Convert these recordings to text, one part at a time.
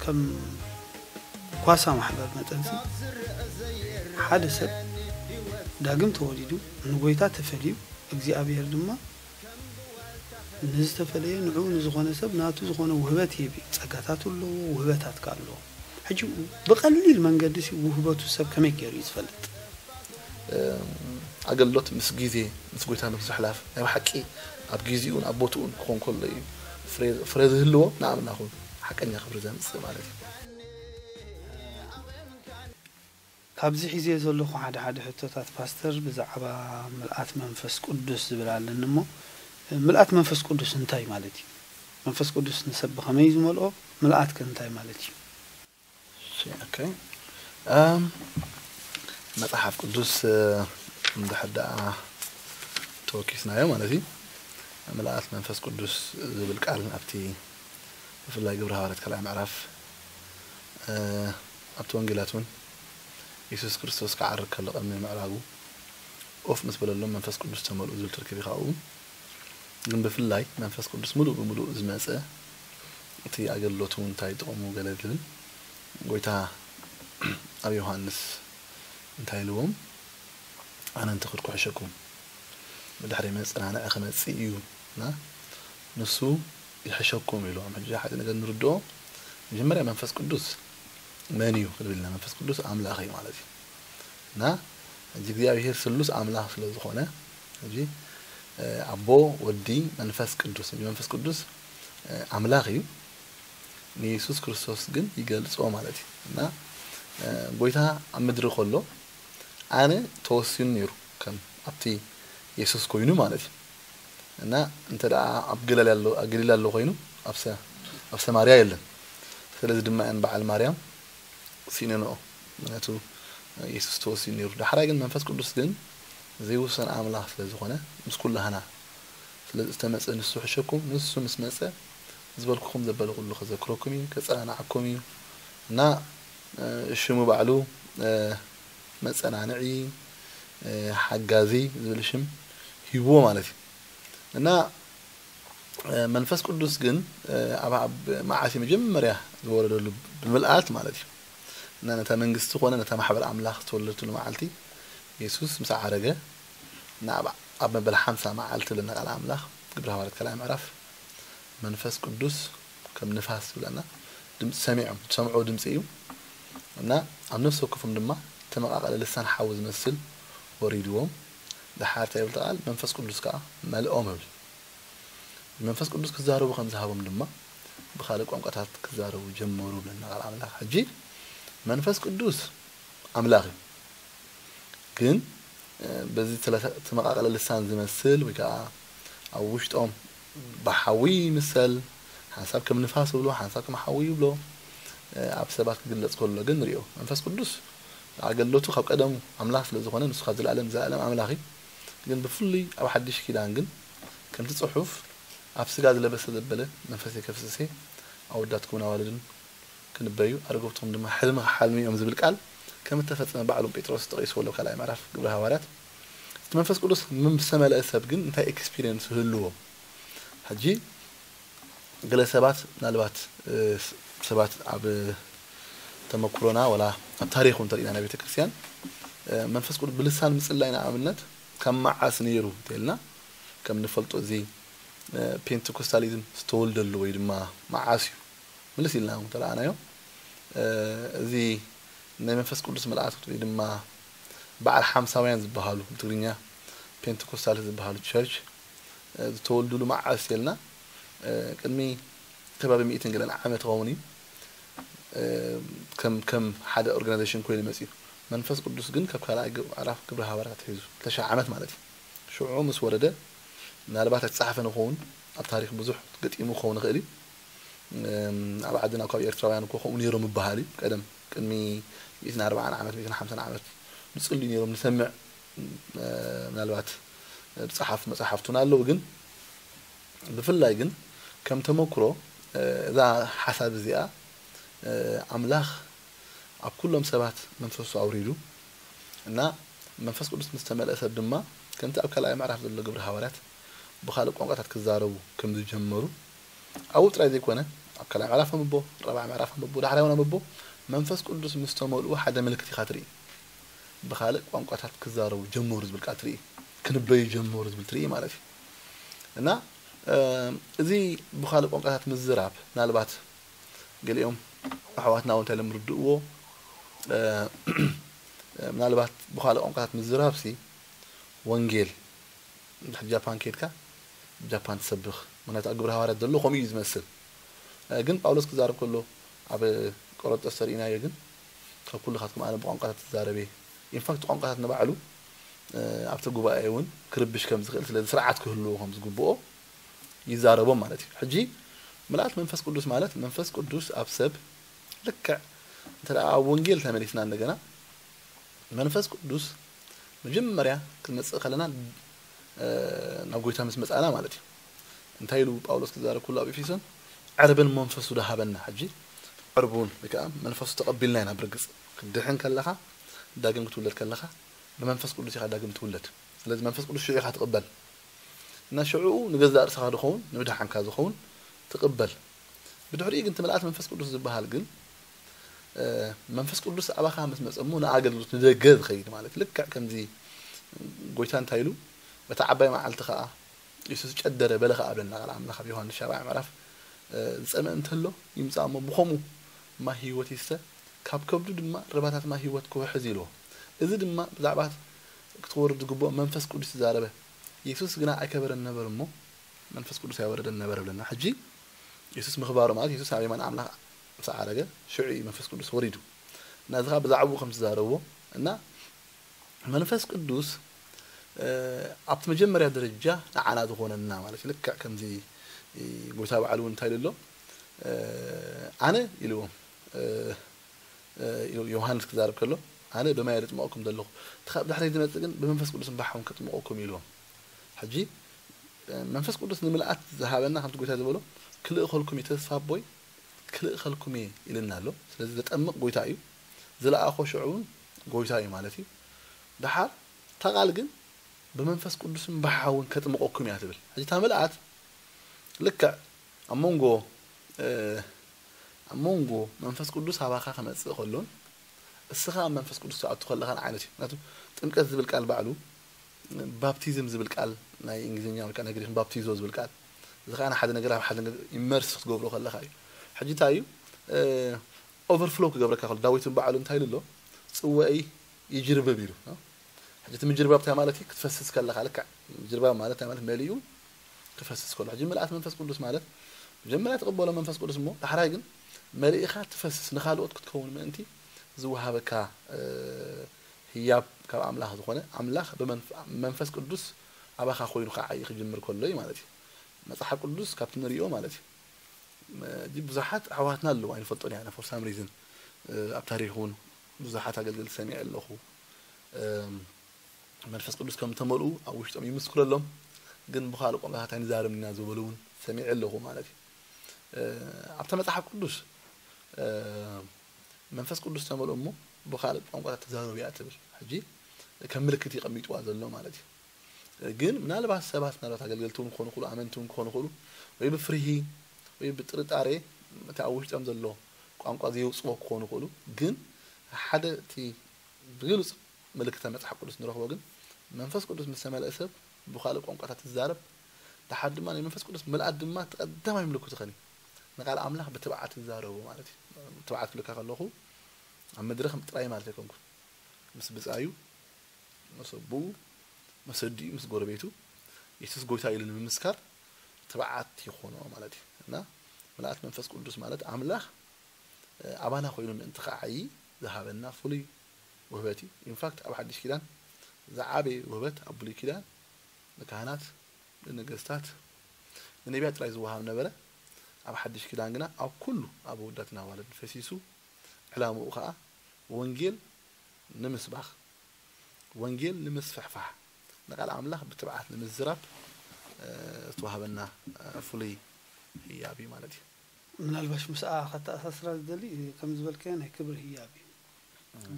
ከም ኳሳ ማሕበር መጠንሲ ሓደ ሰብ ዳግም ተወሊዱ ንጎይታ ተፈልዩ እግዚኣብሔር ድማ ንዝተፈለየ ንዕኡ ንዝኾነ ሰብ ናቱ ዝኾነ ውህበት ይህብ እዩ። ጸጋታት ኣለዎ፣ ውህበታት ከ ኣለዎ። ሕጂ ብቐሊል መንገዲ ሲ ውህበቱ ሰብ ከመይ ገይሩ እዩ ዝፈልጥ? ኣገልግሎት ምስ ግዜ ምስ ጎይታ ምስ ዝሕላፍ ናይ ብሓቂ ኣብ ግዜኡን ኣብ ቦትኡን ክኾን ከሎ እዩ ፍረ ዝህልዎ ንኣምላኹ ሓቀኛ ክብሪ ዘምፅእ ማለት እዩ። ካብዚ ሒዘ ዘለኹ ሓደ ሓደ ሕቶታት ፓስተር ብዛዕባ ምልኣት መንፈስ ቅዱስ ዝብል ኣለኒ እሞ ምልኣት መንፈስ ቅዱስ እንታይ ማለት እዩ? መንፈስ ቅዱስ ንሰብ ብኸመይ ዝመልኦ? ምልኣት ከ እንታይ ማለት እዩ? መፅሓፍ ቅዱስ እንድሕር ደኣ ተወኪስናዮ ማለት እዩ። ምልኣት መንፈስ ቅዱስ ዝብል ቃል ኣብቲ ብፍላይ ግብረ ሃዋርያት ካልኣይ ምዕራፍ ኣብቲ ወንጌላት እውን የሱስ ክርስቶስ ክዓርግ ከሎ ቅድሚ ምዕራጉ ኦፍ ምስ በለሎም መንፈስ ቅዱስ ተመልኡ ዝብል ትርክብ እዩ። ካብኡ ግን ብፍላይ መንፈስ ቅዱስ ሙሉእ ብሙሉእ ዝመፀ እቲ ኣገልግሎት እውን እንታይ ጥቕሙ ገለ ዝብል ጎይታ ኣብ ዮሃንስ እንታይ ኢልዎም ኣነ እንተ ክድኩ ሕሸኩም ብድሕሪ መፅናንዒ ክመፅእ እዩ እና ንሱ ይሕሸኩም ኢልዎም። ሕጂ ሓደ ነገር ንርድኦ መጀመርያ መንፈስ ቅዱስ መን እዩ ክብል መንፈስ ቅዱስ ኣምላኽ እዩ ማለት እዩ እና ሕጂ እግዚኣብሔር ስሉስ ኣምላኽ ስለ ዝኾነ ሕጂ ኣቦ ወዲ መንፈስ ቅዱስ መንፈስ ቅዱስ ኣምላኽ እዩ። ንየሱስ ክርስቶስ ግን ይገልጾ ማለት እዩ እና ጎይታ ኣብ ምድሪ ከሎ ኣነ ተወሲኑ ነይሩ ከም ኣብቲ የሱስ ኮይኑ ማለት እዩ እና እንተ ደኣ ኣብ ገሊላ ኣሎ ኮይኑ ኣብ ሰማርያ የለን። ስለዚ ድማ እየን በዓል ማርያም ሲነንኦ ምክንያቱ የሱስ ተወሲኑ ነይሩ። ዳሕራይ ግን መንፈስ ቅዱስ ግን ዘይውሰን ኣምላኽ ስለ ዝኾነ ምስ ኩላህና ስለዚ ዝተመፀ ንሱ ሕሸኩም ንሱ ምስ መፀ ዝበልኩኹም ዘበለ ኩሉ ከዘክረኩም እዩ ከፀናንዓኩም እዩ እና ሽሙ ባዕሉ መፀናንዒ ሓጋዚ ዝብል ሽም ሂብዎ ማለት እዩ እና መንፈስ ቅዱስ ግን ኣብ መዓስ መጀመርያ ዝወረደሉ ብምልኣት ማለት እዩ እና ነታ መንግስቲ ኮነ ነታ ማሕበር ኣምላኽ ዝተወለደትሉ መዓልቲ የሱስ ምስ ዓረገ ኣብ መበል ሓምሳ መዓልቲ ብለና ቃል ኣምላኽ ግብረ ሃዋርያት ካልኣይ ምዕራፍ መንፈስ ቅዱስ ከም ንፋስ ዝብለና ድምፂ ሰሚዖም ዝሰምዕዎ ድምፂ እዩ እና ኣብ ነፍሲ ወከፎም ድማ ተመቃቀለ ልሳን ሓዊ ዝመስል ወሪድዎም። ደሓር እንታይ ይብል ቃል መንፈስ ቅዱስ ከዓ መልኦም ይብል። መንፈስ ቅዱስ ክዛረቡ ከም ዝሃቦም ድማ ብካልእ ቋንቋታት ክዛረቡ ጀመሩ ብለና ቃል ኣምላኽ። ሕጂ መንፈስ ቅዱስ ኣምላኽ እዩ ግን በዚ ተመቃቀለ ልሳን ዝመስል ወይ ከዓ ኣብ ውሽጦም ብሓዊ ይምሰል ሓንሳብ ከም ንፋስ ይብሎ ሓንሳብ ከም ሓዊ ይብሎ ኣብ ሰባት ክግለፅ ከሎ ግን ንሪኦ መንፈስ ቅዱስ ኣገልግሎቱ ካብ ቀደሙ ኣምላኽ ስለ ዝኾነ ንሱ ካብ ዘለኣለም ንዘለኣለም ኣምላኽ እዩ ግን ብፍሉይ ኣብ ሓድሽ ኪዳን ግን ከምቲ ፅሑፍ ኣብ ስጋ ዝለበሰ ዘበለ መንፈሰይ ከፍስስ እየ ኣወዳትኩምን ኣዋልድን ክንበዩ ኣረጎብትኹም ድማ ሕልሚ ክሓልሙ እዮም ዝብል ቃል ከም እተፈጸመ ባዕሉ ጴጥሮስ ጠቒስዎ ኣሎ ካልኣይ ምዕራፍ ግብረ ሃዋርያት እቲ መንፈስ ቅዱስ ምስ ተመልአ ሰብ ግን እንታይ ኤክስፒሪየንስ ይህልዎ ሕጂ ገለ ሰባት ምናልባት ሰባት ኣብ ተመክሮና ወላ ኣብ ታሪኹ እንተሪእና ናይ ቤተ ክርስቲያን መንፈስ ቅዱስ ብልሳን ምጽላይ ንኣብነት ካብ መዓስ ነይሩ እንተልና ከም ንፈልጦ እዚ ፔንቴኮስታሊዝም ዝተወልደሉ ወይ ድማ መዓስ እዩ ምልስ ኢልና እንተረኣናዮ እዚ ናይ መንፈስ ቅዱስ ምልኣት ወይ ድማ በዓል ሓምሳውያን ዝበሃሉ ብትግርኛ ፔንቴኮስታል ዝበሃሉ ቸርች ዝተወልዱሉ መዓስ የልና ቅድሚ ከባቢ ሚእትን ገለን ዓመት ኸውን እዩ ከም ከም ሓደ ኦርጋናይዜሽን ኮይኑ መፅዩ መንፈስ ቅዱስ ግን ካብ ካልኣይ ምዕራፍ ግብረ ሃዋርያት ሒዙ ክልተ ሺሕ ዓመት ማለት እዩ ሽዑ ምስ ወረደ ምናልባት ኣይተፃሓፈ ንኸውን ኣብ ታሪክ ብዙሕ ገጢሙ ክኸውን ይኽእል እዩ ኣብ ዓድና ካብ ኤርትራውያን እኮ ከምኡ ነይሮም ይበሃል እዩ ቀደም ቅድሚ ሚእትን ኣርባዓን ዓመት ሚእትን ሓምሳን ዓመት ንፅልዩ ነይሮም ንሰምዕ ምናልባት ዝፀሓፉ መፅሓፍቱን ኣለዉ ግን ብፍላይ ግን ከም ተመክሮ እዛ ሓሳብ እዚኣ ኣምላኽ ኣብ ኩሎም ሰባት መንፈሱ ኣውሪዱ እና መንፈስ ቅዱስ ምስ ተመልአ ሰብ ድማ ከምቲ ኣብ ካልኣይ ምዕራፍ ዘሎ ግብሪ ሃዋርያት ብኻልእ ቋንቋታት ክዛረቡ ከም ዝጀመሩ ኣብኡ ጥራይ ዘይኮነ ኣብ ካልኣይ ምዕራፍ ኣንብቦ፣ ራብዓይ ምዕራፍ ኣንብቦ፣ ዳሕራይ እውን ኣንብቦ፣ መንፈስ ቅዱስ ምስ ተመልኡ ሓደ ምልክት ኢኻ ትርኢ። ብኻልእ ቋንቋታት ክዛረቡ ጀመሩ ዝብል ቃል ትርኢ። ክንበዩ ጀመሩ ዝብል ትርኢ ማለት እዩ። እና፣ እ፣ እዚ ብኻልእ ቋንቋታት ምዝራብ፣ ምናልባት ገሊኦም ኣሕዋትና እውን እንታይ ኢሎም ርድእዎ፣ እ፣ ምናልባት ብኻልእ ቋንቋታት ምዝራብሲ ወንጌል፣ እንድሕር ጃፓን ከይድካ፣ ጃፓን ትሰብኽ። ምኽንያቱ ኣብ ግብረ ሃዋርያት ዘሎ ከምኡ እዩ ዝመስል። እ፣ ግን ጳውሎስ ክዛረብ ከሎ ኣብ ቆሮንቶስ ተርእይናዮ ግን፣ ካብ ኩልኻትኩም ኣነ ብቋንቋታት ትዛረብ እየ። ኢንፋክት ቋንቋታት ንባዕሉ፣ እ፣ ኣብቲ ጉባኤ እውን ክርብሽ ከም ዝኽእል፣ ስለዚ ስርዓት ክህልዎ ከም ዝግብኦ ይዛረቦም ማለት እዩ። ሕጂ ምልኣት መንፈስ ቅዱስ ማለት መንፈስ ቅዱስ ኣብ ሰብ ልክዕ እንተ ደኣ ኣብ ወንጌል ተመሊስና እንደገና መንፈስ ቅዱስ መጀመርያ ክንመጽእ ከለና፣ እ፣ ናብ ጎይታ ምስ መጻና ማለት እዩ። እንታይ ኢሉ ጳውሎስ ክዛረብ ከሎ ኣብ ኤፌሶን፣ "ዕርብን መንፈሱ ደሃበና።" ሕጂ ዕርቡን ወይ ከኣ መንፈሱ ተቐቢልና ኢና። ብርግጽ ክትድሕን ከለኻ፣ ዳግም ክትውለድ ከለኻ፣ ብመንፈስ ቅዱስ ኢኻ ዳግም ትውለድ። ስለዚ መንፈስ ቅዱስ ሽዑ ኢኻ ትቕበል። እና ሽዑ ንገዛእ ርእስኻ ዝኸውን፣ ንምድሓንካ ዝኸውን ትቕበል። ብድሕሪኡ ግን እቲ ምልኣት መንፈስ ቅዱስ ዝበሃል ግን፣ እ፣ መንፈስ ቅዱስ ኣባኻ ምስ መጸ እሞ ንኣገልግሎት ንደገ ዝኸይድ ማለት እዩ። ልክዕ ከምዚ ጎይታ እንታይ ኢሉ፣ በታ ዓባይ መዓልቲ ኸኣ የሱስ ጨደረ፣ በለ ኸኣ ብለና ቃል ኣምላኽ ኣብ ዮሃንስ ሻብዓይ ምዕራፍ፣ እ፣ "ዝጸምአ እንተሎ ይምጻእ እሞ ብኸምኡ ማይ ህይወት ይስተ፣ ካብ ከብዱ ድማ ርባታት ማይ ህይወት ክውሕዝ" ኢልዎ። እዚ ድማ ብዛዕባ ክትወርድ ዝግብኦ መንፈስ ቅዱስ ተዛረበ። የሱስ ግና ኣይከበረን ነበር እሞ መንፈስ ቅዱስ ኣይወረደን ነበር ብለና። ሕጂ የሱስ ምኽባሩ ማለት የሱስ ኣብ የማን ኣምላኽ ምስ ዓረገ ሽዑ እዩ መንፈስ ቅዱስ ወሪዱ። እና እዚ ኸኣ ብዛዕባኡ ከም ዝተዛረብዎ እና መንፈስ ቅዱስ፣ እ፣ ኣብቲ መጀመርያ ደረጃ ንዓና ዝኾነና ማለት እዩ። ልክዕ ከምዚ፣ እ፣ ጎይታ ባዕሉ እውን እንታይ ኢሉ ኣሎ? እ፣ ኣነ ኢልዎም፣ እ፣ እ፣ ኢሉ ዮሃንስ ክዛረብ ከሎ፣ "ኣነ ብማይ የጥምቐኩም ዘለኹ፣ እቲ ካብ ድሕረይ ዝመጽእ ግን ብመንፈስ ቅዱስን ብሓውን ከጥምቐኩም" ኢልዎም። ሕጂ፣ እ፣ መንፈስ ቅዱስ ንምልኣት ዝሃበና ከምቲ ጎይታ ዝበሎ፣ "ክልእኸልኩም እዩ ተስፋ ኣቦይ፣ ክልእኸልኩም እየ" ኢልና ኣሎ። ስለዚ ዘጠምቕ ጎይታ እዩ። ዝለኣኾ ሽዑ እውን ጎይታ እዩ ማለት እዩ። ደሓር እታ ቃል ግን ብመንፈስ ቅዱስን ብሓውን ከጥምቐኩም እያ ትብል። ሕጂ እታ ምልኣት ልክዕ ኣብ መንጎ፣ እ፣ ኣብ መንጎ መንፈስ ቅዱስ ኣባኻ ክመጽእ ከሎን እስኻ ኣብ መንፈስ ቅዱስ ትኣቱ ከለኻን ዓይነት እዩ። ምክንያቱ ጥምቀት ዝብል ቃል ባዕሉ፣ ባፕቲዝም ዝብል ቃል ናይ እንግሊዝኛ ወይ ከዓ ናይ ግሪክ ባፕቲዞ ዝብል ቃል፣ እዚ ከዓ ንሓደ ነገር ኣብ ሓደ ነገር ኢመርስ ክትገብሮ ከለኻ እዩ። ሕጂ እንታይ እዩ? እ፣ ኦቨርፍሎው ክገብረካ ከሎ፣ ዳዊት ባዕሉ እንታይ ኢሉ ኣሎ? "ጽዋእይ ይጅርብብ" ኢሉ። ሕጂ እቲ ምጅርባብ እንታይ ማለት እዩ? ክትፈስስ ከለኻ፣ ልክዕ ምጅርባብ ማለት እንታይ ማለት? መሊኡ ክፈስስ ከሎ። ሕጂ ምልኣት መንፈስ ቅዱስ ማለት መጀመርያ ትቕበሎ መንፈስ ቅዱስ እሞ፣ ዳሕራይ ግን መሊእኻ ትፈስስ፣ ንኻልኦት ክትከውን ምእንቲ ዝወሃበካ፣ እ፣ ህያብ ካብ ኣምላኽ ዝኾነ፣ ኣምላኽ ብመንፍ-፣ መንፈስ ቅዱስ ኣባኻ ኮይኑ ክዓዪ ክጅምር ከሎ እዩ ማለት እዩ። መጽሓፍ ቅዱስ ካብቲ ንሪኦ ማለት እዩ። ሕጂ ብዙሓት ኣሕዋትና ኣለዉ፣ ኣይንፈልጦን ኢና፣ for some reason፣ እ፣ ኣብ ታሪኽ እውን ብዙሓት ኣገልገልቲ ሰሚዐ ኣለኹ። እም፣ መንፈስ ቅዱስ ከም ተመልኡ ኣብ ውሽጦም ይምስክረሎም፣ ግን ብኻልእ ቋንቋታት ኣይንዛረብን ኢና ዝበሉ እውን ሰሚዐ ኣለኹ ማለት እዩ። እ፣ ኣብታ መጽሓፍ ቅዱስ፣ እ፣ መንፈስ ቅዱስ ተመልኡ እሞ ብኻልእ ቋንቋታት ተዛረቡ እያ ትብል። ሕጂ ከም ምልክት እዩ ቀሚጥዋ ዘሎ ማለት እዩ። ግን ምናልባት ሰባት፣ ምናልባት ኣገልገልቲ እውን ክኾኑ ይኽእሉ፣ ኣመንቲ እውን ክኾኑ ይኽእሉ፣ ወይ ብፍርሂ ወይ ብጥርጣሬ እቲ ኣብ ውሽጦም ዘሎ ቋንቋ ዘየውፅዎ ክኾኑ ይኽእሉ። ግን ሓደ እቲ ብግልፂ ምልክታ መፅሓፍ ቅዱስ ንረኽቦ ግን መንፈስ ቅዱስ ምስ ተመልአ ሰብ ብኻልእ ቋንቋታት ይዛረብ። ደሓር ድማ ናይ መንፈስ ቅዱስ ምልኣት ድማ እቲ ቀዳማይ ምልክቱ ኸኒ ንቃል ኣምላኽ ብትብዓት ይዛረቡ ማለት እዩ። ትብዓት ክብለካ ከለኹ ኣብ መድረኽ ጥራይ ማለት ኣይኮንኩን። ምስ ብፃዩ፣ ምስ ኣቦኡ፣ ምስ ኣዲኡ፣ ምስ ጎረቤቱ የሱስ ጎይታ ኢሉ ንምምስካር ትብዓት ይኾኖ ማለት እዩ። እና ምልኣት መንፈስ ቅዱስ ማለት ኣምላኽ፣ እ፣ ኣባና ኮይኑ ምእንቲ ክዓዪ ዝሃበና ፍሉይ ውህበት እዩ። ኢንፋክት ኣብ ሓድሽ ኪዳን ዝዓበየ ውህበት ኣብ ብሉይ ኪዳን ንካህናት፣ ንነገስታት፣ ንነቢያት ጥራይ ዝወሃብ ነበረ። ኣብ ሓድሽ ኪዳን ግና ኣብ ኩሉ ኣብ ኣወዳትን ኣዋልድን ፈሲሱ፣ ዕላምኡ ኸኣ ወንጌል ንምስባኽ፣ ወንጌል ንምስፍሕፋሕ፣ ንቃል ኣምላኽ ብትብዓት ንምዝራብ፣ እ፣ ዝተዋህበና፣ እ፣ ፍሉይ ህያብ እዩ ማለት እዩ። ምናልባሽ ምስኣ ከተኣሳስራ ዝደሊ፣ ከም ዝበልካዮ ናይ ክብሪ ህያብ እዩ።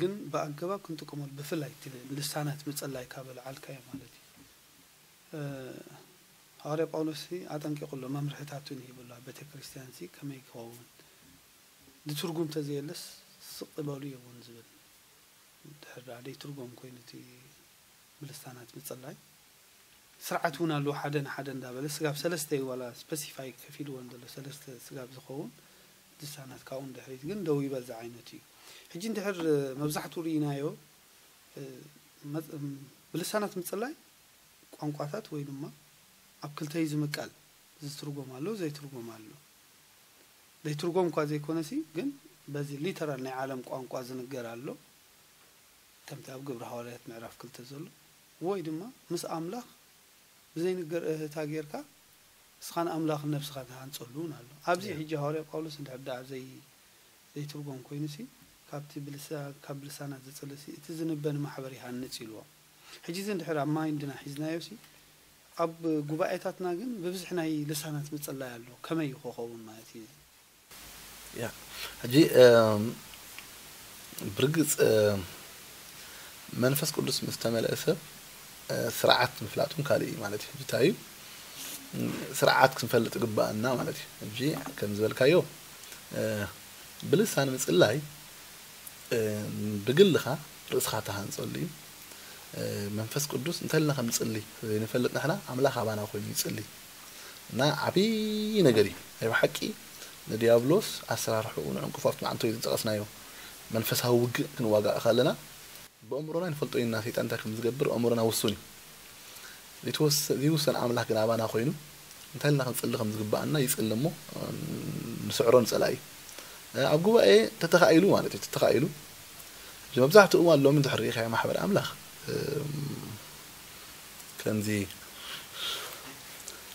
ግን ብኣገባብ ክንጥቀመሉ፣ ብፍላይ እቲ ልሳናት ምጽላይ ካብ ኣልዓልካዮ ማለት እዩ። እ፣ ሃዋርያ ጳውሎስ ኣጠንቂቑ ኣሎ፣ መምርሕታት እውን ሂቡ ኣሎ። ኣብ ቤተ ክርስቲያን ሲ ከመይ ክኸውን፣ ዝትርጉም ተዘየለስ ስቕ በሉ የውን ዝብል። ድሕር ደኣ ዘይትርጎም ኮይኑ እቲ ብልሳናት ምጽላይ ስርዓት እውን ኣለዎ። ሓደ ንሓደ እንዳበለ ስጋብ ሰለስተ እዩ፣ ዋላ ስፐሲፋይ ከፊልዎ እንተሎ ሰለስተ ስጋብ ዝኸውን ልሳናት ካብኡ ንድሕሪት ግን ደው ይበል ዝዓይነቱ እዩ። ሕጂ እንድሕር መብዛሕትኡ ርኢናዮ፣ እ፣ መጽ-፣ እም፣ ብልሳናት ምጽላይ ቋንቋታት ወይ ድማ ኣብ ክልተ እዩ ዝምቀል። ዝትርጎም ኣሎ፣ ዘይትርጎም ኣሎ። ዘይትርጎም እኳ ዘይኮነሲ ግን በዚ ሊተራል ናይ ዓለም ቋንቋ ዝንገር ኣሎ፣ ከምቲ ኣብ ግብሪ ሃዋርያት ምዕራፍ ክልተ ዘሎ፣ ወይ ድማ ምስ ኣምላኽ ብዘይንገር እህታ ጌርካ ንስኻን ኣምላኽን ነብስኻ ትሃንጸሉ እውን ኣሎ። ኣብዚ ያ። ሕጂ ሃዋርያ ጳውሎስ እንድሕር ደኣ ዘይ ዘይትርጎም ኮይኑሲ ካብቲ ብልሳ ካብ ብልሳናት ዝጽልሲ እቲ ዝንበ ንማሕበር ይሃንጽ ኢልዎ። ሕጂ እዚ እንድሕር ኣብ ማይንድና ሒዝናዮሲ ኣብ ጉባኤታትና ግን ብብዝሒ ናይ ልሳናት ምጽላይ ኣሎ። ከመይ እዩ ክኸውን ማለት እዩ? ያ ሕጂ እም፣ ብርግጽ እም፣ መንፈስ ቅዱስ ምስ ተመልአ ሰብ እ፣ ስርዓት ምፍላጥ እውን ካልእ እዩ ማለት እዩ። ሕጂ እንታይ እዩ? እም፣ ስርዓት ክንፈልጥ ግባኣና ማለት እዩ። ሕጂ ከም ዝበልካዮ እ፣ ብልሳን ምጽላይ እ፣ ብግልኻ ርእስኻ ተሃንጸሉ እዩ። እ፣ መንፈስ ቅዱስ እንታይ ኢልና ከም ንጽሊ ዘይንፈልጥ ንሕና ኣምላኽ ኣባና ኮይኑ ይጽሊ እና ዓብዪ ነገር እዩ። ናይ ብሓቂ ንዲያብሎስ ኣሰራርሕኡ ንዕንቅፋቱ ንዓንቶ እዩ ዝጠቐስናዮ። መንፈሳዊ ውግእ ክንዋጋእ ከለና ብኣእምሮና ንፈልጦ ኢና ሰይጣን እንታይ ከም ዝገብር ኣእምሮና ውሱን እዩ። ዘይተወሰ- ዘይውሰን ኣምላኽ ግን ኣባና ኮይኑ እንታይ ኢልና ክንጽሊ ከም ዝግባኣና ይጽሊ እሞ ንስዕሮ ንጸላኢ። ኣብ ጉባኤ ተተኻኢሉ ማለት እዩ ተተኻኢሉ እዚ መብዛሕትኡ እዋን ሎሚ እንድሕር ርኢኻዮ ማሕበር ኣምላኽ እም፣ ከምዚ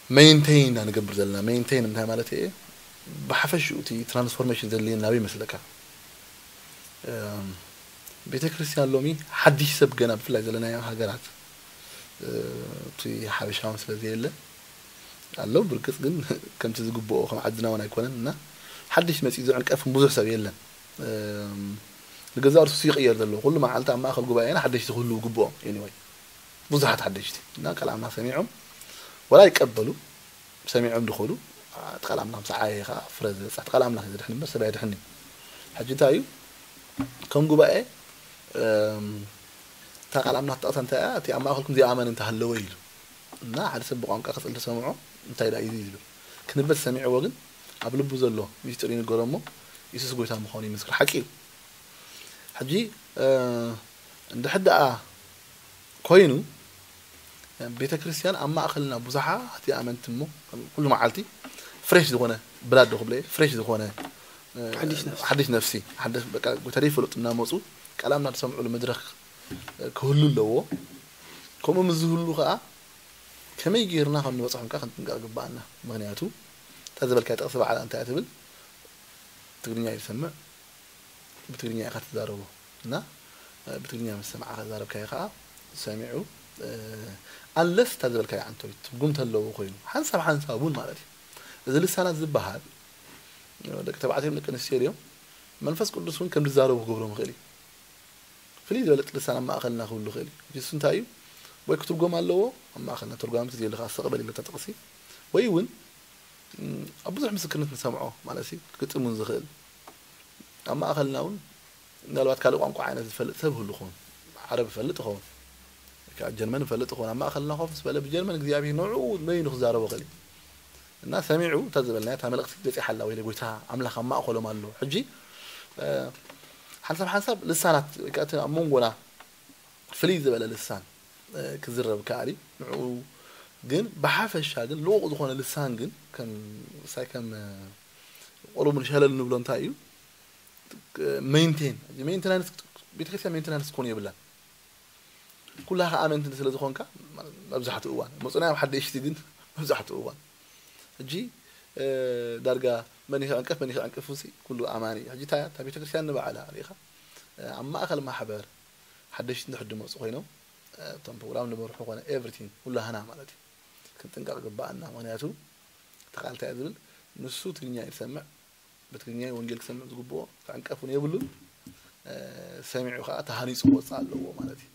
ሜንቴን ኢና ንገብር ዘለና። ሜንቴን እንታይ ማለት እየ? ብሓፈሽኡ እቲ ትራንስፎርሜሽን ዘድልየና ናበይ ይመስለካ? እም፣ ቤተ ክርስቲያን ሎሚ ሓድሽ ሰብ ገና ብፍላይ ዘለናዮ ሃገራት እ፣ እቲ ሓበሻውን ስለ ዘየለ ኣሎ ብርግፅ ግን ከምቲ ዝግብኦ ከም ዓድና እውን ኣይኮነን እና ሓድሽ መፂኡ ዝዕንቀፍን ብዙሕ ሰብ የለን። እም፣ ንገዛእ ርእሱ ይቕየር ዘለዎ ኩሉ መዓልቲ ኣብ ማእኸል ጉባኤና ሓደሽቲ ክህልዉ ግብኦም። ኤኒወይ ብዙሓት ሓደሽቲ እና ቃል ኣምላኽ ሰሚዖም ወላ ይቀበሉ ሰሚዖም ዝኸዱ እቲ ቃል ኣምላኽ ምስ ዓየየ ከዓ ፍረ ዝበፅሕ እቲ ቃል ኣምላኽ እዩ ዘድሕን እምበር ሰብ ኣየድሕን እዩ። ሕጂ እንታይ እዩ ከም ጉባኤ እም፣ እታ ቃል ኣምላኽ ትጠቕሳ እንታይ እያ እቲ ኣብ ማእኸልኩም ዘይኣመነ እንተሃለወ ኢሉ እና ሓደ ሰብ ብቋንቋ ክፅል ተሰምዖ እንታይ ዳ እዩ ዝብል ክንበት ሰሚዕዎ ግን ኣብ ልቡ ዘሎ ሚስጢር ይንገሮ እሞ የሱስ ጎይታ ምዃኑ ይምስክር ሓቂ እዩ። ሕጂ እ፣ እንድሕር ደኣ ኮይኑ ቤተ ክርስቲያን ኣብ ማእኸልና ብዙሓት ኣመንቲ እሞ ኩሉ መዓልቲ ፍሬሽ ዝኾነ ብላድ ዶ ክብለ ፍሬሽ ዝኾነ እ፣ ሓድሽ ነፍሲ። ሓድሽ ነፍሲ ሓድሽ በቃ ጎይታ ዘይፈለጡ እናመፁ ቃል ኣምላኽ ዝሰምዑሉ መድረኽ እ፣ ክህሉ ኣለዎ። ከምኡ ምስ ዝህሉ ከዓ ከመይ ጌርና ከም ንበፅሖም ከዓ ክንጥንቀቕ ግባኣና። ምክንያቱ እታ ዝበልካያ ጥቕሲ ባዕላ እንታይ እያ ትብል? ትግርኛ እዩ ዝሰምዕ ብትግርኛ ኢኻ ትዛረቦ እና እ፣ ብትግርኛ ምስ ሰምዓ ከዛረብካዮ ከዓ ሰሚዑ እ፣ ኣንለስ እታ ዝበልካዮ ዓንቶ እዩ ትርጉም ተለዎ ኮይኑ ሓንሳብ ሓንሳብ እውን ማለት እዩ። እዚ ልሳናት ዝበሃል እ፣ ደቂ ተባዕትዮም ደቂ ኣንስትዮ ድዮም መንፈስ ቅዱስ እውን ከም ዝዛረቡ ክገብሮም ይኽእል እዩ። ፍልይ ዝበለ ልሳን ኣብ ማእኸልና ክህሉ ይኽእል እዩ። እሱ እንታይ እዩ? ወይ ክትርጎም ኣለዎ ኣብ ማእኸልና ተርጓሚ ተዘይሉ ከዓ ስቕ በል ኢሉ እታ ጥቕሲ ወይ እውን እም፣ ኣብ ብዙሕ ምስክርነት ንሰምዖ ማለት እዩ ክግጥም እውን ዝኽእል ኣብ ማእኸልና እውን ምናልባት ካልእ ቋንቋ ዓይነት ዝፈልጥ ሰብ ህሉ ይኸውን ዓረብ ይፈልጥ ይኸውን ወይ ከዓ ጀርመን ይፈልጥ ይኸውን ኣብ ማእኸልና ኮፍ ምስ በለ ብጀርመን እግዚኣብሔር ንዕኡ በይኑ ክዛረቦ ይኽእል እዩ እና ሰሚዑ እታ ዝበልናያ እታ መልእኽቲ በፂሓ ኣላ ወይ ጎይታ ኣምላኽ ኣብ ማእኸሎም ኣሎ ሕጂ እ፣ ሓንሳብ ሓንሳብ ልሳናት ወይ ከዓ እቲ ኣብ መንጎና ፍልይ ዝበለ ልሳን እ፣ ክዝረብ ከኣል እዩ ንዕኡ ግን ብሓፈሻ ግን ልቑቕ ዝኾነ ልሳን ግን ከም ሳይ ከም እ፣ ቁሩብ ንሸለል ንብሎ እንታይ እዩ ሜንቴን ሜንቴናንስ ቤተክርስትያን ሜንቴናንስ ክኾኑ የብላን ኩላኻ ኣመንቲ ስለ ዝኾንካ መብዛሕትኡ እዋን መፁና ኣብ ሓደሽቲ ግን መብዛሕትኡ እዋን ሕጂ እ፣ ዳርጋ መን ይዕንቀፍ መን ይዕንቀፍ ሲ ኩሉ ኣማኒ እዩ። ሕጂ እታ እታ ቤተክርስትያን ንባዕላ ርኢኻ እ፣ ኣብ ማእኸል ማሕበር ሓደሽቲ እንድሕር ድመፁ ኮይኖም እ፣ እቶም ፕሮግራም ንመርሑ ኮነ ኤቭሪቲንግ ኩላህና ማለት እዩ ክንጥንቀቕ ግባኣና። ምክንያቱ እቲ ቃል እንታይ እዩ ዝብል ንሱ ትግርኛ እዩ ዝሰምዕ ብትግርኛ እዩ ወንጌል ክሰምዕ ዝግብኦ ክዕንቀፍ እውን የብሉን እ፣ ሰሚዑ ከዓ ተሃኒፁ ክወፅእ ኣለዎ ማለት እዩ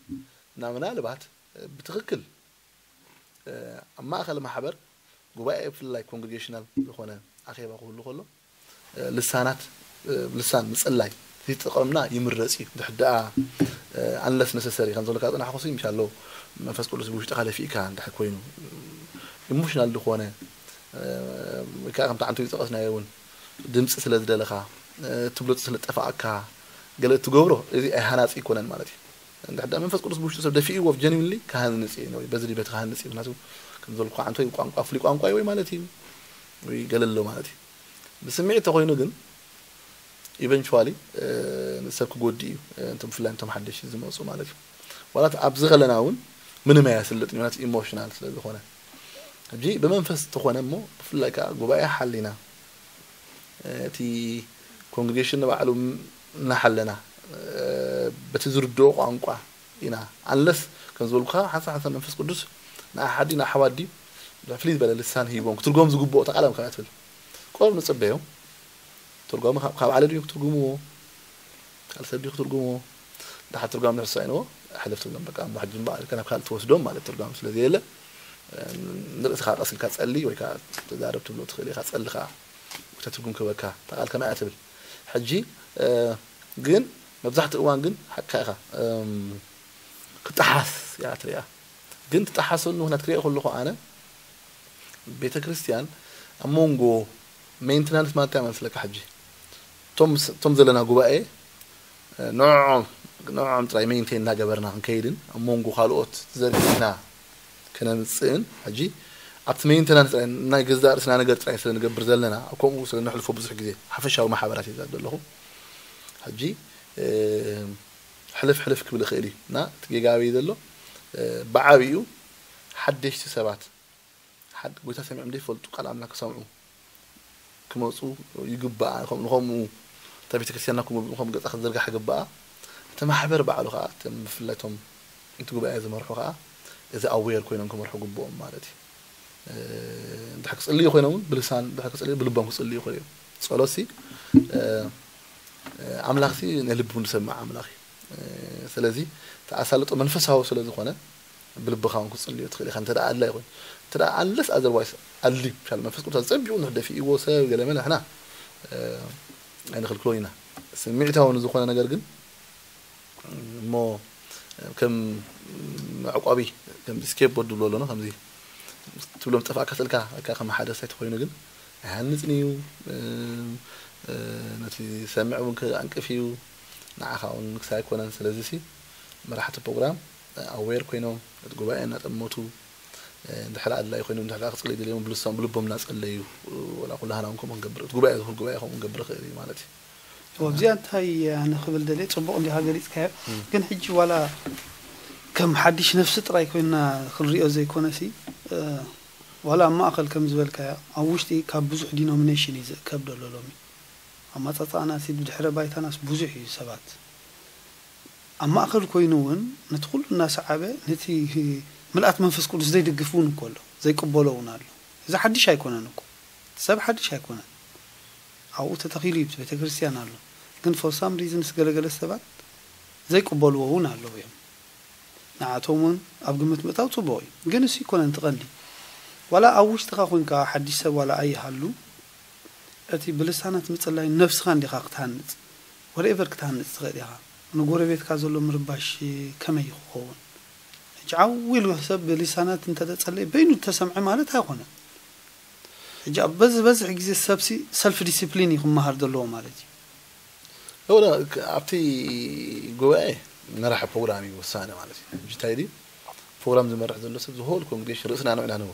እና ምናልባት እ፣ ብትኽክል እ፣ ኣብ ማእኸል ማሕበር ጉባኤ ብፍላይ ኮንግሪጌሽናል ዝኾነ ኣኼባ ክህሉ ከሎ ልሳናት ልሳን ምጽላይ ዝጠቐምና ይምረጽ እዩ። ድሕዳኣ ኣንለስ ነሰሰሪ ከም ዘለካ ጽናሕ ኮሲ ምሻሎ መንፈስ ቅዱስ ብውሽጥኻ ለፊእካ እንድሕር ኮይኑ ኢሞሽናል ዝኾነ ወይ ከዓ ከምቲ ዓንቱ ዝጠቐስናዮ እውን ድምፂ ስለ ዝደለኻ ትብሎ ስለ ጠፋእካ ገለ እትገብሮ እዚ ኣይሃናፂ ይኮነን ማለት እዩ። እንድሕር መንፈስ ቅዱስ ብውሽጡ ሰብ ደፊእዎ ጀኒንሊ ክሃንፅ እዩ ወይ በዚ በቲ ክሃንፅ እዩ። ምክንያቱ ከም ዘልኩ ዓንቶ ቋንቋ ፍሉይ ቋንቋ ወይ ማለት እዩ ወይ ገለ ኣሎ ማለት እዩ። ብስምዒት ተኮይኑ ግን ኢቨንቹዋሊ ንሰብ ክጎዲ እዩ። እንቶም ብፍላይ እንቶም ሓደሽ ዝመፁ ማለት እዩ። ዋላት ኣብዚ ከለና እውን ምንም ኣያስልጥ ምክንያቱ ኢሞሽናል ስለ ዝኾነ ሕጂ ብመንፈስ ተኾነ እሞ ብፍላይ ከዓ ጉባኤ ሓሊና እቲ ኮንግሬሽን ንባዕሉ እናሓለና በቲ ዝርድኦ ቋንቋ ኢና። ኣንለስ ከም ዝበልኩኻ ሓንሳብ ሓንሳብ መንፈስ ቅዱስ ንኣሓዲ ንኣሕዋት ድዩ ፍልይ ዝበለ ልሳን ሂቦም ክትርጎም ዝግብኦ ተቃላም ከም ትብል ቆብ ንፅበዮም። ትርጓሚ ካብ ዓለ ድዩ ክትርጉምዎ ካልእ ሰብ ድዩ ክትርጉምዎ? ደሓር ትርጓም ንሕሱ ኣይንዎ ሕልፍ ትብሎም በቃ እሞ ሕጂ እምበኣር ከ ናብ ካልእ ትወስዶም ማለት ትርጓም ስለ ዘየለ ንርእስኻ ቀስ ኢልካ ጸሊ ወይ ከዓ ተዛረብ ትብሎ ትኽእል ኢኻ ጸሊ ከዓ ወይ ትርጉም ክበካ እታ ቃል ከማይ ትብል ሕጂ ግን መብዛሕትኡ እዋን ግን ሓቅካ ኢኻ ክጠሓስ እያ ትሪኣ ግን ትጠሓሰሉ ምክንያት ክሪኦ ከለኹ ኣነ ቤተ ክርስቲያን ኣብ መንጎ ሜንትናንስ ማለት እንታይ መስለካ ሕጂ እቶም ዘለና ጉባኤ ንዕኦም ንዕኦም ጥራይ ሜንቴን እናገበርና ክንከይድን ኣብ መንጎ ካልኦት ዘርጊሕና ከነምፅእን ሕጂ ኣብቲ ሜንተናንስ ጥራይ ናይ ገዛእ ርእስና ነገር ጥራይ ስለ ንገብር ዘለና ኣብ ከምኡ ስለ ነሕልፎ ብዙሕ ግዜ ሓፈሻዊ ማሕበራት እዩ ዘለኹ ሕጂ ሕልፍ ሕልፍ ክብል ይኽእል እዩ እና እቲ ጌጋ ኣበይ ዘሎ ብዓብኡ ሓደሽቲ ሰባት ጎይታ ሰሚዖም ዘይፈልጡ ቃል ኣምላኽ ክሰምዑ ክመፁ ይግባእ። ንኸምኡ እታ ቤተክርስትያንና ክመብኡ ከም ገፃ ክትዝርጋሕ ይግባኣ። እቲ ማሕበር ባዕሉ ከዓ ብፍላይ እቶም እቲ ጉባኤ ዝመርሑ ከዓ እዚ ኣዌር ኮይኖም ክመርሑ ግብኦም ማለት እዩ። እንድሕር ክፅልዩ ኮይኖም እውን ብልሳን እንድሕር ክፅልዩ ብልቦም ክፅልዩ ይኽእሉ እዮም። ፀሎት ሲ ኣምላኽ ሲ ናይ ልቢ ዝሰምዕ ኣምላኽ እዩ። ስለዚ ተኣሳልጦ መንፈሳዊ ስለ ዝኾነ ብልብኻ እውን ክትፅልዮ ትኽእል ኢኻ እንተ ኣድላይ ኮይኑ እንተ ኣንለስ ኣዘርዋይስ ኣሊ ሻል መንፈስ ቅዱስ ጸቢቑ ንሕደፊእዎ ሰብ ገለመለ ንሕና ኣይንኽልክሎን ኢና። ስምዒታዊ ንዝኾነ ነገር ግን እሞ ከም መዕቆቢ ከም ስኬፕ ቦርድ ዝብሎ ኣለና ከምዚ ትብሎም ጠፋእካ ስእልካ እካ ከም ሓደ ሳይት ኮይኑ ግን ኣይሃንፅን እዩ። ነቲ ሰምዕ እውን ክኣንቅፍ እዩ። ንዓኻ እውን ክሳይ ኣይኮነን። ስለዚ ሲ መራሕቲ ፕሮግራም ኣዌር ኮይኖም እቲ ጉባኤ እናጠመቱ እንድሕር ኣድላይ ኮይኖም እንድሕር ክፅሊ ደልዮም ብልሶም ብልቦም እናፀለዩ ወላ ኩላህና እውን ከምኡ ክንገብር እቲ ጉባኤ ዝኹል ጉባኤ ከምኡ ክንገብር ይኽእል እዩ ማለት እዩ። ኣብዚኣ እንታይ ኣነ ክብል ደልየ ፅቡቕ እንዲኻ ገሊፅካዮ ግን ሕጂ ዋላ ከም ሓድሽ ነፍሲ ጥራይ ኮይና ክንሪኦ ዘይኮነ ሲ ዋላ ኣብ ማእኸል ከም ዝበልካዮ ኣብ ውሽጢ ካብ ብዙሕ ዲኖሚኔሽን እዩ ዝእከብ ዘሎ ሎሚ ኣመፃፅኣናሲ ብድሕረ ባይታናስ ብዙሕ እዩ ሰባት ኣብ ማእኸል ኮይኑ እውን ነቲ ኩሉ እናሰዓበ ነቲ ምልኣት መንፈስ ቅዱስ ዘይድግፍ እውን እኮ ኣሎ ዘይቅበሎ እውን ኣሎ እዚ ሓድሽ ኣይኮነን እኮ እቲ ሰብ ሓድሽ ኣይኮነን ኣብኡ ተተኺሉ እዩ ቤተ ክርስቲያን ኣሎ ግን for some reasons ገለገለ ሰባት ዘይቅበልዎ እውን ኣለዉ እዮም ንዓቶም እውን ኣብ ግምት ምእታው ፅቡቕ እዩ ግን እሱ ይኮነን ትቐንዲ ዋላ ኣብ ውሽጥኻ ኮንካ ሓድሽ ሰብ ዋላ ኣይሃሉ እቲ ብልሳናት ምፅላይ ነብስኻ እንዲኻ ክትሃንፅ whatever ክትሃንፅ ትኽእል ኢኻ ንጎረቤትካ ዘሎ ምርባሽ ከመይ ክኸውን ሕጂ ዓው ኢሉ ሰብ ብልሳናት እንተተፀለየ በይኑ ተሰምዐ ማለት ኣይኮነን ሕጂ ኣብ በዚ ዝበዝሕ ግዜ ሰብሲ ሰልፍ ዲስፕሊን እዩ ክመሃር ዘለዎ ማለት እዩ ወላ ኣብቲ ጉባኤ መራሒ ፕሮግራም እዩ ውሳነ ማለት እዩ ሕጂ እንታይ ድዩ ፕሮግራም ዝመርሕ ዘሎ ሰብ ዝሆል ኮንግሬሽን ርእስና ንዕና ንቦ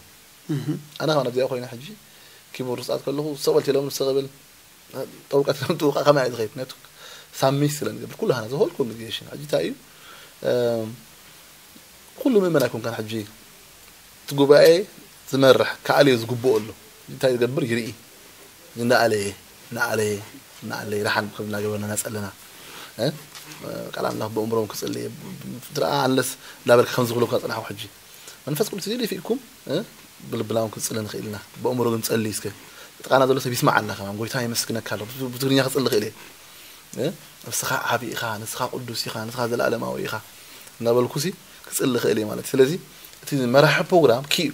ኣነ ካብ ነዚኣ ኮይነ ሕጂ ኪቦርድ ስዓት ከለኹ ሰቕ በል ቴለውን ሰቕ በል ጠውቃ ቴለውን ጥውቃ ከማይ ዝኸይድ ነቱ ሳሚስ ስለ ንገብር ኩሉ ሃና ዝሆል ኮንግሬሽን ሕጂ እንታይ እዩ ኩሉ ምእመን ኣይኮንካን ሕጂ እቲ ጉባኤ ዝመርሕ ከኣልዮ ዝግብኦ ኣሎ እንታይ ዝገብር ይርኢ እናኣለየ እናኣለየ እናኣለየ ደሓን ከም እናገበርና እናፀለና ቃል ኣምላኽ ብእምሮም ክፅልየ ትረኣ ኣለስ እንዳበልካ ከም ዝኽእሎ ክነፅናሕኩ ሕጂ መንፈስ ቅዱስ እዚ ደፊእኩም ብልብና እውን ክንፅሊ ንኽእል ኢና ብእምሮ ግን ፀሊ እስከ ጥቃና ዘሎ ሰብ ይስማዓልና ከማን ጎይታ የመስግነካ ኣለኹ ብትግርኛ ክፅሊ ክእል እየ ንስኻ ዓቢ ኢኻ ንስኻ ቅዱስ ኢኻ ንስኻ ዘለኣለማዊ ኢኻ እናበልኩ ሲ ክፅሊ ክእል እየ ማለት ስለዚ እቲ መራሒ ፕሮግራም ኪ እዩ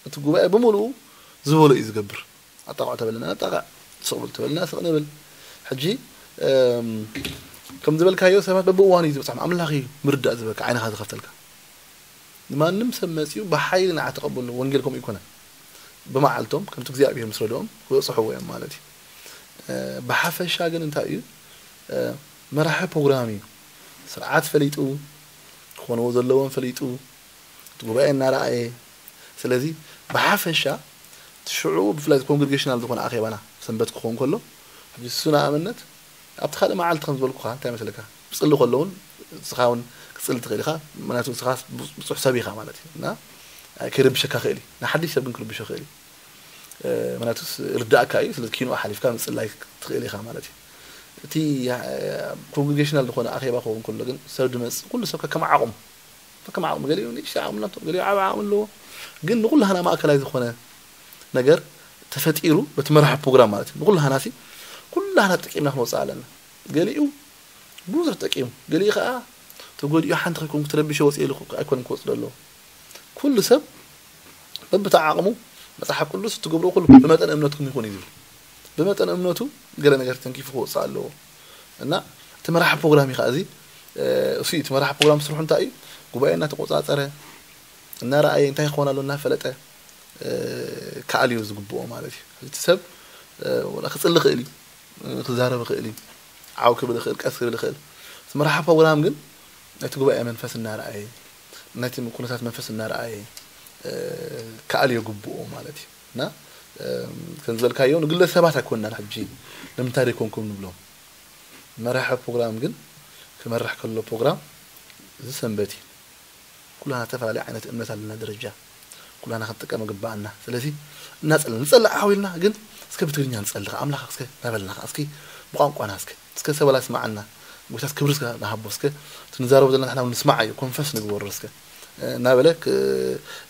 እቲ ጉባኤ ብምሉኡ ዝበሎ እዩ ዝገብር። ኣጣቕዑ ተበልና ነጣቕዕ፣ ስቕ በሉ ተበልና ስቕ ንብል። ሕጂ እም፣ ከም ዝበልካዮ ሰባት በብእዋኑ እዩ ዝበፅሖም። ኣምላኽ እዩ ምርዳእ ዝበካ ዓይንኻ ዝኸፍተልካ። ንማንም ሰብ መፂኡ ብሓይሊ ንዓ ተቐበሎ። ወንጌል ከምኡ ይኮነን። ብመዓልቶም ከምቲ እግዚኣብሔር ምስ ረድኦም ክበፅሕዎ እዮም ማለት እዩ። እ፣ ብሓፈሻ ግን እንታይ እዩ? እ፣ መራሒ ፕሮግራም እዩ። ስርዓት ፈሊጡ፣ ክኾንዎ ዘለዎም ፈሊጡ፣ እቲ ጉባኤ እናረኣየ። ስለዚ ብሓፈሻ እቲ ሽዑ ብፍላይ ኮንግሪጌሽናል ዝኾነ ኣኼባና ሰንበት ክኸውን ከሎ፣ ሕጂ እሱ ንኣብነት ኣብቲ ካልእ መዓልቲ ከም ዝበልኩኻ እንታይ መስለካ? ክጽሊ ከሎ እውን ንስኻ እውን ክትጽሊ ትኽእል ኢኻ። ምክንያቱ ንስኻ ብጹሕ ሰብ ኢኻ ማለት እዩ። እና ከይረብሸካ ክእል እዩ። ንሓድሽ ሰብ ግን ክርብሾ ክእል እዩ። እ፣ ምክንያቱ ርዳእካ እዩ። ስለዚ ኪንኡ ሓሊፍካ ምጽላይ ትኽእል ኢኻ ማለት እዩ። እቲ እ፣ ኮንግሪጌሽናል ዝኾነ ኣኼባ ክኸውን ከሎ ግን ሰብ ድመጽእ፣ ኩሉ ሰብ ከከም ዓቕሙ፣ ከከም ዓቕሙ፣ ገሊኡ ንእሽቶ ዓቕሚ ኣለዎ፣ ገሊኡ ዓቢ ዓቕሚ ኣለዎ። ግን ንኩላህና ማእከላይ ዝኾነ ነገር ተፈጢሩ በቲ መራሒ ፕሮግራም ማለት እዩ። ንኩላህና ሲ ኩላህና ተጠቂምና ክንወጽእ ኣለና። ገሊኡ ብዙሕ ጠቂሙ፣ ገሊኡ ከኣ ተጎዲኡ ሓንቲ ከይኮንኩ ተረቢሸ ወጽእ ኢሉ ኣይኮነን ክወጽእ ዘለዎ። ኩሉ ሰብ በብቲ ዓቕሙ መጽሓፍ ቅዱስ እትገብሮ ኩሉ ብመጠን እምነትኩም ይኹን እዩ ዝብል። ብመጠን እምነቱ ገለ ነገር ተንኪፉ ክወጽእ ኣለዎ። እና እቲ መራሒ ፕሮግራም እዩ ከኣ እዚ፣ እ፣ እሱ እዩ እቲ መራሒ ፕሮግራም ስርሑ እንታይ እዩ? ጉባኤ እናተቆጻጸረ፣ እናረኣየ፣ እንታይ ክኾን ኣሎ እናፈለጠ፣ እ፣ ክኣልዮ ዝግብኦ ማለት እዩ። እቲ ሰብ፣ እ፣ ወላ ክጽሊ ክእል እዩ፣ እ፣ ክዛረብ ክእል እዩ፣ ዓው ክብል ክእል፣ ቀስ ክብል ክእል። እቲ መራሒ ፕሮግራም ግን ነቲ ጉባኤ መንፈስ እናረኣየ፣ ነቲ ኩነታት መንፈስ እናረኣየ፣ እ፣ ክኣልዮ ግብኦ ማለት እዩ። እና፣ እ፣ ከም ዝበልካዮ ንግለሰባት ኣይኮንናን ሕጂ ንምንታይ ደይኮንኩም ንብሎም። መራሒ ፕሮግራም ግን ክመርሕ ከሎ ፕሮግራም እዚ ሰንበት እዩ። ኩላና ዝተፈላለየ ዓይነት እምነት ኣለና ደረጃ። ኩላና ክንጥቀም ግባኣና። ስለዚ እናጸለ-፣ ንጸልእ ዓው ኢልና ግን እስከ ብትግርኛ ንጸልእ ኣምላኽ እስከ እናበልና እስኪ ብቋንቋና እስከ፣ እስከ ሰበላ ስማዓና። ጎይታስ ክብሪ እስከ ንሃቦ እስከ ትንዛረቡ ዘለና ንሕና እውን ንስማዓዮ፣ ኮንፈስ ንግበሮ እስከ፣ እ፣ እናበለ ክ-፣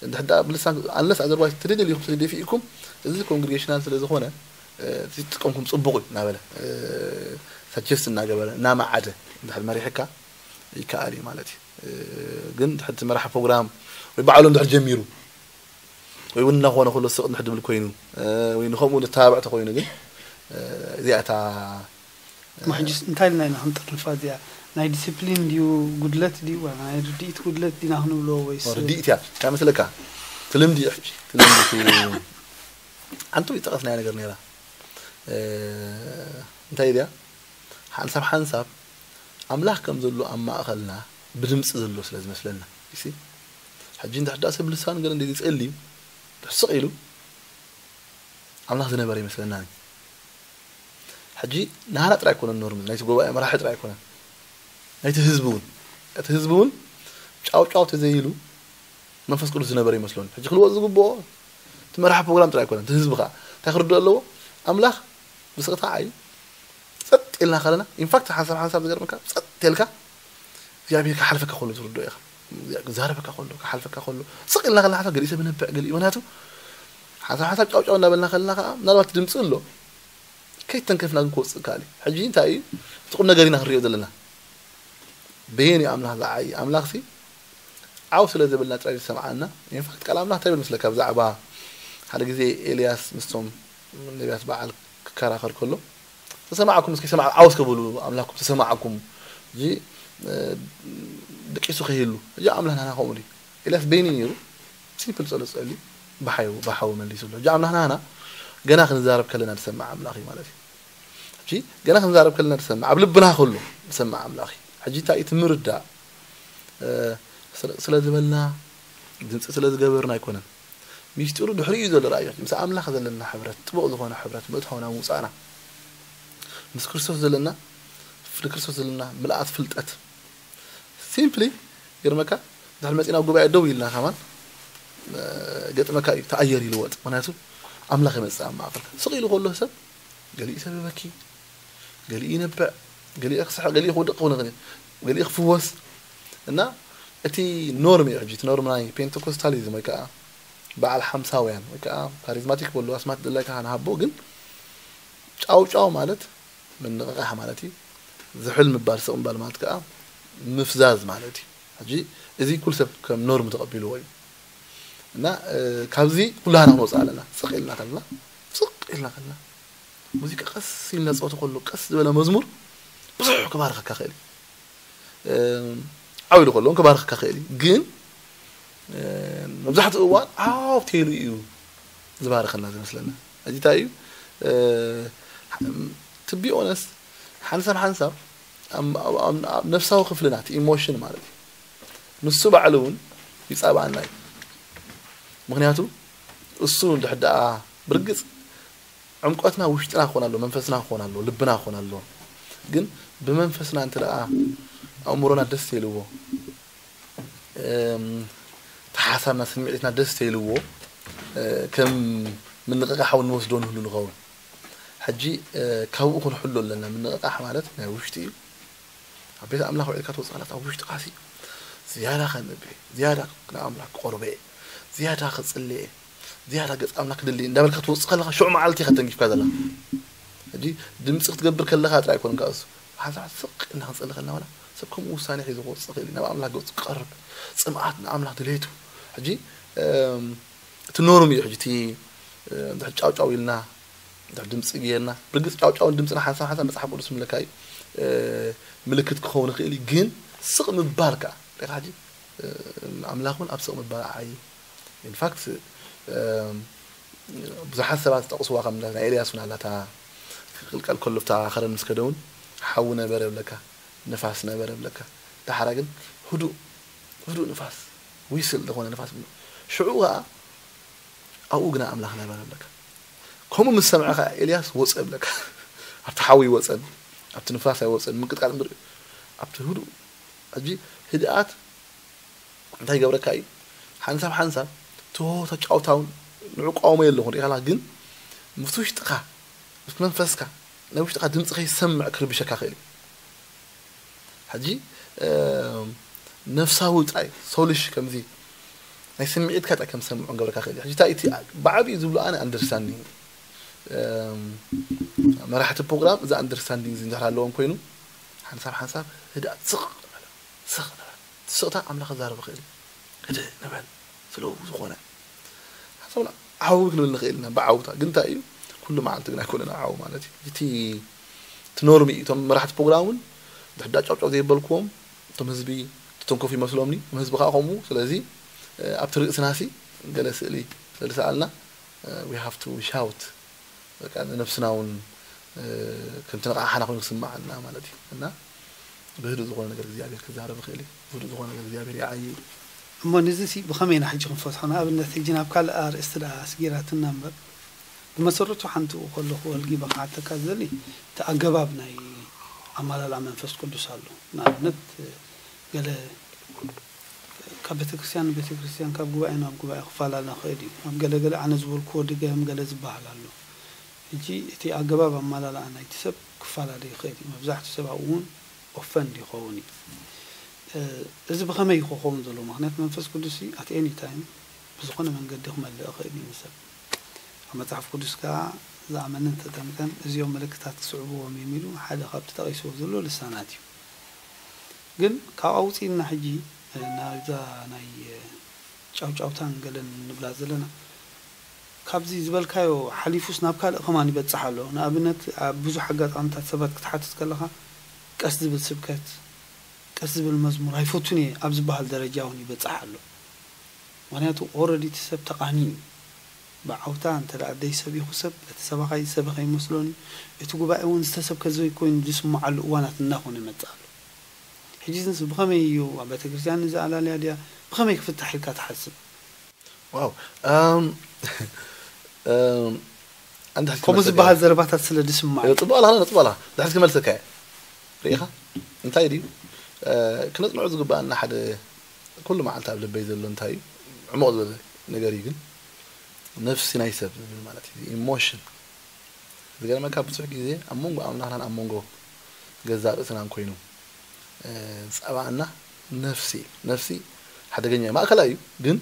እንድሕር ደኣ ብልሳን ኣለስ ኣዘርባይስ ትደልዩ ኢኹም ስለ ደፊእኩም እዚ ኮንግሪጌሽናል ስለ ዝኾነ፣ እ፣ እዚ ትጥቀምኩም ጽቡቕ እዩ እናበለ፣ እ፣ ሳጀስት እናገበረ እናመዓደ እንድሕር መሪሕካ ይከኣል እዩ ማለት እዩ። እ፣ ግን ድሕር እቲ መራሒ ፕሮግራም ወይ ባዕሉ እንድሕር ጀሚሩ ወይ እውን እናኾነ ከሎ ስቕ እንድሕር ድብል ኮይኑ፣ እ፣ ወይ ንኸምኡ ንተባብዕ ተኾይኑ ግን፣ እ፣ እዚኣ እታ እሞ ሕጂስ እንታይ ኢልና ኢና ክንጥርንፋ እዚኣ? ናይ ዲስፕሊን ድዩ ጉድለት ድዩ? ዋላ ናይ ርድኢት ጉድለት ዲና ክንብሎ ወይስ? ኦ፣ ርድኢት እያ። እንታይ መስለካ? እቲ ልምዲ እዩ ሕጂ። እቲ ልምዲ እቲ ሓንቲ ይጠቐስናያ ነገር ነይራ። እ፣ እንታይ ድያ? ሓንሳብ ሓንሳብ ኣምላኽ ከም ዘሎ ኣብ ማእኸልና ብድምፂ ዘሎ ስለ ዝመስለና። ይሲ? ሕጂ እንድሕር ደኣ ሰብ ልሳን ገለ እንደ ዝጸሊ እዩ፣ ስቕ ኢሉ ኣምላኽ ዝነበረ ይመስለና። ሕጂ ናህና ጥራይ ኣይኮነን ኖርም፣ ናይቲ ጉባኤ መራሒ ጥራይ ኣይኮነን። ናይቲ ህዝቢ እውን። እቲ ህዝቢ እውን ጫው ጫው ተዘይሉ መንፈስ ቅዱስ ዝነበረ ይመስለኒ። ሕጂ ክልወጥ ዝግብኦ እቲ መራሒ ፕሮግራም ጥራይ ኣይኮነን፣ እቲ ህዝቢ ከዓ እንታይ ክርድኦ ኣለዎ? ኣምላኽ ብስቕታ ዓይ ጸጥ ኢልና ከለና፣ ኢንፋክት ሓንሳብ ሓንሳብ ዝገርመካ ጸጥ ኢልካ እግዚኣብሔር ክሓልፈካ ከሎ ትርድኦ ኢኻ። ክዛረበካ ከሎ፣ ክሓልፈካ ከሎ፣ ስቕ ኢልና ከለና ሓንሳብ ገሊኡ ሰብ ይነብዕ፣ ገሊኡ ምኽንያቱ ሓንሳብ ሓንሳብ ጫው ጫው እናበልና ከለና ከዓ ምናልባት ድምፂ ኣሎ። ከይተንከፍና ግን ክወፅእ ይከኣል እዩ። ሕጂ እንታይ እዩ? እቲ ቁም ነገር ኢና ክንሪኦ ዘለና። በየን እዩ ኣምላኽ ዝዓይ? ኣምላኽሲ ዓው ስለ ዘበልና ጥራይ ዝሰምዓና። ኢንፋክት ቃል ኣምላኽ እንታይ ይብል መስለካ? ብዛዕባ ሓደ ግዜ ኤልያስ ምስቶም ነቢያት በዓል ክከራኸር ከሎ፣ "ተሰማዕኩም እስኪ ሰማዕ-" ዓው እስከ በሉ ኣምላኽኩም ተሰማዕኩም። እዚ፣ እ፣ ደቂሱ ከይህሉ። እዚ ኣምላኽ ናና ከምኡ ድዩ? ኤልያስ በይኑ ነይሩ። ሲምፕል ጸሎት ጸልዩ ብሓይው፣ ብሓው መሊሱሉ። ሕጂ ኣምላኽ ናና ገና ክንዛረብ ከለና ዝሰምዕ ኣምላኽ እዩ ማለት እዩ። ሕጂ ገና ክንዛረብ ከለና ዝሰምዕ፣ ኣብ ልብና ከሎ ዝሰምዕ ኣምላኽ እዩ። ሕጂ እንታይ እዩ እቲ ምርዳእ? እ፣ ስለ፣ ስለ ዝበልና፣ ድምፂ ስለ ዝገበርና ኣይኮነን። ሚስጢሩ ድሕሪኡ ዘሎ ራእዮ። ምስ ኣምላኽ ዘለና ሕብረት፣ ጥቡቕ ዝኾነ ሕብረት፣ ምእታውና ምውፃእና። ምስ ክርስቶስ ዘለና፣ ንክርስቶስ ዘለና ምልኣት ፍልጠት። ሲምፕሊ፣ ገርመካ፣ ድሕሪ መፂና ኣብ ጉባኤ ደው ኢልና ከማን፣ እ፣ ገጥመካ እዩ፣ እቲ ኣየር ይልወጥ። ምክንያቱ ኣምላኽ ይመፅእ ኣብ ማእኸልካ። ስቕ ኢሉ ከሎ ሰብ፣ ገሊኡ ሰብ ይበኪ፣ ገሊኡ ይነብዕ፣ ገሊኡ ክስሕቕ፣ ገሊኡ ክውድቕ ክኾን ይኽእል እዩ፣ ገሊኡ ክፍወስ። እና እቲ ኖርም እዩ። ሕጂ እቲ ኖርም ናይ ፔንቴኮስታሊዝም ወይ ከዓ በዓል ሓምሳውያን ወይ ከዓ ካሪዝማቲክ በሉ ኣስማት ድላይካ ንሃቦ፣ ግን ጫው ጫው ማለት ምንቕቓሕ ማለት እዩ። ዝሕል ምባል፣ ስቕ ምባል ማለት ከዓ ምፍዛዝ ማለት እዩ። ሕጂ እዚ ኩሉ ሰብ ከም ኖርም ተቐቢልዎ እዩ። እና ካብዚ ኩላህና ክንወፅእ ኣለና። ስቕ ኢልና ከለና ስቕ ኢልና ከለና ሙዚቃ ቀስ ኢልና ጸወተ ከሎ ቀስ ዝበለ መዝሙር ብዙሕ ክባርኸካ ክእል እዩ። ዓው ኢሉ ከሎ ክባርኸካ ክእል እዩ። ግን መብዛሕትኡ እዋን ዓው ተይሉ እዩ ዝባርኸና ዝመስለና። ሕጂ እንታይ እዩ ትቢ ኦነስ ሓንሳብ ሓንሳብ ነፍሳዊ ክፍልና እቲ ኢሞሽን ማለት እዩ ንሱ ባዕሉ እውን ይፃባኣና እዩ። ምክንያቱ እሱ እንድሕር ደኣ ብርግፅ ዕምቆትና ውሽጥና ክኾን ኣሎ መንፈስና ክኾን ኣሎ ልብና ክኾን ኣሎ። ግን ብመንፈስና እንተ ደኣ ኣእምሮና ደስ ተይልዎ ተሓሳብና ስምዒትና ደስ ተይልዎ ከም ምንቕቃሕ እውን ንወስዶ ንህሉ ንኸውን። ሕጂ ካብኡ ክንሕሎ ኣለና። ምንቕቃሕ ማለት ናይ ውሽጢ እዩ። ኣብ ቤት ኣምላኽ ውዒልካ ትወፅእ ከለካ ኣብ ውሽጥኻሲ ዝያዳ ከንብ ዝያዳ ንኣምላኽ ክቆርበ ዝያዳ ክፅልየ ዝያዳ ገፅ ኣምላኽ ክድሊ እንዳበልካ ትወፅእ ከለካ ሽዑ መዓልቲ ኢኻ ተንጊፍካ ዘላ። ሕጂ ድምፂ ክትገብር ከለካ ጥራይ ኣይኮነን ካእሱ ሓንሳብ ስቕ ኢልና ክንፀሊ ከለና ዋላ ሰብ ከምኡ ውሳኔ ሒዙ ክወፅእ ክእል ናብ ኣምላኽ ገፁ ክቀርብ ፅምኣት ንኣምላኽ ድሌቱ። ሕጂ እቲ ኖርም እዩ። ሕጂ እቲ ጫውጫው ኢልና ድምፂ ገይርና ብርግፅ ጫውጫውን ድምፅና ሓንሳብ ሓንሳብ መፅሓፍ ቅዱስ ምለካ እዩ ምልክት ክኸውን ይኽእል እዩ። ግን ስቕ ምባል ከዓ ሪኻ ሕጂ ኣምላኽ እውን ኣብ ስቕ ምባል ዓይ ኢንፋክት ብዙሓት ሰባት ዝጠቕስዋ ከም ናይ ኤልያስ እውን ኣላታ ክቅልቀል ከሎ ብታ ከረን ምስ ከደውን ሓዊ ነበረ ብለካ ንፋስ ነበረ ብለካ። ዳሓራ ግን ህዱእ ህዱእ ንፋስ ዊስል ዝኾነ ንፋስ ሽዑ ከዓ ኣብኡ ግና ኣምላኽ ነበረ ብለካ። ከምኡ ምስ ሰምዐ ከዓ ኤልያስ ወፀ ብለካ። ኣብቲ ሓዊ ይወፀን ኣብቲ ንፋስ ኣይወፀን ምንቅጥቃጥ ምድሪ ኣብቲ ህዱእ ሕጂ ህድኣት እንታይ ይገብረካ እዩ? ሓንሳብ ሓንሳብ ትሆ ተጫውታውን ንዕቋሞ የለኹን ሪኢኻላ ግን ምስ ውሽጥኻ ምስ መንፈስካ ናይ ውሽጥኻ ድምፂ ከይሰምዕ ክርብሸካ ክእል እዩ። ሕጂ ነፍሳዊ ጥራይ ሶልሽ ከምዚ ናይ ስምዒትካ ጥራይ ከም ሰምዑ ንገብረካ ክእል እዩ። ሕጂ እንታይ እቲ ብዓብዩ ዝብሎ ኣነ ኣንደርስታንዲንግ መራሕቲ ፕሮግራም እዚ ኣንደርስታንዲንግ እዚ እንድሕር ኣለዎም ኮይኑ ሓንሳብ ሓንሳብ ህድኣት ስቕ ንበል ስቕ ንበል እቲ ስቕታ ኣምላኽ ክዛረብ ይኽእል እዩ። ህድእ ንበል ስለው ዝኾነ ሓሳብና ዓው ክንብል ንኽእል ኢና ብዓውታ ግን እንታይ እዩ ኩሉ መዓልቲ ግን ኣይኮነን ዓው ማለት እዩ እቲ እቲ ኖርሚ እዩ እቶም መራሕቲ ፕሮግራም እውን ድሕዳ ጫውጫው ዘይበልክዎም እቶም ህዝቢ ትተንከፉ ይመስሎምኒ እቶም ህዝቢ ከዓ ከምኡ ስለዚ ኣብቲ ርእስና ሲ ገለ ስእሊ ስለዝሰኣልና we have to shout በቃ ንነብስና እውን ከምቲ ነቃሓና ኮይኑ ክስምዓና ማለት እዩ እና ብህዱእ ዝኾነ ነገር እግዚኣብሔር ክዛረብ ይኽእል እዩ ብህዱእ ዝኾነ ነገር እግዚኣብሔር ይዓይ እዩ እሞ ንዚ ሲ ብኸመይ ኢና ሕጂ ክንፈትሖ ንኣብነት ሕጂ ናብ ካልእ ኣርእስቲ ደኣ ኣስጊራትና እምበር ብመሰረቱ ሓንትኡ ከለኹ ኣልጊበ ክሓተካ ዝደሊ እቲ ኣገባብ ናይ ኣማላልኣ መንፈስ ቅዱስ ኣሎ ንኣብነት ገለ ካብ ቤተክርስትያን ንቤተክርስትያን ካብ ጉባኤ ናብ ጉባኤ ክፈላለ ይኽእል እዩ ኣብ ገለ ገለ ኣነ ዝበልክዎ ድገም ገለ ዝበሃል ኣሎ ሕጂ እቲ ኣገባብ ኣማላልኣ ናይቲ ሰብ ክፈላለ ይኽእል እዩ መብዛሕትኡ ሰብ ኣብኡ እውን ኦፈንድ ይኸውን እዩ እዚ ብኸመይ እዩ ክኸውን ዘለዎ ምኽንያት መንፈስ ቅዱስ at any time ብዝኾነ መንገዲ ክመልእ ይኽእል እዩ ንሰብ ኣብ መፅሓፍ ቅዱስ ከዓ ዝኣመንን ተጠምቀን እዚኦም ምልክታት ክስዕብዎም እዮም ኢሉ ሓደ ካብቲ ጠቒስዎ ዘሎ ልሳናት እዩ ግን ካብ ኣውፅእና ሕጂ ናብዛ ናይ ጫውጫውታን ገለን ንብላ ዘለና ካብዚ ዝበልካዮ ሓሊፉስ ናብ ካልእ ከማን ይበፅሕ ኣሎ ንኣብነት ኣብ ብዙሕ ኣጋጣምታት ሰባት ክትሓትት ከለኻ ቀስ ዝብል ስብከት ቀስ ዝብል መዝሙር ኣይፈቱን እየ ኣብ ዝበሃል ደረጃ እውን ይበፅሕ ኣሎ ምክንያቱ already እቲ ሰብ ተቃንዩ እዩ ብዓውታ እንተ ደኣ ደይ ሰቢኹ ሰብ እቲ ሰባኻይ ዝሰበኸ ይመስሎን እዩ እቲ ጉባኤ እውን ዝተሰብከ ዘይኮይኑ ዝስምዓሉ እዋናት እናኾነ ይመፅእ ኣሎ ሕጂ ዝንስ ብኸመይ እዩ ኣብ ቤተክርስትያን እዚ ኣላልያ ድያ ብኸመይ ክፍታሕ ኢልካ ትሓስብ ዋው ኣም ኣም ኣንድ ከምኡ ዝበሃል ዘረባታት ስለ ዝስማዕ እዩ። ጽቡቕ ኣለኻ፣ ጽቡቕ ኣለኻ። ድሕሪት ክመልሰካ እየ። ርኢኻ? እንታይ ድዩ? እ፣ ክነጽንዖ ዝግበኣና ሓደ ኩሉ መዓልቲ ኣብ ልበይ ዘሎ እንታይ እዩ? ዕሙቕ ዝበለ ነገር እዩ ግን ነፍሲ ናይ ሰብ ዝብል ማለት እዩ። ኢሞሽን። ዝገርመካ ብዙሕ ግዜ ኣብ መንጎ ኣምላኽናን ኣብ መንጎ ገዛእ ርእስናን ኮይኑ፣ እ፣ ዝጸባኣና ነፍሲ እዩ። ነፍሲ ሓደገኛ እዩ። ማእከላይ እዩ ግን፣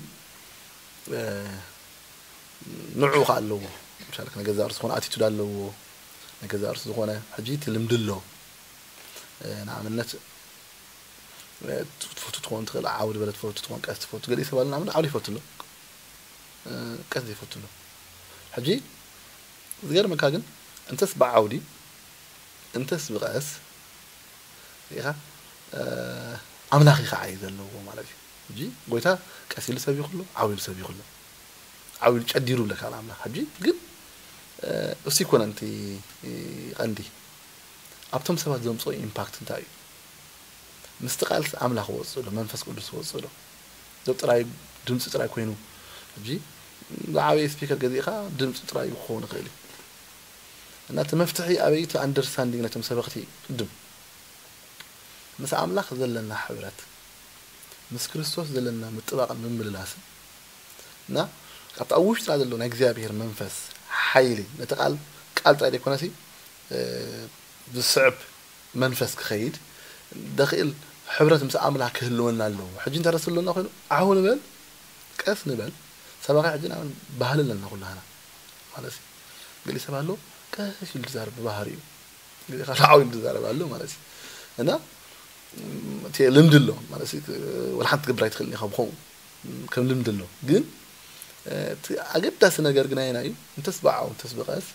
እ፣ ንዑ ከኣ ኣለዎ። ምሳሌ፣ ናይ ገዛእ ርእሱ ዝኾነ ኣቲቱድ ኣለዎ። ናይ ገዛእ ርእሱ ዝኾነ፣ ሕጂ እቲ ልምዲ ኣሎ። እ፣ ንኣብነት፣ እ፣ ትፈቱ ትኸውን ትኽእል፣ ዓው ዝበለ ትፈቱ ትኸውን፣ ቀስ ትፈቱ፣ ገሊኡ ሰብ ኣሎ፣ ንኣብነት ዓው ይፈቱ ኣሎ። ቀስ ዘይፈቱ ኣሎ። ሕጂ ዝገርመካ ግን እንተስ ብዓውዲ እንተስ ብቐስ ርኢኻ ኣምላኽ እዩ ከዓ እዩ ዘለዎ ማለት እዩ። ሕጂ ጎይታ ቀስ ኢሉ ሰብ ይኽሎ ዓው ኢሉ ሰብ ይኽሎ ዓው ኢሉ ጨዲሩ ብለካ ኣምላኽ። ሕጂ ግን እሱ ይኮነ ንቲ ቀንዲ ኣብቶም ሰባት ዘምፅኦ ኢምፓክት እንታይ እዩ? ምስቲ ቃልስ ኣምላኽ ወፅእ ዶ መንፈስ ቅዱስ ወፅእ ዶ? ዶ ጥራይ ድምፂ ጥራይ ኮይኑ ሕጂ ዝዓበየ ስፒከር ገዚእካ ድምፂ ጥራይ ክኸውን ይኽእል እዩ። እና እቲ መፍትሒ ኣበይ እቲ ኣንደርስታንዲንግ ነቶም ሰበኽቲ ቅድም ምስ ኣምላኽ ዘለና ሕብረት ምስ ክርስቶስ ዘለና ምጥባቕን ምምልላስን እና ካብቲ ኣብ ውሽጥና ዘሎ ናይ እግዚኣብሔር መንፈስ ሓይሊ ነቲ ቃል ቃል ጥራይ ዘይኮነሲ ዝስዕብ መንፈስ ክኸይድ ደኽእል ሕብረት ምስ ኣምላኽ ክህልወና ኣለዎ። ሕጂ እንተ ረስ ኣለና ኮይኑ ዓሁ ንበል ቀስ ንበል ሰባኻ ሕጂ ንኣምን ባህል ኣለና ኩላህና ማለት እዩ። ገሊ ሰብ ኣሎ ቀስ ኢሉ ዝዛረብ ብባህሪ እዩ። ገሊ ካልእ ዓው ኢሉ ዝዛረብ ኣሎ ማለት እዩ። እና እቲ ልምዲ ኣሎ ማለት እዩ። ወላ ሓንቲ ትገብር ኣይትኽእልን ኢኻ ብኸምኡ ከም ልምዲ ኣሎ። ግን እቲ ኣገዳሲ ነገር ግን ኣየና እዩ? እንተስ ብዓው እንተስ ብቐስ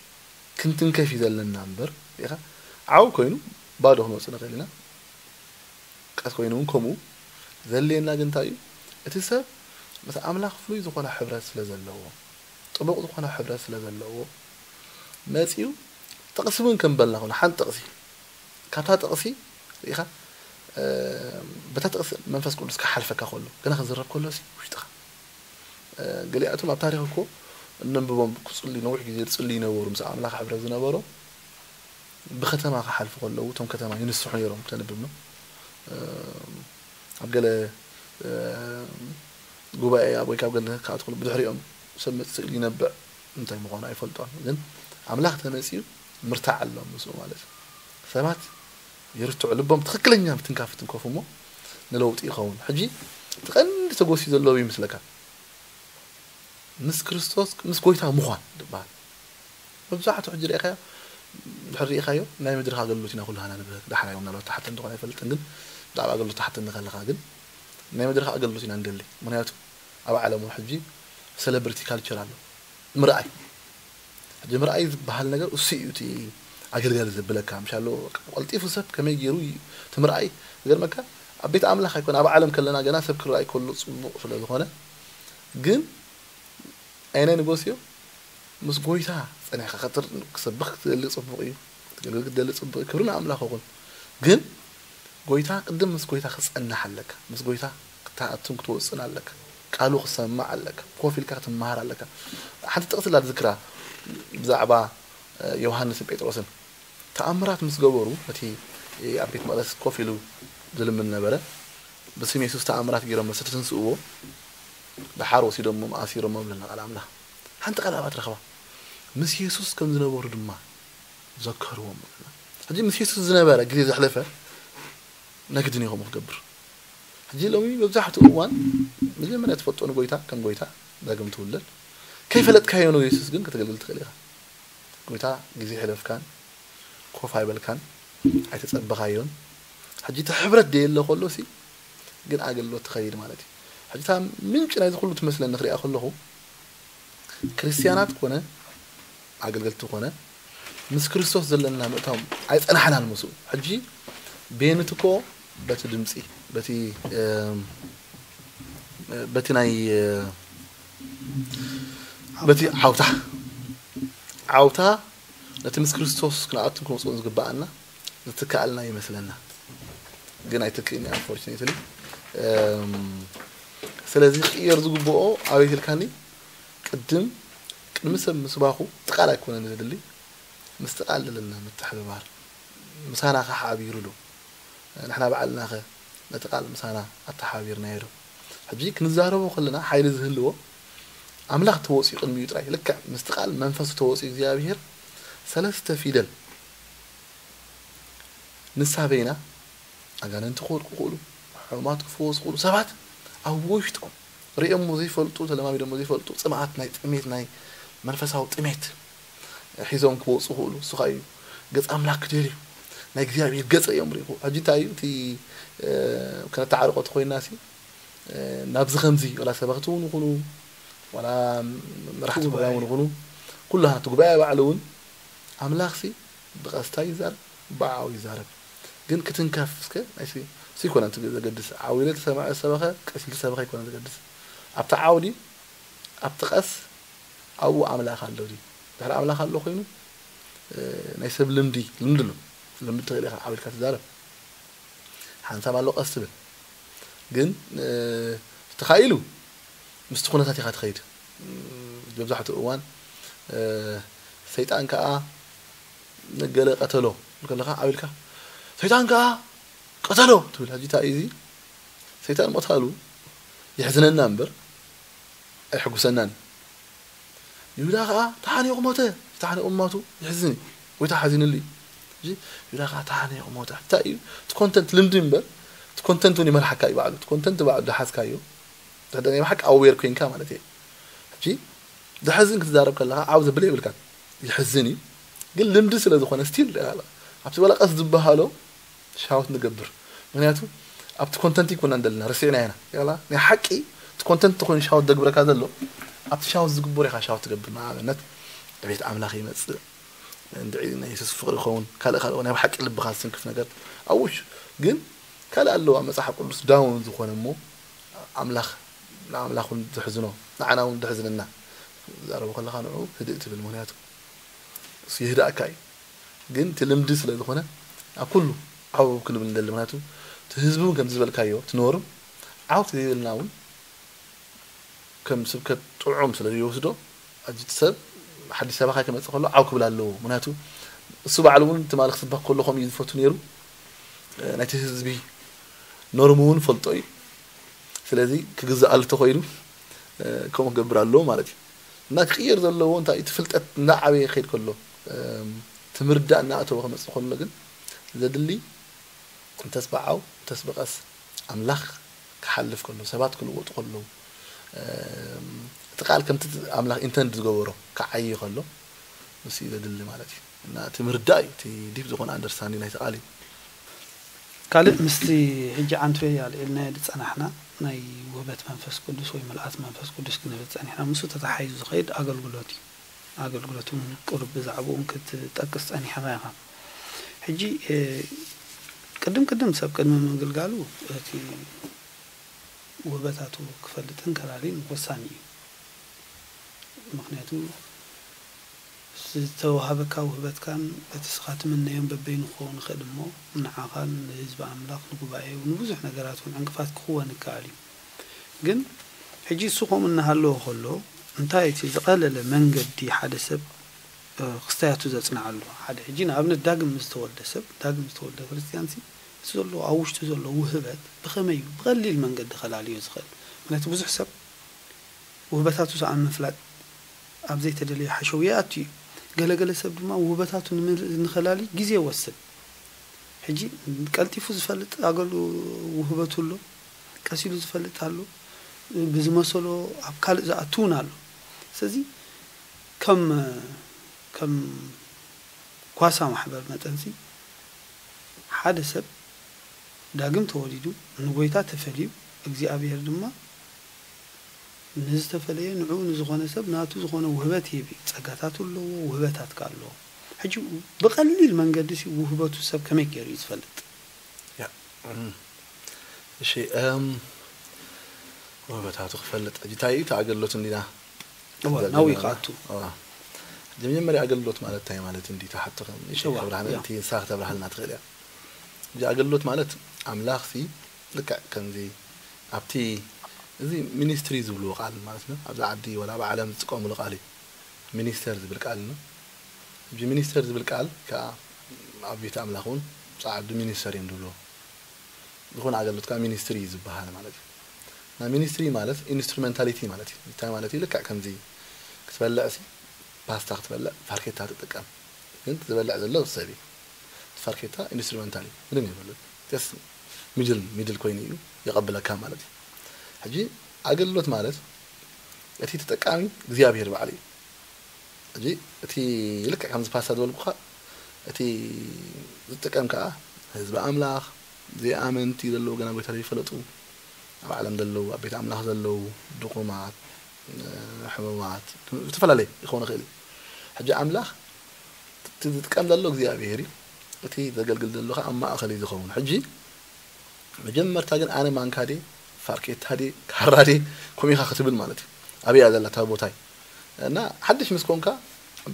ክንትንከፍ እዩ ዘለና እምበር ኢኻ ዓው ኮይኑ ባዶ ክንወፅእ ንኽእል ኢና። ቀስ ኮይኑ እውን ከምኡ ዘድልየና ግን እንታይ እዩ? እቲ ሰብ ምስ ኣምላኽ ፍሉይ ዝኾነ ሕብረት ስለ ዘለዎ ጥቡቕ ዝኾነ ሕብረት ስለ ዘለዎ መፂኡ ጥቕሲ እውን ከም በልና ኮነ ሓንቲ ጥቕሲ ካብታ ጥቕሲ ርኢኻ በታ ጥቕሲ መንፈስ ቅዱስ ክሓልፈካ ከሎ ገና ክዝረብ ከሎ ውሽጥኻ ገሊኣቶም ኣብ ታሪኽ እኮ እነንብቦም ክፅሉ ነዊሕ ግዜ ዝፅሉ ይነበሩ ምስ ኣምላኽ ሕብረት ዝነበሮ ብከተማ ክሓልፉ ከለዉ እቶም ከተማ ይንስሑ ነይሮም ተንብብ ነው ኣብ ገለ ጉባኤ ኣብ ወይ ካብ ገለ ክኣትኩ ብድሕሪኦም ሰብ መፅእ ይነብዕ እንታይ ምዃኑ ኣይፈልጦን ግን ኣምላኽ ተመፅኡ ምርታዕ ኣሎ ምስኡ ማለት እዩ ሰባት ይርትዑ ልቦም ትኽክለኛ ምትንካፍ ትንከፉ እሞ ንለውጢ ይኸውን ሕጂ ትቐንዲ ተጎሲ ዘለዎ ይምስለካ ምስ ክርስቶስ ምስ ጎይታ ምዃን ዝበሃል መብዛሕትኡ ሕጂ ርኢኻዮ ድሕር ርኢኻዮ ናይ መድረኽ ኣገልግሎት ኢና ኩላህና ንብህግ ዳሕራዮ ምናልባት ተሓተ እንደኾነ ኣይፈልጥን ግን ብዛዕባ ኣገልግሎት ተሓተኒ ከለኻ ግን ናይ መድረኽ ኣገልግሎት ኢና ንደሊ ምክንያቱ ኣብ ዓለም እውን ሕጂ ሰለብሪቲ ካልቸር ኣሎ ምርኣይ ሕጂ ምርኣይ ዝበሃል ነገር እሱ እዩ እቲ ኣገልጋሊ ዘብለካ ምሻሎ ቀልጢፉ ሰብ ከመይ ገይሩ እቲ ምርኣይ ዝገርመካ ኣብ ቤት ኣምላኽ ኣይኮነ ኣብ ዓለም ከለና ገና ሰብ ክረኣይ ከሎ ፅቡቕ ስለ ዝኾነ ግን ኣይናይ ንጎስዮ ምስ ጎይታ ፀኒሕካ ክትር ክሰብኽ ክትደሊ ፅቡቕ እዩ ክትገልግል ክትደሊ ፅቡቕ እዩ ክብሪ ንኣምላኽ ይኹን ግን ጎይታ ቅድም ምስ ጎይታ ክፀንሕ ኣለካ ምስ ጎይታ ክትኣቱን ክትወፅን ኣለካ ቃሉ ክሰማዕ ኣለካ ኮፍ ኢልካ ክትመሃር ኣለካ ሓንቲ ጥቕሲ ላ ዝክራ ብዛዕባ ዮሃንስን ጴጥሮስን ተኣምራት ምስ ገበሩ እቲ ኣብ ቤት መቕደስ ኮፍ ኢሉ ዝልምን ነበረ ብስም የሱስ ተኣምራት ገይሮም መስተ ተንስእዎ ደሓር ወሲዶሞም ኣሲሮሞም ለና ቃል ኣምላኽ ሓንቲ ቃል ኣባት ረኽባ ምስ የሱስ ከም ዝነበሩ ድማ ዘከርዎም ሕጂ ምስ የሱስ ዝነበረ ግዜ ዘሕለፈ ነግድን ኢኹም ክገብር ሕጂ ሎሚ መብዛሕትኡ እዋን መጀመርያ ትፈልጦ ንጎይታ ከም ጎይታ ዳግም ትውለድ ከይፈለጥካዮ ንየሱስ ግን ከተገልግል ትኽእል ኢኻ ጎይታ ግዜ ሕለፍካን ኮፍ ኣይበልካን ኣይተፀበኻዮን ሕጂ እቲ ሕብረት ደየለ ከሎ ሲ ግን ኣገልግሎት ትኸይድ ማለት እዩ ሕጂ እታ ምንጭ ናይዚ ኩሉ ትመስለኒ ክሪኣ ከለኹ ክርስትያናት ኮነ ኣገልገልቲ ኮነ ምስ ክርስቶስ ዘለና ምእታው ኣይፀናሕናን ምስኡ ሕጂ ቤንትኮ በቲ ድምፂ በቲ በቲ ናይ በቲ ዓውታ ዓውታ ነቲ ምስ ክርስቶስ ክንኣቱን ክንወፅኡን ዝግበኣና ዝትከኣልና ይመስለና ግን ኣይትክእን unfortunately ስለዚ ክቅየር ዝግብኦ ኣበይ ትልካኒ ቅድም ቅድሚ ሰብ ምስባኹ ጥቃል ኣይኮነን ዘድሊ ምስቲ ቃል ዘለና ምትሕብባር ምሳና ከሓቢሩ ዶ ንሕና በዓልናኸ ነቲ ቃል ምሳና ኣተሓቢርናዮ ዶ ሕጂ ክንዛረቦ ከለና ሓይሊ ዝህልዎ ኣምላኽ ተወፅኡ ቅድሚኡ ጥራይ ልክዕ ምስቲ ቃል መንፈሱ ተወፅኡ እግዚኣብሄር ሰለስተ ፊደል ንሳ በይና ኣጋንንቲ ክወድቁ ክእሉ ሕማት ክፍወሱ ክእሉ ሰባት ኣብ ውሽጦም ርእዮሞ ዘይፈልጡ ተለማሚዶሞ ዘይፈልጡ ፅምኣት ናይ ጥሜት ናይ መንፈሳዊ ጥሜት ሒዞም ክወፁ ክእሉ እሱ እዩ ገፅ ኣምላክ ክደልዩ ናይ እግዚኣብሔር ገፅ እዮም ሪእኹ ሕጂ እንታይ እዩ እቲ ከነተዓርቆ ተኮይና ሲ ናብዚ ከምዚ ወላ ሰበክቲ እውን ይኹኑ ዋላ መራሕቲ ጉባኤ እውን ይኹኑ፣ ኩሉ እቲ ጉባኤ ባዕሉ እውን ኣምላኽሲ ብቐስታ ይዛረብ፣ ብዓው ይዛረብ። ግን ክትንከፍ እስከ ናይ ሲ-፣ ሲ ይኮነ እቲ ዘገድስ። ዓው ኢለ ተሰማዐ ሰበኸ፣ ቀስ ኢሉ ተሰበኸ ይኮነ ዘገድስ። ኣብቲ ዓው ድዩ፣ ኣብቲ ቀስ፣ ኣብኡ ኣምላኽ ኣሎ ድዩ? ድሕሪ ኣምላኽ ኣሎ ኮይኑ፣ እ፣ ናይ ሰብ ልምዲ፣ ልምዲ ኣሎ። ልምዲ ትኽእል ኢኻ፣ ዓው ኢልካ ትዛረብ። ሓንሳብ ኣሎ ቀስ ትብል። ግን፣ እ፣ ተኻኢሉ ምስቲ ኩነታት ኢኻ ትኸይድ። እ፣ መብዛሕትኡ እዋን፣ እ፣ ሰይጣን ከኣ ነገለ ቀተሎ ከለኻ ዓው ኢልካ፣ "ሰይጣን ከኣ ቀተሎ" ትብል። ሕጂ እንታይ እዩ እዚ? ሰይጣን ምቕታሉ የሕዝነና እምበር ኣይሕጉሰናን እዩ። ይሁዳ ከኣ ተሓኒቑ ሞተ። ተሓኒቑ ምማቱ የሕዝን እዩ። ወይ ተሓዚንሉ እዩ። ሕጂ ይሁዳ ከኣ ተሓኒቑ ሞተ። እንታይ እዩ? እቲ ኮንተንት ልምዲ እምበር፣ እቲ ኮንተንት እውን ይመርሓካ እዩ ባዕሉ። እቲ ኮንተንት ባዕሉ ዝሓዝካዮ፣ ድሕሪ ናይ ብሓቂ ኣዌር ኮይንካ ማለት እዩ። ሕጂ ዘሕዝን ክትዛረብ ከለኻ ዓው ዘብል የብልካን። የሕዝን እዩ። ግን ልምዲ ስለ ዝኾነ ስቲል ኣብቲ ወላ ቀስ ዝበሃሎ ሻውት ንገብር። ምክንያቱ ኣብቲ ኮንተንት ይኮና እንደለና ረሲዕና ኢና። ያላ ናይ ሓቂ እቲ ኮንተንት ተኾይኑ ሻውት ደግብረካ ዘሎ ኣብቲ ሻውት ዝግበር ኢኻ ሻውት ትገብር። ንኣብነት ዕቤት ኣምላኽ ይመጽእ፣ እንድዒ ናይ የሱስ ፍቕሪ ይኸውን፣ ካልእ ካልእ ናይ ብሓቂ ልብኻ ዝስንክፍ ነገር ኣውሽ። ግን ካልእ ኣለዋ መጽሓፍ ቅዱስ ዳውን ዝኾነ እሞ ኣምላኽ ንኣምላኽ እውን ዘሕዝኖ ንዓና እውን ዘሕዝነና። ዝዛረቡ ከለኻ ንዑ ህድእ ትብል፣ ምክንያቱ እሱ ይህድኣካ እዩ። ግን እቲ ልምዲ ስለ ዝኾነ ኣብ ኩሉ ዓው ክንብል ንደሊ፣ ምክንያቱ እቲ ህዝቢ እውን ከምዚ ዝበልካዮ እቲ ኖርም ዓው ተዘይበልና እውን ከም ስብከት ጥዑም ስለ ዘይወስዶ፣ ሕጂ እቲ ሰብ ሓድሽ ሰባኻይ ክመጽእ ከሎ ዓው ክብል ኣለዎ። ምክንያቱ እሱ ባዕሉ እውን ትማሊ ክስበኽ ከሎ ከምኡ እዩ ዝፈቱ ነይሩ። እ፣ ናይቲ ህዝቢ ኖርም እውን ፈልጦ እዩ። ስለዚ ክግዛኣሉ ተኾይኑ፣ እ፣ ከምኡ ክገብር ኣለዎ ማለት እዩ። እና ክቕየር ዘለዎ እንታይ እዩ? እቲ ፍልጠት እናዓበየ ክኸይድ ከሎ፣ እም፣ እቲ ምርዳእ እናኣተወ ክመጽእ ከሎ ግን ዘድሊ እንተስ ብዓው እንተስ ብቐስ ኣምላኽ ክሓልፍ ከሎ፣ ሰባት ክልወጡ ከለዉ፣ እም፣ እቲ ቃል ከምቲ ኣምላኽ ኢንተንድ ዝገበሮ ክዓዪ ከሎ፣ ንሱ እዩ ዘድሊ ማለት እዩ። እና እቲ ምርዳእ እዩ፣ እቲ ዲፕ ዝኾነ ኣንደርስታንዲንግ ናይቲ ቃል እዩ። ካልእ ምስቲ ሕጂ ዓንትወይ ኣልዒልናዮ ዝጸናሕና ናይ ውህበት መንፈስ ቅዱስ ወይ ምልኣት መንፈስ ቅዱስ ክንብል ጸኒሕና፣ ምስኡ ተተሓሒዙ ዝኸይድ ኣገልግሎት እዩ። ኣገልግሎት እውን ቅሩብ ብዛዕባኡ እውን ክትጠቅስ ጸኒሕኻ ኢኻ። ሕጂ፣ እ፣ ቅድም ቅድም ሰብ ቅድሚ ምግልጋሉ እቲ ውህበታቱ ክፈልጥን ከላልይን ወሳኒ እዩ። ምኽንያቱ ዝተዋሃበካ ውህበትካን እቲ ስኻ ትምነዮን በበይኑ ክኸውን ይኽእል እሞ፣ ንዓኻን ንህዝቢ ኣምላኽ፣ ንጉባኤ፣ ንብዙሕ ነገራት እውን ዕንቅፋት ክኽወን ይከኣል እዩ። ግን ሕጂ እሱ ከምኡ እናሃለወ ከሎ፣ እንታይ እቲ ዝቐለለ መንገዲ ሓደ ሰብ፣ እ፣ ክስታያቱ ዘጽንዓሉ? ሓደ ሕጂ ንኣብነት ዳግም ዝተወልደ ሰብ፣ ዳግም ዝተወልደ ክርስትያንሲ፣ እቲ ዘሎ፣ ኣብ ውሽጡ ዘሎ ውህበት ብኸመይ እዩ ብቐሊል መንገዲ ከላልዮ ዝኽእል? ምክንያቱ ብዙሕ ሰብ ውህበታቱ ሰኣን ምፍላጥ ኣብ ዘይተደለየ ሓሸው ይኣቱ እዩ። ገለገለ ሰብ ድማ ውህበታቱ ንምል-፣ ንኸላሊ ግዜ ይወስድ። ሕጂ ቀልጢፉ ዝፈልጥ ኣገሉ ውህበቱ ኣሎ፣ ቀስ ኢሉ ዝፈልጥ ኣሎ፣ ብዝመሰሎ ኣብ ካልእ ዝኣቱ እውን ኣሎ። ስለዚ ከም፣ ከም ጓሳ ማሕበር መጠንሲ ሓደ ሰብ ዳግም ተወሊዱ ንጎይታ ተፈልዩ እግዚኣብሔር ድማ ንዝተፈለየ ንዕኡ ንዝኾነ ሰብ ናቱ ዝኾነ ውህበት ይህብ እዩ። ጸጋታቱ ኣለዎ፣ ውህበታት ከኣ ኣለዎ። ሕጂ ብቐሊል መንገዲ ሲ ውህበቱ ሰብ ከመይ ገይሩ እዩ ዝፈልጥ? ያ፣ እም፣ እሺ፣ እም፣ ውህበታቱ ክፈልጥ። ሕጂ እንታይ እዩ? እቲ ኣገልግሎት እንዲና እዋ፣ ክንዛዘም ናብኡ ኢና። ክኣቱ። እዋ። ሕጂ መጀመርያ ኣገልግሎት ማለት እንታይ ማለት እንዲ ተሓቶ ከም እሺ፣ እዋ፣ ክብርሃን ያ። እቲ ንስኻ ክተብርሃልና ትኽእል እያ። ሕጂ ኣገልግሎት ማለት ኣምላኽ ሲ ልክዕ ከምዚ ኣብቲ እዚ ሚኒስትሪ ዝብልዎ ቃል ማለት ነው። ኣብዚ ዓዲ ወላ ኣብ ዓለም ዝጥቀሙሉ ቃል እዩ። ሚኒስተር ዝብል ቃል ነው። ሕጂ ሚኒስተር ዝብል ቃል ከኣ ኣብ ቤት ኣምላኽ እውን ጸዓዱ ሚኒስተር እዮም ዝብልዎ። ዝኾነ ኣገልግሎት ከኣ ሚኒስትሪ እዩ ዝበሃል ማለት እዩ። እና ሚኒስትሪ ማለት ኢንስትሩሜንታሊቲ ማለት እዩ። እንታይ ማለት እዩ? ልክዕ ከምዚ ክትበልዕ ሲ ፓስታ ክትበልዕ ፋርኬታ ትጥቀም። ግን ዝበልዕ ዘሎ ሰብ እዩ። ፋርኬታ ኢንስትሩሜንታል እዩ። ምንም የብሉን። ጀስት ሚድል፣ ሚድል ኮይኑ እዩ የቐብለካ ማለት እዩ። ሕጂ ኣገልግሎት ማለት እቲ ተጠቃሚ እግዚኣብሔር ባዕሉ እዩ። ሕጂ እቲ ልክዕ ከምዚ ፓስታ ዝበልኩኻ እቲ ዝጥቀም ከኣ ህዝቢ ኣምላኽ፣ ዘይኣመንቲ ዘለዉ ገና ጎይታ ዘይፈለጡ ኣብ ዓለም ዘለዉ ኣብ ቤት ኣምላኽ ዘለዉ ድኹማት ሕሙማት ዝተፈላለየ ይኸውን ይኽእል እዩ። ሕጂ ኣምላኽ እቲ ዝጥቀም ዘሎ እግዚኣብሔር እዩ፣ እቲ ዘገልግል ዘሎ ከዓ ኣብ ማእኸል እዩ ዝኸውን። ሕጂ መጀመርታ ግን ኣነ ማንካ ድየ፣ ፋርኬታ ድየ፣ ካራ ድየ፣ ከምኡ ኢኻ ክትብል ማለት እዩ። ኣበይ እያ ዘላ እታ ቦታይ? እና ሓድሽ ምስ ኮንካ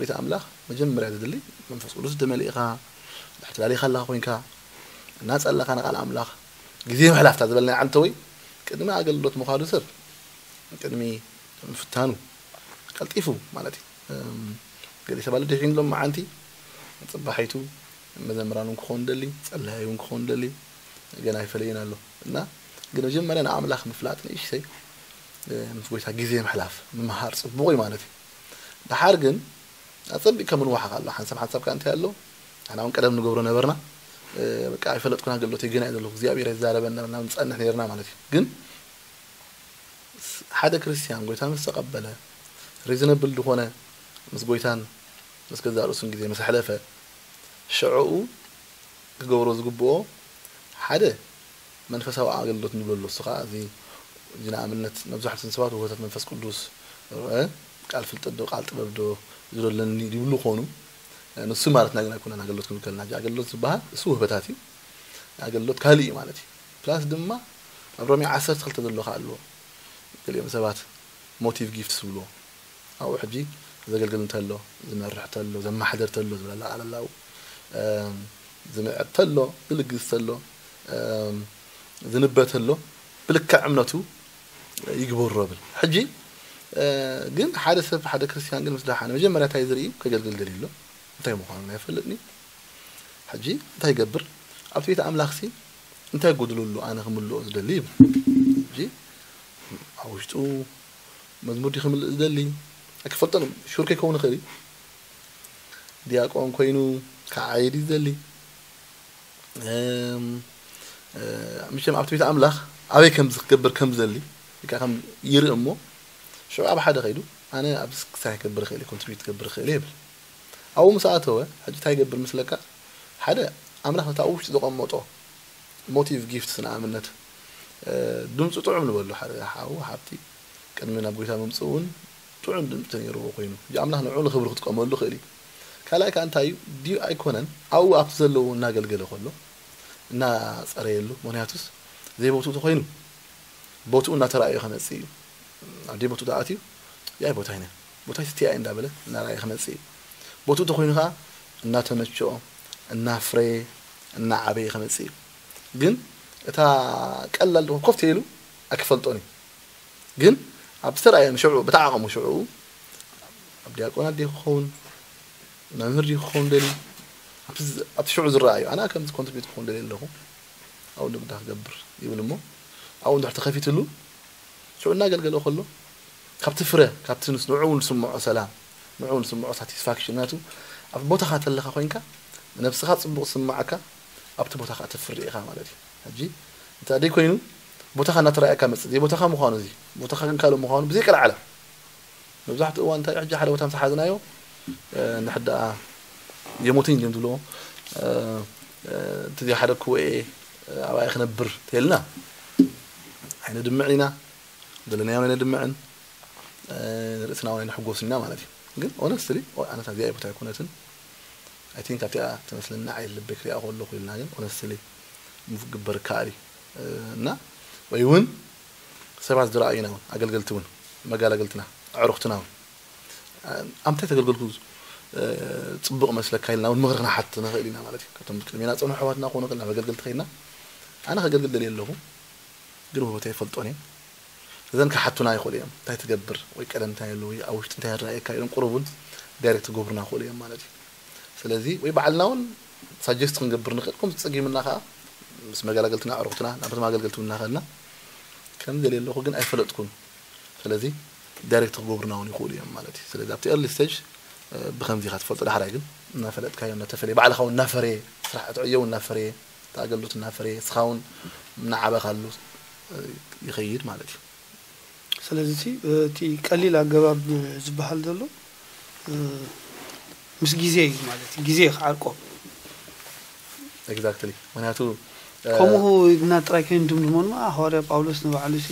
ቤተ ኣምላኽ መጀመርያ ዝድሊ መንፈስ ቅዱስ ተመሊእኻ፣ ድሕር ተላሊኻ ኣለኻ ኮይንካ፣ እናጸለኻ ንቓል ኣምላኽ ግዜ ምሕላፍታ ዝበልናዮ ዓንተወይ ቅድሚ ኣገልግሎት ምዃዱ ሰብ ቅድሚ ምፍታኑ ቀልጢፉ ማለት እዩ። እም፣ ገሊኡ ሰብ ኣሎ ድሒኑ ሎም መዓንቲ ጽባሒቱ መዘምራን እውን ክኸውን ደሊ፣ ጸላያይ እውን ክኸውን ደሊ፣ ገና ኣይፈለየን ኣሎ። እና ግን መጀመርያ ንኣምላኽ ምፍላጥ ንእሽተይ፣ እ፣ ምስ ጎይታ ግዜ ምሕላፍ ምምሃር ጽቡቕ እዩ ማለት እዩ። ደሓር ግን ኣጸቢቕካ ምንዋሓቕ ኣሎ። ሓንሳብ ሓንሳብ ከኣ እንታይ ኣሎ? ንሕና እውን ቀደም ንገብሮ ነበርና። እ፣ በቃ ኣይፈለጥኩን ኣገልግሎተይ ገና እዩ ዘለኹ፣ እግዚኣብሔር ኣይዛረበን እናበልና ንጸንሕ ነርና ማለት እዩ። ግን ሓደ ክርስትያን ጎይታ ምስ ተቐበለ፣ ሪዝነብል ዝኾነ ምስ ጎይታን ምስ ገዛእ ርእሱን ግዜ ምስ ኣሕለፈ፣ ሽዕኡ ክገብሮ ዝግብኦ ሓደ መንፈሳዊ ኣገልግሎት ንብሎ ኣሎ። እሱ ኸዓ እዚ፣ እዚ ንኣብነት መብዛሕትኦም ሰባት ውህበት መንፈስ ቅዱስ፣ እ፣ ቃል ፍልጠት ዶ ቃል ጥበብ ዶ ዝደለኒ ይብሉ ኾኑ። ንሱ ማለትና ግን ኣይኮነን ኣገልግሎት ክንብል ከለና። ሕጂ ኣገልግሎት ዝበሃል እሱ ውህበታት እዩ። ኣገልግሎት ካልእ እዩ ማለት እዩ። ፕላስ ድማ ኣብ ሮሜ ዓሰርተ ክልተ ዘሎ ኸዓ ኣለዎ። ገሊኦም ሰባት ሞቲቭ ጊፍትስ ዝብልዎ። ኣብኡ ሕጂ ዘገልግል እንተሎ፣ ዝመርሕ እንተሎ፣ ዘማሕደር እንተሎ ዝብል ኣላ ቃል ኣላ ኣብኡ። እም፣ ዝምዕድ እንተሎ፣ ዝልግስ እንተሎ፣ እም፣ ዝንበ እንተሎ፣ ብልክዕ እምነቱ ይግበሮ ብል። ሕጂ፣ እ፣ ግን ሓደ ሰብ፣ ሓደ ክርስትያን ግን ምስ ደሓነ መጀመርያ እንታይ ዝርኢ? ከገልግል ደልዩ ኣሎ። እንታይ ምዃኑ ኣይፈልጥን እዩ። ሕጂ እንታይ ይገብር? ኣብቲ ቤት ኣምላኽሲ እንታይ ጎድሉ ኣሎ ኣነ ክምልኦ ዝደሊ ይብል። ሕጂ ኣብ ውሽጡ መዝሙር ድዩ ክምልእ ዝደሊ? ኣይክፈልጦን፣ ሹር ከይከውን ይኽእል እዩ። ዲያቆን ኮይኑ ክዓይድ እዩ ዝደሊ። እም፣ እ፣ ምሸም ኣብቲ ቤት ኣምላኽ ኣበይ ከም ዝገብር ከም ዝደሊ ወይ ከዓ ከም ይርኢ እሞ፣ ሽዑ ኣብ ሓደ ከይዱ ኣነ ኣብዚ ክሳይ ክገብር ይኽእል እየ፣ ኮንትሪቢዩት ክገብር ይኽእል እየ ይብል። ኣብኡ ምስ ኣተወ፣ ሕጂ እንታይ ይገብር ምስለካ? ሓደ ኣምላኽ ነታ ኣብ ውሽጢ ዘቐመጦ ሞቲቭ ጊፍትስ ንኣብነት፣ እ፣ ድምፁ ጥዑም ንበሎ፣ ሓደ ሓው ሓብቲ ቅድሚ ናብ ጎይታ ምምፅኡ እውን ጥዑም ድምፂ ነይርዎ ኮይኑ፣ ሕጂ ኣምላኽ ንዕኡ ንኽብሪ ክጥቀመሉ ይኽእል እዩ። ካልኣይ ከዓ እንታይ እዩ? ድዩ ኣይኮነን ኣብኡ ኣብቲ ዘለዉ እናገልገለ ከሎ እናፀረየሉ? ምኽንያቱስ ዘይቦትኡ ተኮይኑ ቦትኡ እናተረኣየ ከመፅእ እዩ። ኣብ ደይ ቦትኡ ተኣትዩ ያይ ቦታ ይነ ቦታ ስትያ እንዳበለ እናረኣየ ከመፅእ እዩ። ቦትኡ ተኮይኑ ከዓ እናተመቸኦ እናፍረየ እናዓበየ ከመፅእ እዩ። ግን እታ ቀላል ኮፍ ተይሉ ኣይክፈልጦን እዩ። ግን ኣብ ዝተረኣየ ሽዑ ብታ ዓቕሙ ሽዑ ኣብ ዲያቆናት ድዩ ክኸውን መምህር ድዩ ክኸውን ደልዩ ኣብቲ ዝ- ኣብቲ ሽዑ ዝረኣዩ ኣነ ከምዚ ኮንትሪቢዩት ክኸውን ደልየ ኣለኹ ኣብኡ ንግዳ ክገብር ይብል እሞ ኣብኡ እንድሕር ተኸፊትሉ ሽዑ እናገልገለ ከሎ ካብቲ ፍረ ካብቲ ንስ ንዕኡ ዝስምዖ ሰላም ንዕኡ ዝስምዖ ሳቲስፋክሽን ናቱ ኣብ ቦታኻ ተለኻ ኮይንካ ንነብስኻ ፅቡቕ ዝስምዓካ ኣብቲ ቦታኻ ተፍሪ ኢኻ ማለት እዩ ሕጂ እንተ ደይ ኮይኑ ቦታኻ እናተረኣየካ መፅእ ዘይቦታኻ ምዃኑ እዚ ቦታኻ ግን ካልእ ምዃኑ ብዘይቀልዓለ መብዛሕትኡ እዋን እንታይ ሕጂ ሓደ ቦታ ምስ ሓዝናዮ ንሕዳ የሞትኝ ድዮም ዝብልዎ እቲ ዘይሓደግክዎ እየ ኣብኣ ክነብር ተልና ኣይነድምዕን ኢና ዘለናዮ ኣይነድምዕን ንርእስና እውን ኣይንሕጎስን ኢና ማለት እዩ ግን ኦነስትሊ ኣነታ እዚኣ ቦታ ኣይኮነትን ኣይ ቲንክ ኣብቲኣ ትመስለና ዓይነት ልበይ ክሪኣ ከለኹ ኢልና ግን ኦነስትሊ ሙቭ ክግበር ይከኣል እዩ እና ወይ እውን ሰባት ዝረኣዩና እውን ኣገልገልቲ እውን መጋላገልትና ኣዕሩኽትና እውን ኣብ ምንታይ ተገልገልኩ ፅቡቕ መስለካ ኢልና እውን ምኽሪ ክንሓት ንኽእል ኢና ማለት እዩ ካብቶም ቅድሜና ፀንሑ ኣሕዋትና ክኾኑ ከልና መገልገልቲ ከይና ኣነ ከገልግል ደልየ ኣለኹ ግን ውህበተይ ይፈልጦን እየ እዘን ክሓቱና ይኽእሉ እዮም እንታይ ትገብር ወይ ቀደም እንታይ ኣሎ ወይ ኣብ ውሽጢ እንታይ ይረኣየካ ኢሎም ቁሩብ እውን ዳይሬክት ክገብሩና ይኽእሉ እዮም ማለት እዩ ስለዚ ወይ ባዕልና እውን ሳጀስት ክንገብር ንኽእል ከምዚ ፀጊምና ከዓ ምስ መገላገልትና ኣዕሩኽትና ናብቶም ኣገልገልቲ እውን እናኸድና ከም ዘልየ ኣለኹ ግን ኣይፈለጥኩን ስለዚ ዳይሬክት ክገብሩና እውን ይኽእሉ እዮም ማለት እዩ ስለዚ ኣብቲ ኤርሊ ስቴጅ ብከምዚ ኢኻ ትፈልጦ ዳሕራይ ግን እናፈለጥካዮ እናተፈለየ ባዕልኻ እውን እናፈረየ ስራሕ ዕትዕዮ እውን እናፈረየ እቲ ኣገልግሎት እናፈረየ እስኻ እውን እናዓበኻሉ ይኸይድ ማለት እዩ ስለዚ እቲ ቀሊል ኣገባብ ዝበሃል ዘሎ ምስ ግዜ እዩ ማለት እዩ ግዜ ክዓርቆ ኤግዛክትሊ ምክንያቱ ከምኡ ኢልና ጥራይ ከይንድምድሞ ድማ ሃዋርያ ጳውሎስ ንባዕሉ ሲ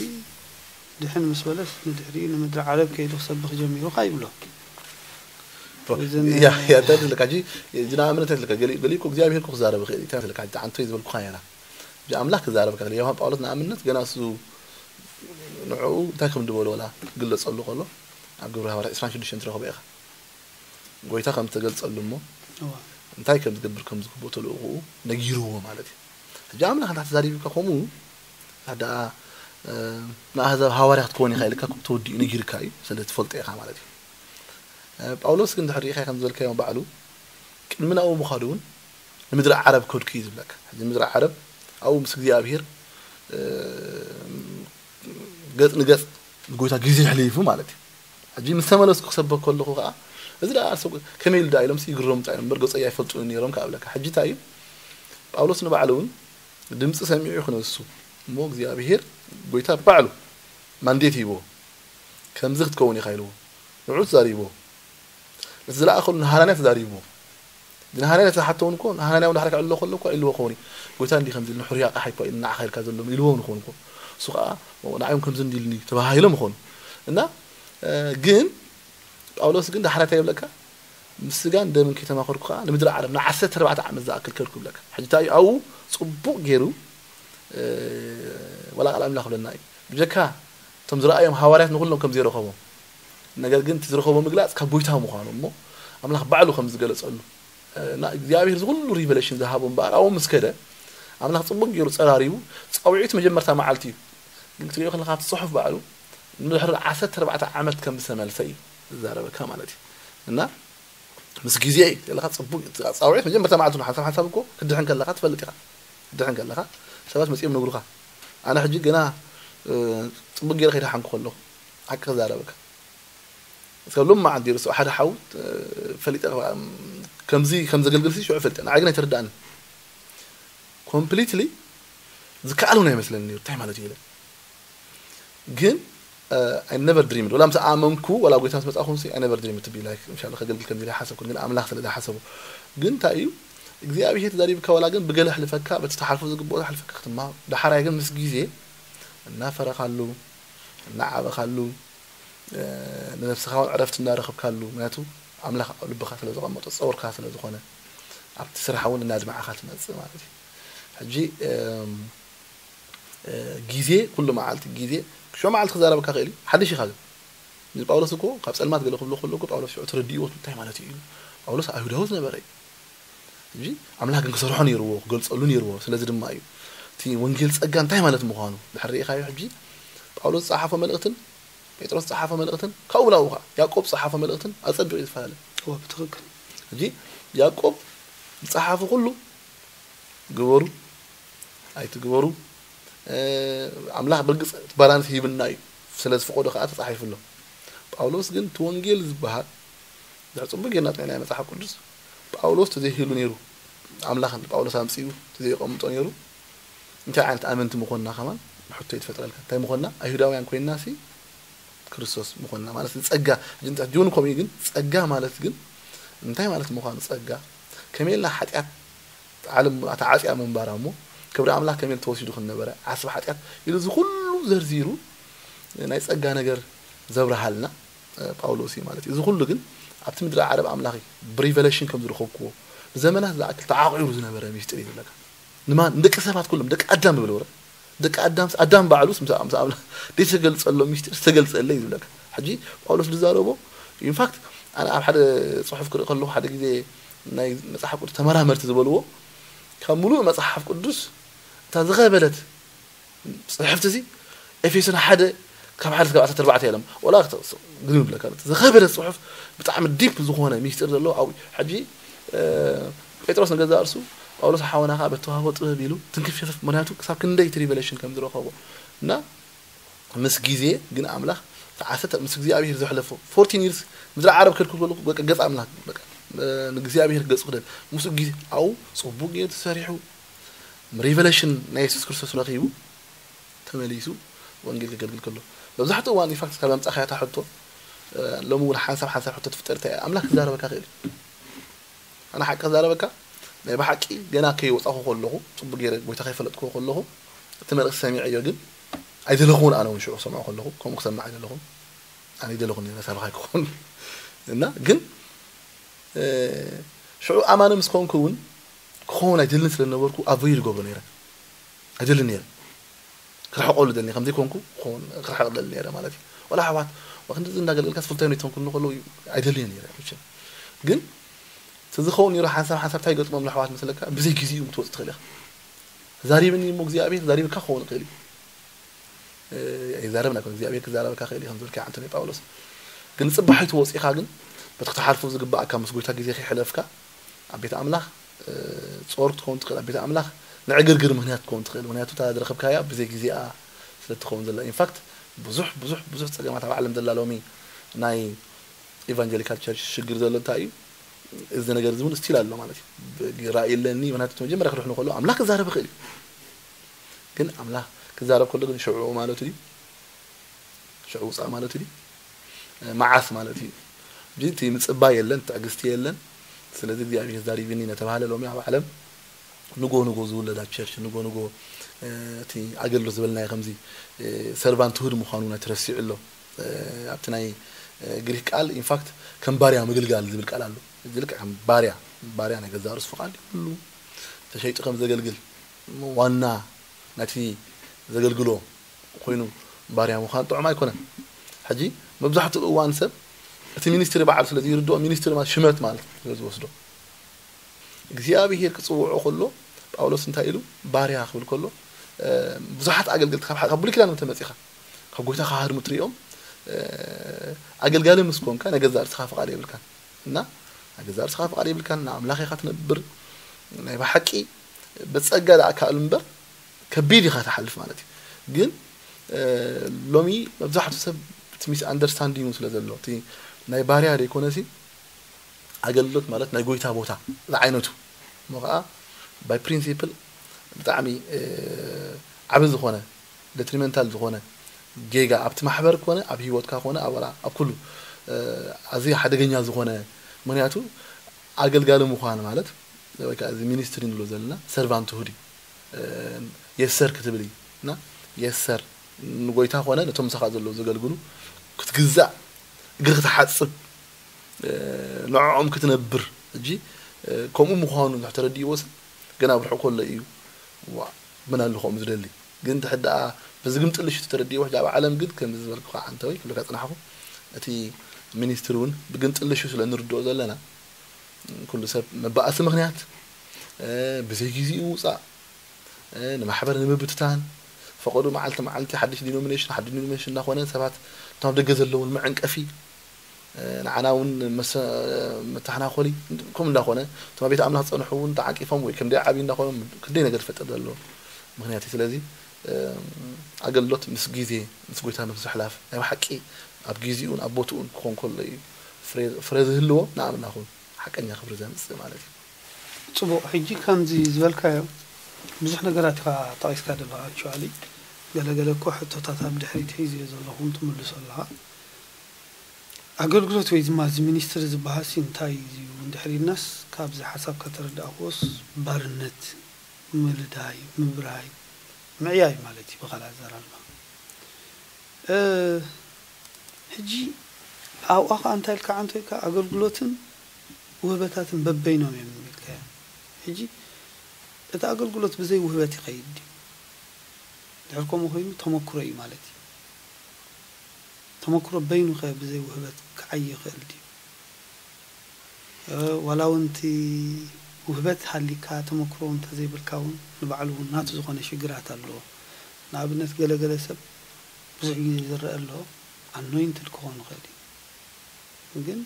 ድሕን ምስ በለስ ንድሕሪኡ ንምድሪ ዓረብ ከይዱ ክሰብኽ ጀሚሩ ኸኣ ይብሎ። እዘን ያ ያ እንታይ ትልካ ሕጂ፣ እዚ ንኣብነት ትልካ ገሊ ገሊ እኮ እግዚኣብሔር እኮ ክዛረብ ይኽእል እዩ። እንታይ ትልካ ሕጂ፣ ኣንቶይ ዝበልኩኻ ነይራ። ሕጂ ኣምላኽ ክዛረብ ከሎ ዮሃን ጳውሎስ ንኣብነት ገና እሱ ንዕኡ እንታይ ከም ዝበሎ ወላ ክግለጸሉ ከሎ ኣብ ግብረ ሃዋርያት ዕስራን ሽዱሽተን ትረኽቦ ኢኻ። ጎይታ ከም ዝተገልጸሉ እሞ እዋ እንታይ ከም ዝገብር ከም ዝግብኦ ተልእኽኡ ነጊርዎ ማለት እዩ። ሕጂ ኣምላኽ እንታይ ተዛሪብካ ከምኡ ደኣ ንኣህዛብ ሃዋርያ ክትከውን ኢኻ ኢልካ ተወዲኡ ነጊርካ እዩ፣ ስለ ትፈልጦ ኢኻ ማለት እዩ። ጳውሎስ ግን ድሕሪ ሪኢኻ ከም ዝበልካዮ ባዕሉ ቅድሚ ናብኡ ምዃዱ እውን ንምድሪ ዓረብ ከድኩ እዩ ዝብለካ። ሕጂ ምድሪ ዓረብ ኣብኡ ምስ እግዚኣብሄር ገጽ ንገጽ ንጎይታ ግዜ ኣሕሊፉ ማለት እዩ። ሕጂ ምስ ተመለስኩ ክሰበክ ከለኹ ከዓ እዚ ደኣ ሰብ ከመይ ኢሉ ደኣ ኢሎም ይግረሙ ጥራይ እዮም እምበር ገጾይ ኣይፈልጡን ነይሮም ከዓ እብለካ። ሕጂ እንታይ እዩ ጳውሎስ ንባዕሉ እውን ድምፂ ሰሚዑ ይኹን እሱ እሞ እግዚኣብሄር ጎይታ ባዕሉ ማንዴት ሂቦ ከምዚ ክትከውን ኢኻ ኢልዎ ንዑ ተዛሪብዎ ነቲ ዝለኣኸሉ ንሃናንያ ተዛሪብዎ ንሃናንያ ተሓተውን እኮ ንሃናንያ እውን ድሓር ክዕልሎ ከሎ እኮ ኢልዎ ክኸውን እዩ ጎይታ እንዲ ከምዚ ኢሉ ንሕሩይ ኣቕሓ እኮ ኢሉ ንዓኻ ኢልካ ዘሎ ኢልዎ ንኸውን እኮ እሱ ከዓ ንዓዮም ከምዚ እንዲልኒ ተባሂሎም ይኾኑ እና ግን ጳውሎስ ግን ዳሕራይ እንታይ ይብለካ ምስ ስጋን ደምን ከይተማኸርኩ ከዓ ንምድሪ ዓረብ ንዓሰርተ ኣርባዕተ ዓመት ዝኣክል ከድኩ ይብለካ ሕጂ እንታይ ኣብኡ ፅቡቅ ገይሩ ወላ ቃል ኣምላኽ ብለና እዩ ብጀካ እቶም ዝረኣዮም ሃዋርያት ንኩሎም ከም ዘይረኸቦም ነገር ግን እቲ ዝረኸቦ ምግላፅ ካብ ጎይታ ምዃኑ እሞ ኣምላኽ ባዕሉ ከም ዝገለፀሉ እና እግዚኣብሔር ዝኩሉ ሪቨሌሽን ዝሃቦ እምበኣር ኣብኡ ምስ ከደ ኣምላኽ ፅቡቅ ገይሩ ፀራሪቡ ፃውዒቱ መጀመርታ መዓልቲ እዩ ግን ክትሪኦ ከለካ እቲ ፅሑፍ ባዕሉ ንድሕሪ ዓሰርተ ኣርባዕተ ዓመት ከም ዝተመልሰ እዩ ዝዛረበካ ማለት እዩ እና ምስ ግዜ እዩ ዘለካ ፅቡቅ ፃውዒት መጀመርታ መዓልቲ ሓንሳብ ሓንሳብ እኮ ክድሕን ከለካ ትፈልጥ ኢካ ክድሕን ከለካ ሰባት መፅኦም ነግሩካ ኣነ ሕጂ ገና ፅቡቅ ገይረ ከይደሓንኩ ከለኩ ሓቂ ክዛረበካ እስከ ሎም መዓልቲ ይርሱ ሓደ ሓው ፈሊጠ ከምዚ ከም ዘገልግል ሽዑ ፈልጠ ንዓይ ግን ኣይተረዳእን ኮምፕሊትሊ ዝከኣል እውን ኣይመስለኒ ነይሩ እንታይ ማለት እዩ ኢለ ግን I never dreamed ወላ ምስ ኣመንኩ ወላ ጎይታ ምስ መጻኹ ሲ I never dreamed to be like ኢንሻ ኣላህ ከገልግል ከም ዝለ ሓሰብኩ ግን ኣምላኽ ስለ ዝሓሰቡ ግን እንታይ እዩ እግዚኣብሔር ተዛሪብካ ወላ ግን ብገለ ሕልፈካ በቲ ተሓልፎ ዝግብኦ ዝሓልፈካ ክትማ ዳሓራይ ግን ምስ ግዜ እናፈረኻሉ እናዓበኻሉ ንነብስኻ እውን ዕረፍቲ እናረኽብካሉ ምክንያቱ ኣምላኽ ኣብ ልብኻ ስለ ዘቐመጦ ፀውርካ ስለ ዝኾነ ኣብቲ ስራሕ እውን እናድማዕኻ ትመፅእ ማለት እዩ ሕጂ ግዜ ኩሉ መዓልቲ ግዜ ሽዑ መዓልቲ ክዛረበካ ክእል እዩ ሓድሽ ኢኻ ግን እዚ ጳውሎስ እኮ ካብ ፀልማት ገለ ክብሎ ከሎ እኮ ጳውሎስ ሽዑ ተረዲእዎ እንታይ ማለት እዩ ኢሉ ጳውሎስ ኣይሁዳዊ ዝነበረ እዩ ሕጂ ኣምላኽ ግን ክሰርሖ ነይርዎ ክገልፀሉ ነይርዎ ስለዚ ድማ እዩ እቲ ወንጌል ፀጋ እንታይ ማለት ምዃኑ ድሕር ርኢኻዮ ሕጂ ጳውሎስ ዝፀሓፎ መልእክትን ጴጥሮስ ዝፀሓፎ መልእክትን ካብኡ ናብኡ ከዓ ያዕቆብ ዝፀሓፎ መልእክትን ኣፀቢቑ እዩ ዝፈላለ እወ ብትኽክል ሕጂ ያዕቆብ ዝፀሓፎ ኩሉ ግበሩ ኣይትግበሩ ኣምላኽ ብርግፅ ባላንስ ሂብና እዩ ስለ ዝፈቀዶ ከዓ ተፃሒፉ ኣሎ ጳውሎስ ግን እቲ ወንጌል ዝበሃል ድሕር ፅቡቅ ጌርና ጥዕና መፅሓፍ ቅዱስ ጳውሎስ ተዘይህሉ ነይሩ ኣምላኽ ጳውሎስ ኣምፅኡ ተዘይቀምጦ ነይሩ እንታይ ዓይነት ኣመንቲ ምኾንና ከማን ሕቶ ይትፈጥረልካ እንታይ ምኾንና ኣይሁዳውያን ኮይንና ሲ ክርስቶስ ምኾንና ማለት ጸጋ ሕጂ ከምኡ ግን ጸጋ ማለት ግን እንታይ ማለት ምዃኑ ጸጋ ከመይ ኢልና ሓጢኣት ዓለም ተዓፅያ ምንባራ እሞ ክብሪ ኣምላኽ ከመይ ተወሲዱ ክንነበረ ዓስቢ ሓጢኣት ኢሉ እዚ ኩሉ ዘርዚሩ ናይ ጸጋ ነገር ዘብርሃልና ጳውሎስ እዩ ማለት እዩ እዚ ኩሉ ግን ኣብቲ ምድሪ ዓረብ ኣምላኽ እዩ ብሪቨሌሽን ከም ዝረኸብክዎ ንዘመናት ዝኣክል ተዓቂሩ ዝነበረ ሚስጢር እዩ ዝብለካ ንማን ንደቂ ሰባት ኩሎም ደቂ ኣዳም ይብለ ወረ ደቂ ኣዳም ኣዳም ባዕሉስ ምስ ምስ ኣምላኽ ዘይተገልጸሎም ሚስጢር ዝተገልጸለ እዩ ዝብለካ ሕጂ ጳውሎስ ዝዛረቦ ኢንፋክት ኣነ ኣብ ሓደ ጽሑፍ ክርኢ ከለኹ ሓደ ግዜ ናይ መጽሓፍ ቅዱስ ተመራመርቲ ዝበልዎ ካብ ሙሉእ መጽሓፍ ቅዱስ እታ ዝኸበደት ጽሕፍቲ እዚ ኤፌሶን ሓደ ካብ ሓደ ስጋብ ዓሰርተ ኣርባዕተ የለም ወላ ግድም ይብለካ ዝኸበደት ጽሑፍ ብጣዕሚ ዲፕ ዝኾነ ሚስጢር ዘለዎ ኣብ ሕጂ ጴጥሮስ ንገዛ እርሱ ጳውሎስ ሓወና ከዓ በተዋህቦ ጥበብ ኢሉ ትንክፍፍፍ ምክንያቱ ክሳብ ክንደይ እቲ ሪቨሌሽን ከም ዝረኸቦ እና ምስ ግዜ ግን ኣምላኽ ተዓሰተ ምስ እግዚኣብሔር ዘሕለፎ ፎርቲን ይርስ ምድሪ ዓረብ ከድኩ ከለኩ በቃ ገጽ ኣምላኽ በቃ ንእግዚኣብሔር ገጹ ክደል ምስ ግዜ ኣው ጽቡቅ ገይሩ ተሰሪሑ ሪቨሌሽን ናይ የሱስ ክርስቶስ ረኺቡ ተመሊሱ ወንጌል ከገልግል ከሎ መብዛሕትኡ እዋን ኢንፋክት ካብ ኣምጻኻያ እታ ሕቶ ሎሚ እውን ሓንሳብ ሓንሳብ ሕቶ ትፍጠር እንታይ ኣምላኽ ክዛረበካ ክእል ኣነ ሓቂ ክዛረበካ ናይ ብሓቂ ገና ከይወፃኹ ከለኹ ፅቡቅ ገይረ ጎይታ ከይፈለጥክዎ ከለኹ እቲ መልእክቲ ሰሚዐዮ ግን ኣይደለኹን። ኣነ እውን ሽዑ ክሰምዖ ከለኹ ከምኡ ክሰምዕ ኣይደለኹን። ኣነ ኣይደለኹን ነይረ፣ ሰባኻይ ክኾን። እና ግን ሽዑ ኣማኒ ምስ ኮንኩ እውን ክኸውን ኣይደልን ስለ ዝነበርኩ ኣቮይድ ይገብሮ ነይረ። ኣይደልን ነይረ። ክርሕቆ ዝደሊ ከምዘይኮንኩ ክርሕቅ ደሊ ነይረ ማለት እዩ። ወላ ኣሕዋት ክንድዚ እንዳገልገልካስ ፍልታይ ነይትኾንኩ ከለዉ ኣይደልዮ ነይረ። ግን እቲ ዝኸውን ነይሩ ሓንሳብ ሓንሳብ እንታይ ገጥሞም ኣሕዋት መስለካ፣ ብዘይ ግዜኡ ክትወፅእ ትኽእል ኢኻ። ዛሪብኒ እሞ እግዚኣብሔር ዛሪብካ ክኸውን ይኽእል እዩ። ኣይዛረብን ኣይኮን እግዚኣብሔር ክዛረበካ ክእል እዩ ከምዝበልካ ዓንቶኒ ጳውሎስ። ግን ፅባሕ ኣይትወፂኻ ግን በቲ ክትሓልፎ ዝግባኣካ ምስ ጎይታ ግዜ ከይሕለፍካ ኣብ ቤት ኣምላኽ ጾር ክትከውን ትኽእል ኣብ ቤት ኣምላኽ ንዕግርግር ምክንያት ክትከውን ትኽእል። ምክንያቱ እታ ዝረኸብካያ ብዘይ ግዜኣ ስለ ትኸውን ዘላ ኢንፋክት ብዙሕ ብዙሕ ብዙሕ ፀገማት ኣብ ዓለም ዘላ ሎሚ ናይ ኢቫንጀሊካል ቸርች ሽግር ዘሎ እንታይ እዩ? እዚ ነገር እዚ እውን ስቲል ኣሎ ማለት እዩ። ራእይ ኣለኒ ምክንያቱ መጀመርያ ክድሕኑ ከሎ ኣምላኽ ክዛረብ ይኽእል እዩ። ግን ኣምላኽ ክዛረብ ከሎ ግን ሽዑ ማለቱ ድዩ? ሽዑ ውፃእ ማለቱ ድዩ? መዓስ ማለት እዩ? እቲ ምፅባይ የለን፣ ትዕግስቲ የለን። ስለዚ እግዚኣብሔር ዛሪብኒ ነተባህለ ሎሚ ኣብ ዓለም ንጎ ንጎ ዝውለድ ኣብ ቸርች ንጎ ንጎ እቲ ኣገልግሎት ዝበልናዮ ከምዚ ሰርቫንትሁድ ምዃኑ ናይ ተረሲዑ ኣሎ። ኣብቲ ናይ ግሪክ ቃል ኢንፋክት ከም ባርያ ምግልጋል ዝብል ቃል ኣሎ። እዚ ልክዕ ከም ባርያ ባርያ ናይ ገዛ ርእሱ ፍቓድ ይብሉ ተሸይጡ ከም ዘገልግል ዋና ናቲ ዘገልግሎ ኮይኑ ባርያ ምዃን ጥዑም ኣይኮነን። ሕጂ መብዛሕትኡ እዋን ሰብ እቲ ሚኒስትሪ በዓል ስለ ዝይርድኦ ሚኒስትሪ ማለት ሽመት ማለት ስለ ዝወስዶ እግዚኣብሔር ክፅውዖ ከሎ ጳውሎስ እንታይ ኢሉ ባርያ ክብል ከሎ ብዙሓት ኣገልገልቲ ካብ ብሉይ ኪዳን ተመፂኻ ካብ ጎይታ ካሃድሙ ትሪኦም ኣገልጋሊ ምስ ኮንካ ናይ ገዛእ ርእስኻ ፍቓድ የብልካን እና ናይ ገዛእ ርእስኻ ፍቓድ የብልካን ንኣምላኽ ኢኻ ትነብር ናይ ብሓቂ ብፀጋ ደኣ ከኣሉ እምበር ከቢድ ኢኻ ትሓልፍ ማለት እዩ። ግን ሎሚ መብዛሕትኡ ሰብ እቲ ሚስ ኣንደርስታንዲንግ ስለ ዘሎ እቲ ናይ ባርያ ዘይኮነ ሲ ኣገልግሎት ማለት ናይ ጎይታ ቦታ ዝዓይነቱ እሞ ከዓ ባይ ፕሪንሲፕል ብጣዕሚ ዓቢ ዝኾነ ደትሪመንታል ዝኾነ ጌጋ ኣብቲ ማሕበር ኮነ ኣብ ህይወትካ ኮነ ኣብ ኣብ ኩሉ ኣዝዩ ሓደገኛ ዝኾነ ምክንያቱ ኣገልጋሊ ምዃን ማለት ወይ ከዓ እዚ ሚኒስትሪ ንብሎ ዘለና ሰርቫንትሁድ እዩ። የሰር ክትብል እዩ እና የሰር ንጎይታ ኮነ ነቶም ምሳኻ ዘለዉ ዘገልግሉ ክትግዛእ እግሪ ክትሓፅብ ንዕኦም ክትነብር እጂ ከምኡ ምዃኑ ተረዲእዎስ ገና ብርሑ ከሎ እዩ ምን ኣለኹም ዝደሊ ግን ድሕር ደኣ ብዝግምጥልሽ ተረዲእዎ ሕጂ ኣብ ዓለም ግን ከም ዝበልኩ ዓንተወይ ክብለካ ፅናሕኹ እቲ ሚኒስትሪ እውን ብግምጥልሹ ስለ ንርድኦ ዘለና ኩሉ ሰብ መባእሲ ምክንያት ብዘይ ግዜኡ ውፃእ ንማሕበር ንምብትታን ፈቐዱ መዓልቲ መዓልቲ ሓድሽ ዲኖሚኔሽን ሓድሽ ዲኖሚኔሽን እናኾነ ሰባት እቶም ደገ ዘለውን መዐንቀፊ ንዓና እውን መተሓናኮሊ ከምኡ እንዳኾነ እቶም ቤት ኣምላኽ ዝፀንሑ እውን ተዓቂፎም ወይ ከም ደይ ዓብዪ እንዳኾኑ ክንደይ ነገር ዝፈጥር ዘሎ ምክንያት እዩ። ስለዚ ኣገልግሎት ምስ ግዜ ምስ ጎይታ ምስ ዝሕላፍ ናይ ብሓቂ ኣብ ግዜኡን ኣብ ቦትኡን ክኾን ከሎ እዩ ፍረ ዝህልዎ ንኣምላኽ እውን ሓቀኛ ክብሪ ዘምፅእ ማለት እዩ። ፅቡቕ ሕጂ ከምዚ ዝበልካዮ ብዙሕ ነገራት ኢኻ ጠቒስካ ዘለኻ ኣክቹዋሊ ገለገለ እኮ ሕቶታት ኣብ ድሕሪት ሒዝዮ ዘለኹም ትምልሶ ኣለኻ ኣገልግሎት ወይ ድማ እዚ ሚኒስትሪ ዝበሃል ሲ እንታይ እዩ እንድሕር ኢልናስ ካብዚ ሓሳብ ከተረዳእክዎስ ባርነት ምልዳይ ምብራይ ምዕያይ ማለት እዩ ብኻልእ ኣዘራርባ ሕጂ ኣብኣ ከዓ እንታይ ኢልካ ዓንቶ ኢልካ ኣገልግሎትን ውህበታትን በበይኖም እዮም ኢልካዮ ሕጂ እቲ ኣገልግሎት ብዘይ ውህበት ይኸይድ ድዩ ድሕር ከምኡ ኮይኑ ተመክሮ እዩ ማለት እዩ ተመክሮ በይኑ ከ ብዘይ ውህበት ክዓይ ይኽእል ድዩ ዋላ እውን እቲ ውህበት ሃሊካ ተመክሮ እውን ተዘይብልካ እውን ንባዕሉ እውን ናቱ ዝኾነ ሽግራት ኣለዎ ንኣብነት ገለገለ ሰብ ብዙሕ ግዜ ዝረአ ኣሎ ኣኖይንትድ ክኾን ይኽእል እዩ ግን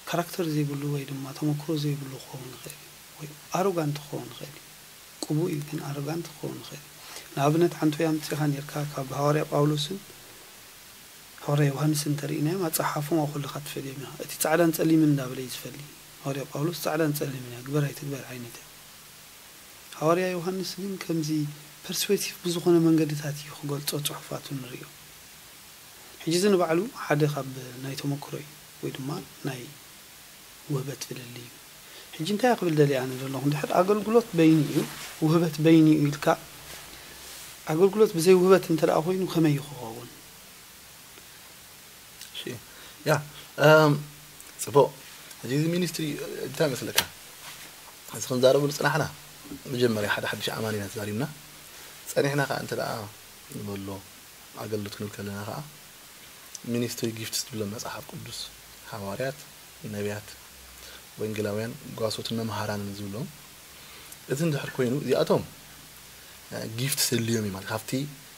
ካራክተር ዘይብሉ ወይ ድማ ተመክሮ ዘይብሉ ክኸውን ይኽእል እዩ ወይ ኣሮጋንት ክኸውን ይኽእል እዩ ቅቡእ እዩ ግን ኣሮጋንት ክኸውን ይኽእል እዩ ንኣብነት ሓንቲ ወይ ኣምፂኻ ነርካ ካብ ሃዋርያ ጳውሎስን ሃዋርያ ዮሃንስ እንተርኢናዮም ኣፀሓሕፎም ኣብ ኩልኻ ትፈልዮም ኢኻ እቲ ፃዕዳን ፀሊምን እንዳበለ እዩ ዝፈሊ ሃዋርያ ጳውሎስ ፃዕዳን ፀሊምን እያ ግበር ኣይትግበር ዓይነት እያ ሃዋርያ ዮሃንስ ግን ከምዚ ፐርስፔክቲቭ ብዝኾነ መንገድታት እዩ ክገልፆ ፅሑፋቱ ንሪኦ ሕጂ እዚ ንባዕሉ ሓደ ካብ ናይ ተመክሮ እዩ ወይ ድማ ናይ ውህበት ፍልልይ እዩ ሕጂ እንታይ ክብል ደልየ ኣነ ዘለኹ እንድሕር ኣገልግሎት በይኑ እዩ ውህበት በይኑ እዩ ኢልካ ኣገልግሎት ብዘይ ውህበት እንተ ደኣ ኮይኑ ከመይ እዩ ክኸውን? እሺ፣ ያ እም፣ ጽቡቕ። ሕጂ እዚ ሚኒስትሪ እንታይ መስለካ? እዚ ክንዛረበሉ ጽናሕና፣ መጀመርያ ሓደ ሓድሽ ኣማኒ ኢና ተዛሪብና። ጸኒሕና ከኣ እንተ ደኣ ንበሎ ኣገልግሎት ክንብል ከለና ከኣ ሚኒስትሪ ጊፍትስ ዝብሎ መጽሓፍ ቅዱስ፣ ሃዋርያት፣ ነቢያት፣ ወንጌላውያን፣ ጓሶትን መምሃራንን ዝብሎም፣ እዚ እንድሕር ኮይኑ እዚኣቶም ጊፍትስ የድልዮም እዩ ማለት፣ ካብቲ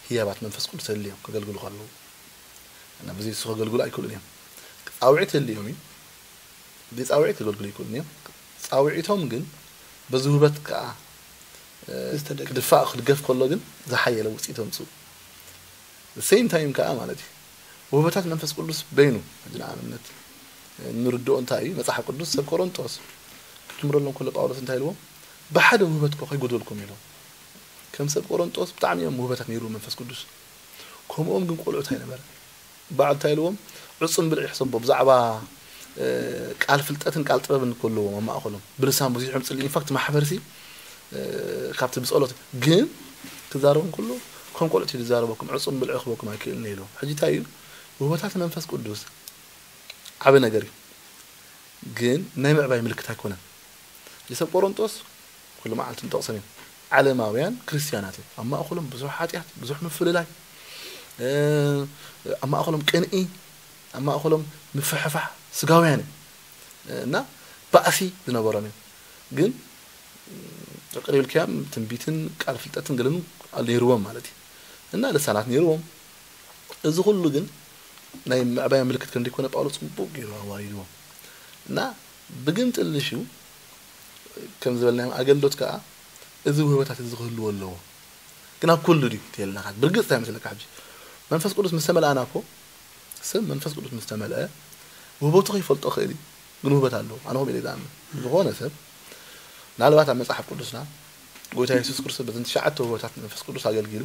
ህያባት መንፈስ ቅዱስ የድልዮም ከገልግሉ ከለዉ። እና ብዘይ እሱ ከገልግሉ ኣይክእሉን እዮም። ጻውዒት የድልዮም እዩ። ብዘይ ጻውዒት ከገልግሉ ኣይክእሉን እዮም። ጻውዒቶም ግን በዚ ውህበት ከኣ እ፣ ዝተደገፈ። ክድፋእ ክድገፍ ከሎ ግን ዝሓየለ ውፅኢት ኣምፅኡ። ሴም ታይም ከኣ ማለት እዩ፣ ውህበታት መንፈስ ቅዱስ በይኑ። ሕጂ ንኣብነት፣ እ፣ እንርድኦ እንታይ እዩ? መጽሓፍ ቅዱስ ሰብ ቆሮንጦስ ክጅምረሎም ከሎ ጳውሎስ እንታይ ኢልዎም? ብሓደ ውህበት እኮ ከይጎደልኩም ኢሎም። ከም ሰብ ቆሮንጦስ ብጣዕሚ እዮም ውህበታት ነይሩ መንፈስ ቅዱስ። ከምኦም ግን ቆልዑት ኣይነበረ። በዓል እንታይ ኢልዎም? ዕጹም ብልዒ ክሰቦ ብዛዕባ፣ እ፣ ቃል ፍልጠትን ቃል ጥበብን ከለዎም ኣብ ማእኸሎም ብልሳን ብዙሕ ምጽሊ። ኢንፋክት ማሕበርሲ፣ እ፣ ካብቲ ብጸሎት ግን ክዛረቡ ከሎ ከም ቆልዑት እዩ ዝዛረበኩም፣ ዕጹም ብልዒ ክበኩም ኣይክእልን ኢልዎም። ሕጂ እንታይ እዩ? ውህበታት መንፈስ ቅዱስ ዓቢ ነገር እዩ፣ ግን ናይ ምዕባይ ምልክት ኣይኮነን። እዚ ሰብ ቆሮንጦስ ኩሉ መዓልቲ ንጠቕሶም እዮም። ዓለማውያን ክርስትያናት እዮም። ኣብ ማእኸሎም ብዙሕ ሓጢኣት፣ ብዙሕ ምፍልላይ፣ እ፣ ኣብ ማእኸሎም ቅንኢ፣ ኣብ ማእኸሎም ምፍሕፋሕ ስጋውያን እዮም። እና ባእሲ ዝነበሮም እዮም። ግን ቅድም ኢልካዮም ትንቢትን ቃል ፍልጠትን ገለን ነይርዎም ማለት እዩ። እና ልሳናት ነይርዎም። እዚ ኩሉ ግን ናይ ምዕባይ ምልክት ከም ዘይኮነ ጳውሎስ ጽቡቕ ገይሩ ኣዋሪድዎም። እና ብግምጥል ንሹ ከም ዝበልናዮም ኣገልግሎት ከኣ እዚ ውህበታት እዚ ክህልዎ ኣለዎ። ግን ኣብ ኩሉ ድዩ ትየልና? ብርግጽ እንታይ መስለካ? ሕጂ መንፈስ ቅዱስ ምስ ተመልኣና እኮ፣ ሰብ መንፈስ ቅዱስ ምስ ተመልአ ውህበቱ ከይፈልጦ ክእል እዩ። ግን ውህበት ኣለዎ። ኣነ ከምኡ ኢለ ዝኣምን። ዝኾነ ሰብ ምናልባት ኣብ መጽሓፍ ቅዱስና ጎይታ የሱስ ክርስቶስ በዘን ትሽዓተ ውህበታት መንፈስ ቅዱስ ኣገልጊሉ፣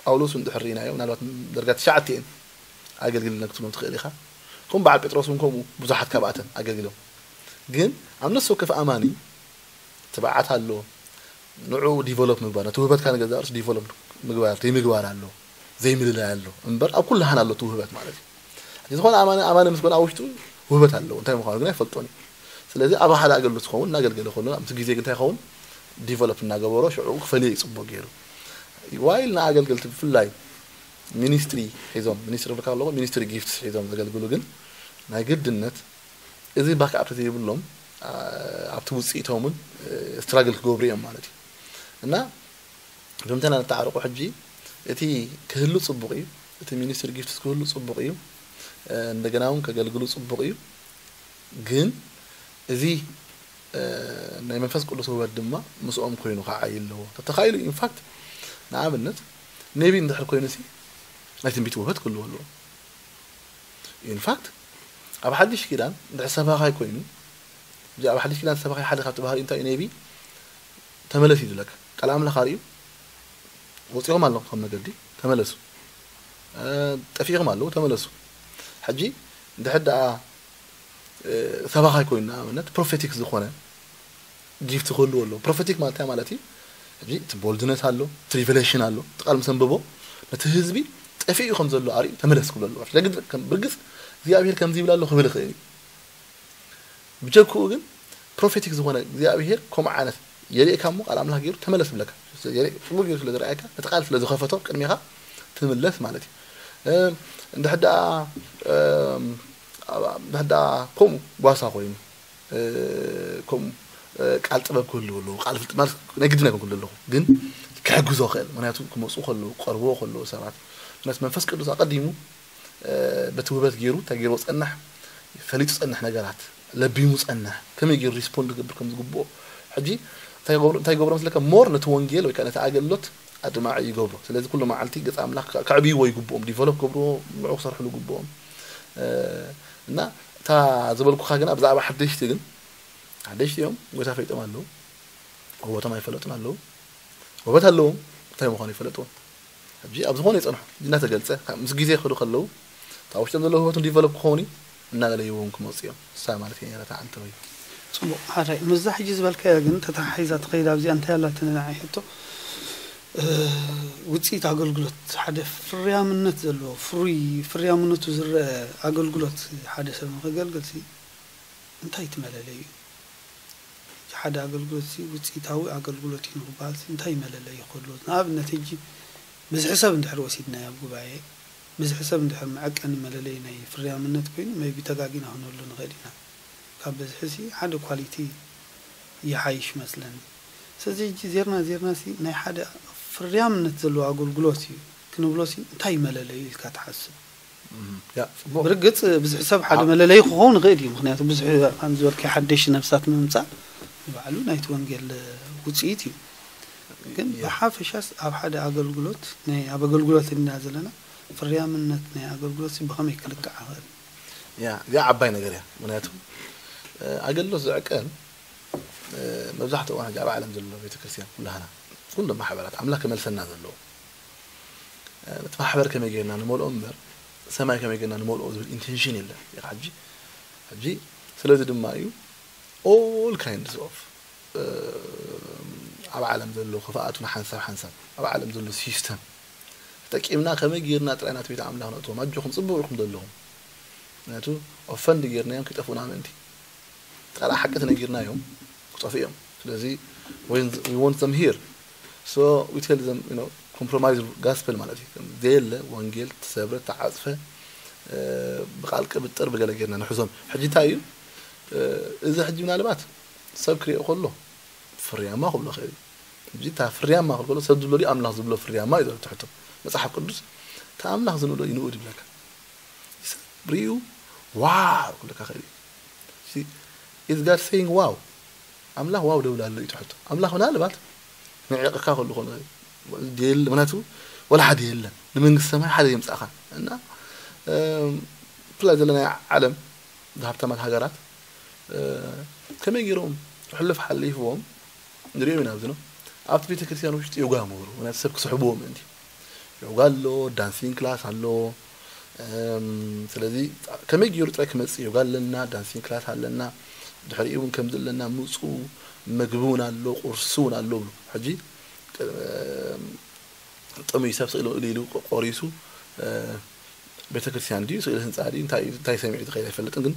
ጳውሎስ እንድሕር ርኢናዮ ምናልባት ደረጃ ትሽዓተ እየን ኣገልጊሉ ነክትሎም ትኽእል ኢኻ። ከም በዓል ጴጥሮስ እውን ከምኡ ብዙሓት ካብኣተን ኣገልጊሎም። ግን ኣብ ነፍሲ ወከፍ ኣማኒ ትብዓት ኣሎ፣ ንዑ ዲቨሎፕ ምግባር፣ ነቲ ውህበትካ ንገዛእ ርእሱ ዲቨሎፕ ምግባር፣ ዘይምግባር ኣሎ፣ ዘይምልላይ ኣሎ። እምበር ኣብ ኩሉ ሃን ኣሎ እቲ ውህበት ማለት እዩ። ሕጂ ዝኾነ ኣማኒ፣ ኣማኒ ምስ ኮነ ኣብ ውሽጡ ውህበት ኣለዎ፣ እንታይ ምዃኑ ግን ኣይፈልጦን እዩ። ስለዚ ኣብ ሓደ ኣገልግሎት ዝኸውን እናገልገለ ከሎ፣ ኣብቲ ግዜ ግን እንታይ ይኸውን? ዲቨሎፕ እናገበሮ ሽዑ ክፈልዮ እዩ ጽቡቕ ገይሩ። ዋይል ንኣገልገልቲ ብፍላይ ሚኒስትሪ ሒዞም፣ ሚኒስትሪ ክብል ከለኹ ሚኒስትሪ ጊፍትስ ሒዞም ዘገልግሉ ግን ናይ ግድነት እዚ ባክኣፕ ተዘይብሎም፣ ኣ፣ ኣብቲ ውጽኢቶም እውን፣ እ፣ ስትራግል ክገብሩ እዮም ማለት እዩ። እና ከምተና ንተዓረቑ። ሕጂ እቲ ክህሉ ጽቡቕ እዩ፣ እቲ ሚኒስትሪ ጊፍትስ ክህሉ ጽቡቕ እዩ፣ እ፣ እንደገና እውን ከገልግሉ ጽቡቕ እዩ። ግን እዚ፣ እ፣ ናይ መንፈስ ቅዱስ ውህበት ድማ ምስኦም ኮይኑ ክዓይ ኣለዎ። ተተኻኢሉ ኢንፋክት ንኣብነት ኔቢ እንድሕር ኮይኑ ሲ ናይ ትንቢት ውህበት ክህልዎ ኣለዎ። ኢንፋክት ኣብ ሓድሽ ኪዳን እንድሕር ሰባኻይ ኮይኑ፣ እዚ ኣብ ሓድሽ ኪዳን ሰባኻይ ሓደ ካብቲ ባህሪ እንታይ እዩ? ኔቢ ተመለስ እዩ ዝብለካ። ቃል ኣምላኽ ኣርእዩ ወፂኦም ኣለኹም ካብ መገዲ ተመለሱ፣ እ፣ ጠፊእኹም ኣለዉ ተመለሱ። ሕጂ እንድሕር ደኣ፣ እ፣ ሰባኻይ ኮይኑ ንኣብነት ፕሮፌቲክ ዝኾነ ጊፍት ክህልዎ ኣለዎ። ፕሮፌቲክ ማለት እንታይ ማለት እዩ? ሕጂ እቲ ቦልድነስ ኣሎ፣ እቲ ሪቨሌሽን ኣሎ። እቲ ቃል ምስ ኣንበቦ ነቲ ህዝቢ ጠፊኡ ከም ዘሎ ኣርእዩ ተመለስ ክብሎ ኣለዎ። ለግድ ከም ብርግጽ እግዚኣብሔር ከምዚ ይብል ኣሎ ክብል ይኽእል እዩ። ብጀክኡ ግን ፕሮፌቲክ ዝኾነ እግዚኣብሔር ከምኡ ዓይነት የርእየካ እሞ ቃል ኣምላኽ ገይሩ ተመለስ ይብለካ። የርኢ-፣ ጽቡቕ ገይሩ ስለ ዝረኣየካ፣ ነቲ ቃል ስለ ዝኸፈቶ ቅድሜኻ ትምለስ ማለት እዩ። እ፣ እንድሕር ደኣ፣ እ፣ እንድሕር ደኣ ከምኡ ጓሳ ኮይኑ፣ እ፣ ከምኡ፣ እ፣ ቃል ጥበብ ክህልዎ ኣለዎ። ቃል ፍልጥ ማለት ናይ ግድን ኣይኮንኩን ዘለኹ፣ ግን ክሕግዞ ክእል። ምኽንያቱ ክመጽኡ ከለዉ፣ ክቐርብዎ ከለዉ ሰባት፣ ምኽንያቱ መንፈስ ቅዱስ ኣቐዲሙ፣ እ፣ በቲ ውህበት ገይሩ እንታይ ገይርዎ ጸንሕ፣ ፈሊጡ ጸንሕ ነገራት፣ ለቢሙ ጸንሕ፣ ከመይ ገይሩ ሪስፖንድ ክገብር ከም ዝግብኦ። ሕጂ እንታይ ይገብሮ፣ እንታይ ይገብሮ መስለካ? ሞር ነቲ ወንጌል ወይ ከኣ ነቲ ኣገልግሎት ኣድማዒ ይገብሮ። ስለዚ ኩሉ መዓልቲ ገጽ ኣምላኽ ከ-፣ ከዕብይዎ ይግብኦም፣ ዲቨሎፕ ክገብርዎ፣ ንዕኡ ክሰርሕሉ ይግብኦም። እ፣ እና እታ ዝበልኩኻ ግና ብዛዕባ ሓደሽቲ ግን፣ ሓደሽቲ እዮም፣ ጎይታ ፈሊጦም ኣለዉ፣ ውህበቶም ኣይፈለጡን ኣለዉ። ውህበት ኣለዎም፣ እንታይ ምዃኑ ይፈለጥዎም። ሕጂ ኣብ ዝኾነ ይጸንሑ፣ ሕጂ እናተገልጸ፣ ካብ ምስ ግዜ ክኸዱ ከለዉ፣ እታ ውሽጦም ዘለዉ ህይወቶም ዲቨሎፕ ክኸውን እዩ፣ እናለለይዎም ክመጹ እዮም። ንሳ ማለት እየ ነታ ዓንተበዩ። ጽቡቕ፣ ሓራይ። ምስዛ ሕጂ ዝበልካዮ ግን ተተሓሒዛ ትኸይድ ኣብዚኣ እንታይ ኣላትኒ ንዓይ ሕቶ? ውፅኢት ኣገልግሎት ሓደ ፍርያምነት ዘለዎ ፍሩይ ፍርያምነቱ ዝረአ ኣገልግሎት ሓደ ሰብ ንኸገልግል ሲ እንታይ ትመለለዩ? እቲ ሓደ ኣገልግሎት ሲ ውፅኢታዊ ኣገልግሎት እዩ ንክበሃል ሲ እንታይ መለለዩ ክህልዎ? ንኣብነት ሕጂ ብዝሒ ሰብ እንድሕር ወሲድናዮ ኣብ ጉባኤ ብዝሒ ሰብ እንድሕር መዐቀኒ መለለዩ ናይ ፍርያምነት ኮይኑ maybe ተጋጊና ክንህሉ ንኽእል ኢና። ካብ በዝሒ ሲ ሓደ ኳሊቲ ይሓይሽ መስለኒ። ስለዚ ሕጂ ዜርና ዜርና ሲ ናይ ሓደ ፍርያምነት ዘለዎ ኣገልግሎት እዩ ክንብሎ ሲ እንታይ መለለዩ ኢልካ ትሓስብ? ያ ጽቡቅ ብርግጽ ብዙሕ ሰብ ሓደ መለለይ ክኸውን ይኽእል እዩ። ምክንያቱ ብዙሕ ከም ዝበልካ ሓደሽ ነፍሳት ምምጻእ ንባዕሉ ናይቲ ወንጌል ውፅኢት እዩ። ግን ብሓፈሻስ ኣብ ሓደ ኣገልግሎት ናይ ኣብ ኣገልግሎት ኢና ዘለና ፍርያምነት ናይ ኣገልግሎት ሲ ብኸመይ ክልካዕ ይኽእል? ያ እዚኣ ዓባይ ነገር እያ። ምክንያቱ ኣገልግሎት ዝዕቀን መብዛሕትኡ እዋን ሕጂ ኣብ ዓለም ዘሎ ቤተክርስትያን ኩላህና ኩሎም ማሕበራት ኣምላኽ ክመልሰና ዘለዎ እቲ ማሕበር ከመይ ጌርና ንመልኦ እምበር ሰማይ ከመይ ጌርና ንመልኦ ዝብል ኢንቴንሽን የለን። ሕጂ ሕጂ ስለዚ ድማ እዩ all kinds of ኣብ ዓለም ዘሎ ክፍኣቱ ንሓንሳብ ሓንሳብ ኣብ ዓለም ዘሎ ሲስተም ተጠቂምና ከመይ ጌርና ጥራይ ናቲ ቤት ኣምላኽ ነእትዎም ኣጆኹም ጽቡቕ ኢኹም ዘለኹም ምክንያቱ ኦፈንድ ጌርናዮም ክጠፍኡና ምእንቲ ቃል ሓቂ ተነጊርናዮም ክጠፍኡ እዮም። ስለዚ we want them here so we tell them you know compromise gospel ማለት እዩ። ዘየለ ወንጌል ተሰብረ ተዓፅፈ ብቃል ቅብጥር ብገለ ጌርና ንሕዞም። ሕጂ እንታይ እዩ እዚ ሕጂ ምናልባት ሰብ ክሪኦ ከሎ ፍርያማ ክብሎ ክእል እዩ። ሕጂ እታ ፍርያማ ክብል ከሎ ሰብ ዝብሎ ድዩ ኣምላኽ ዝብሎ ፍርያማ እዩ ዘሎ ትሕቶ። መፅሓፍ ቅዱስ እታ ኣምላኽ ዝንእዶ ይንእድ ይብለካ። ሰብ ሪኡ ዋው ክብለካ ክእል እዩ። Is God saying wow? ኣምላኽ ዋው ደብል ኣሎ እዩ ትሕቶ። ኣምላኽ ምናልባት ንዕቕካ ከሉ ኮነ ምክንያቱ ወላ ሓደ የለን ንመንግስቲ ሰማይ ሓደ የምፃእካ እና ብፍላይ ዘለና ዓለም ዝሃብታማት ሃገራት ከመይ ገይሮም ሕሉፍ ሓሊፍዎም ንሪኦም ኢና ኣብዚ ነው ኣብቲ ቤተክርስትያን ውሽጢ ዮጋ ምሁሩ ምክንያቱ ሰብ ክስሕብዎ ምእንቲ ዮጋ ኣሎ ዳንሲንግ ክላስ ኣሎ ስለዚ ከመይ ገይሩ ጥራይ ክመፅእ ዮጋ ኣለና ዳንሲንግ ክላስ ኣለና ድሕሪኡ እውን ከምዚ ኣለና ምፁ ምግቢ እውን ኣሎ ቁርሲ እውን ኣሎ ብሉ ሕጂ ጥሙይ ሰብ ስእሉ ኢሉ ኢሉ ቆሪሱ ቤተክርስትያን ድዩ ስእሊ ህንፃ ድዩ እንታይ እንታይ ሰሚዑ ዝኸይድ ኣይፈልጥን ግን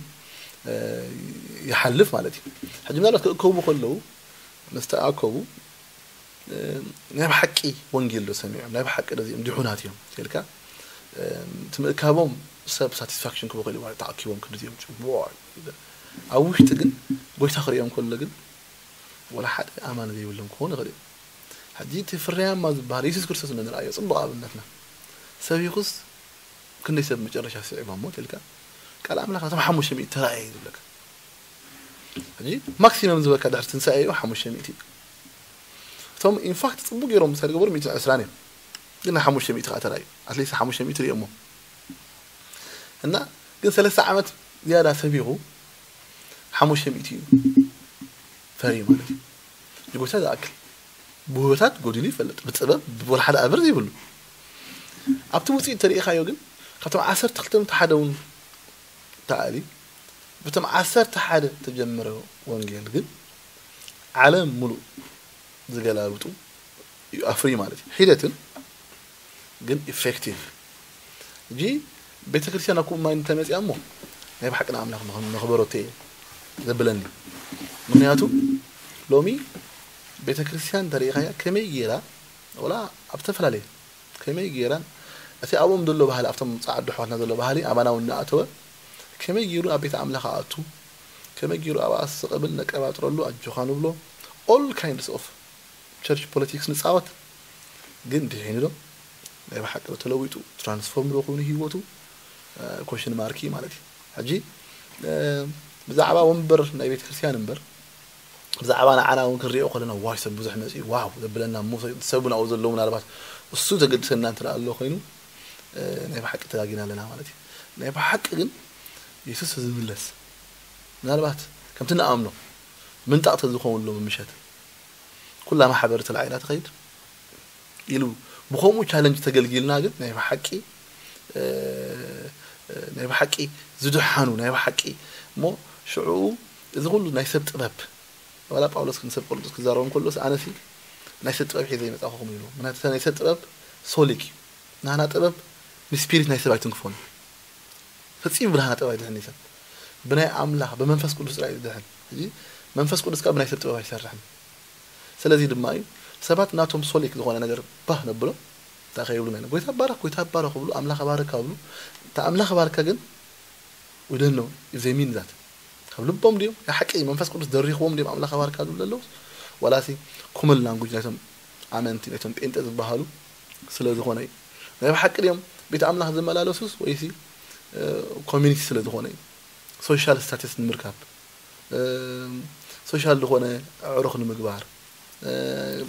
ይሓልፍ ማለት እዩ። ሕጂ ምናልባት ክእከቡ ከለዉ ምስ ተኣከቡ ናይ ብሓቂ ወንጌል ዶ ሰሚዖም ናይ ብሓቂ ዶ እዚኦም ድሑናት እዮም ኢልካ እቲ ምእካቦም ሰብ ሳቲስፋክሽን ክህቦ ክእል ተኣኪቦም ክንድዚኦም ጽቡቕ ኣብ ውሽጢ ግን ጎይታ ክርእዮም ከሎ ግን ወላ ሓደ ኣማኒ ዘይብሎም ክኾኑ ይኽእል እዮም። ሕጂ እቲ ፍርያማ ዝበሃል የሱስ ክርስቶስ እንንርኣዮ ጽቡቕ ኣብነትና ሰቢኹስ ክንደይ ሰብ መጨረሻ ስዒቦሞ ኢልካ ቃል ኣምላኽ ነቶም ሓሙሽተ ሚእቲ ተራእየ እዩ ዝብለካ። ሕጂ ማክሲመም ዝበካ ድሕሪ ትንሳኤ እዩ ሓሙሽተ ሚእቲ እዩ። እቶም ኢንፋክት ጽቡቅ ገይሮም ምሳሌ ገበሩ ሚእትን ዕስራን እዮም። ግን ሓሙሽተ ሚእቲ ከዓ ተራእዩ ኣትሊስት ሓሙሽተ ሚእቲ ሪኦሞ እና ግን ሰለስተ ዓመት ዝያዳ ሰቢኹ ሓሙሽተ ሚእቲ እዩ ፈርዩ ማለት እዩ። ንጎይታ ዝኣክል ብውህበታት ጎዲሉ ይፈልጥ ብጥበብ ብወላ ሓደ ኣበር ዘይብሉ ኣብቲ ውፅኢት ተሪኢኻዮ ግን ካብቶም ዓሰርተ ክልተ ሓደ እውን ተኣሊ ብቶም ዓሰርተ ሓደ ተጀመረ ወንጌል ግን ዓለም ሙሉእ ዝገላብጡ እዩ ኣፍሪ ማለት እዩ ሒደትን ግን ኢፌክቲቭ እጂ ቤተክርስትያን ኣብ ኩማይ እንተመፅያ እሞ ናይ ብሓቂ ንኣምላኽ ነኽበረቶ እየ ዘብለኒ ምክንያቱ ሎሚ ቤተክርስትያን እንተሪኢኻያ ከመይ ገይራ ወላ ኣብ ዝተፈላለየ ከመይ ገይራን እቲ ኣብኦም ዘሎ ባህሊ ኣብቶም ፃዓዱ ኣሕዋትና ዘሎ ባህሊ ኣባና እውን እናኣተወ ከመይ ገይሩ ኣብ ቤት ኣምላኽ ኣእቱ ከመይ ገይሩ ኣብ ኣስቕብል ነቀባጥረሉ ኣጆኻ ንብሎ all kinds of church politics ንፃወት ግን ድሒኑ ዶ ናይ ብሓቂ ዶ ተለዊጡ transform ዶ ኮይኑ ህይወቱ question mark ማለት እዩ ሕጂ ብዛዕባ ወንበር ናይ ቤተክርስትያን እምበር ብዛዕባ ንዓና እውን ክንሪኦ ከለና ዋይ ሰብ ብዙሕ መፂኡ ዋው ዘብለና እሞ ሰብ ናብኡ ዘለዉ ምናልባት እሱ ዘገድሰና እንተ ኣሎ ኮይኑ ናይ ብሓቂ ተጋጊና ኣለና ማለት እዩ ናይ ብሓቂ ግን የሱስ ዝምለስ ምናልባት ከምቲ ንኣምኖ ምንጣቕ ተዝኸውን ሎ ምሸት ኩላ ማሕበር ተላዒላ ትኸይድ ኢሉ ብከምኡ ቻለንጅ ተገልጊልና ግን ናይ ብሓቂ ናይ ብሓቂ ዝድሓኑ ናይ ብሓቂ እሞ ሽዑ እዚ ኩሉ ናይ ሰብ ጥበብ ዋላ ጳውሎስ ክንሰብ ቆርንጦስ ክዛረቦም ከሎስ ኣነሲ ናይ ሰብ ጥበብ ሒዘ ይመጻኹኹም ይብሉ። ምክንያቱ ናይ ሰብ ጥበብ ሶሊክ እዩ። ናህና ጥበብ ንስፒሪት ናይ ሰብ ኣይትንክፎን። ፈጺሙ ብናህና ጥበብ ኣይድሕን ሰብ። ብናይ ኣምላኽ ብመንፈስ ቅዱስ ጥራይ እዩ ዝድሕን። ሕጂ መንፈስ ቅዱስ ከኣ ብናይ ሰብ ጥበብ ኣይሰርሕን። ስለዚ ድማ እዩ ሰባት ናቶም ሶሊክ ዝኾነ ነገር ባህ ነብሎ እንታይ ከይብሉ ናይ ጎይታ ባረኽ፣ ጎይታ ባረኽ ክብሉ፣ ኣምላኽ ባረካ ክብሉ። እታ ኣምላኽ ባረካ ግን we don't know if they mean that። ካብ ልቦም ድዮም ናይ ሓቂ መንፈስ ቅዱስ ደሪኽዎም ድዮም ኣምላኽ ባረካ ዝብሉ ዘለዉ? ዋላሲ ኮመን ላንጉጅ ናይቶም ኣመንቲ ናይቶም ጴንጠ ዝበሃሉ ስለ ዝኾነ እዩ። ናይ ብሓቂ ድዮም ቤት ኣምላኽ ዝመላለሱስ ወይሲ ኮሚኒቲ ስለ ዝኾነ እዩ? ሶሻል ስታተስ ንምርካብ፣ ሶሻል ዝኾነ ኣዕሩኽ ንምግባር፣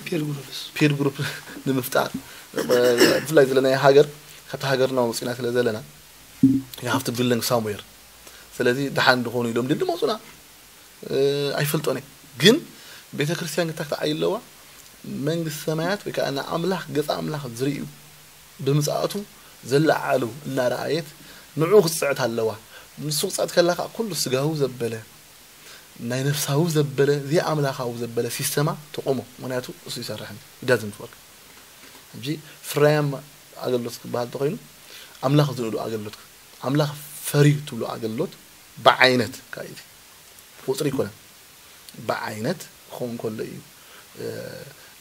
ፒር ግሩፕስ ፒር ግሩፕ ንምፍጣር፣ ብፍላይ ዘለናዮ ሃገር ካብቲ ሃገርና ወፂና ስለ ዘለና you have to belong somewhere። ስለዚ ደሓን ዝኾኑ ኢሎም ድል መፁና ኣይፈልጦን እየ። ግን ቤተ ክርስቲያን ግታ ክትዓይ ኣለዋ። መንግስቲ ሰማያት ወይ ከዓ ንኣምላኽ ገፃ ኣምላኽ ዝርእዩ ብምፅኣቱ ዘለዓዕሉ እናረኣየት ንዕኡ ክትፅዕት ኣለዋ። ንሱ ክትፅዕት ከላ ከዓ ኩሉ ስጋዊ ዘበለ ናይ ነፍሳዊ ዘበለ ዘይኣምላኻዊ ዘበለ ሲስተማ ተቆሞ። ምክንያቱ እሱ ይሰርሕን it doesn't work። ሕጂ ፍራያም ኣገልግሎት ክበሃል እንተኮይኑ ኣምላኽ ዝንእዱ ኣገልግሎት ኣምላኽ ፈርዩ ትብሎ ኣገልግሎት ብዓይነት ካይቲ ቁፅሪ ይኮነን ብዓይነት ክኸውን ከሎ እዩ።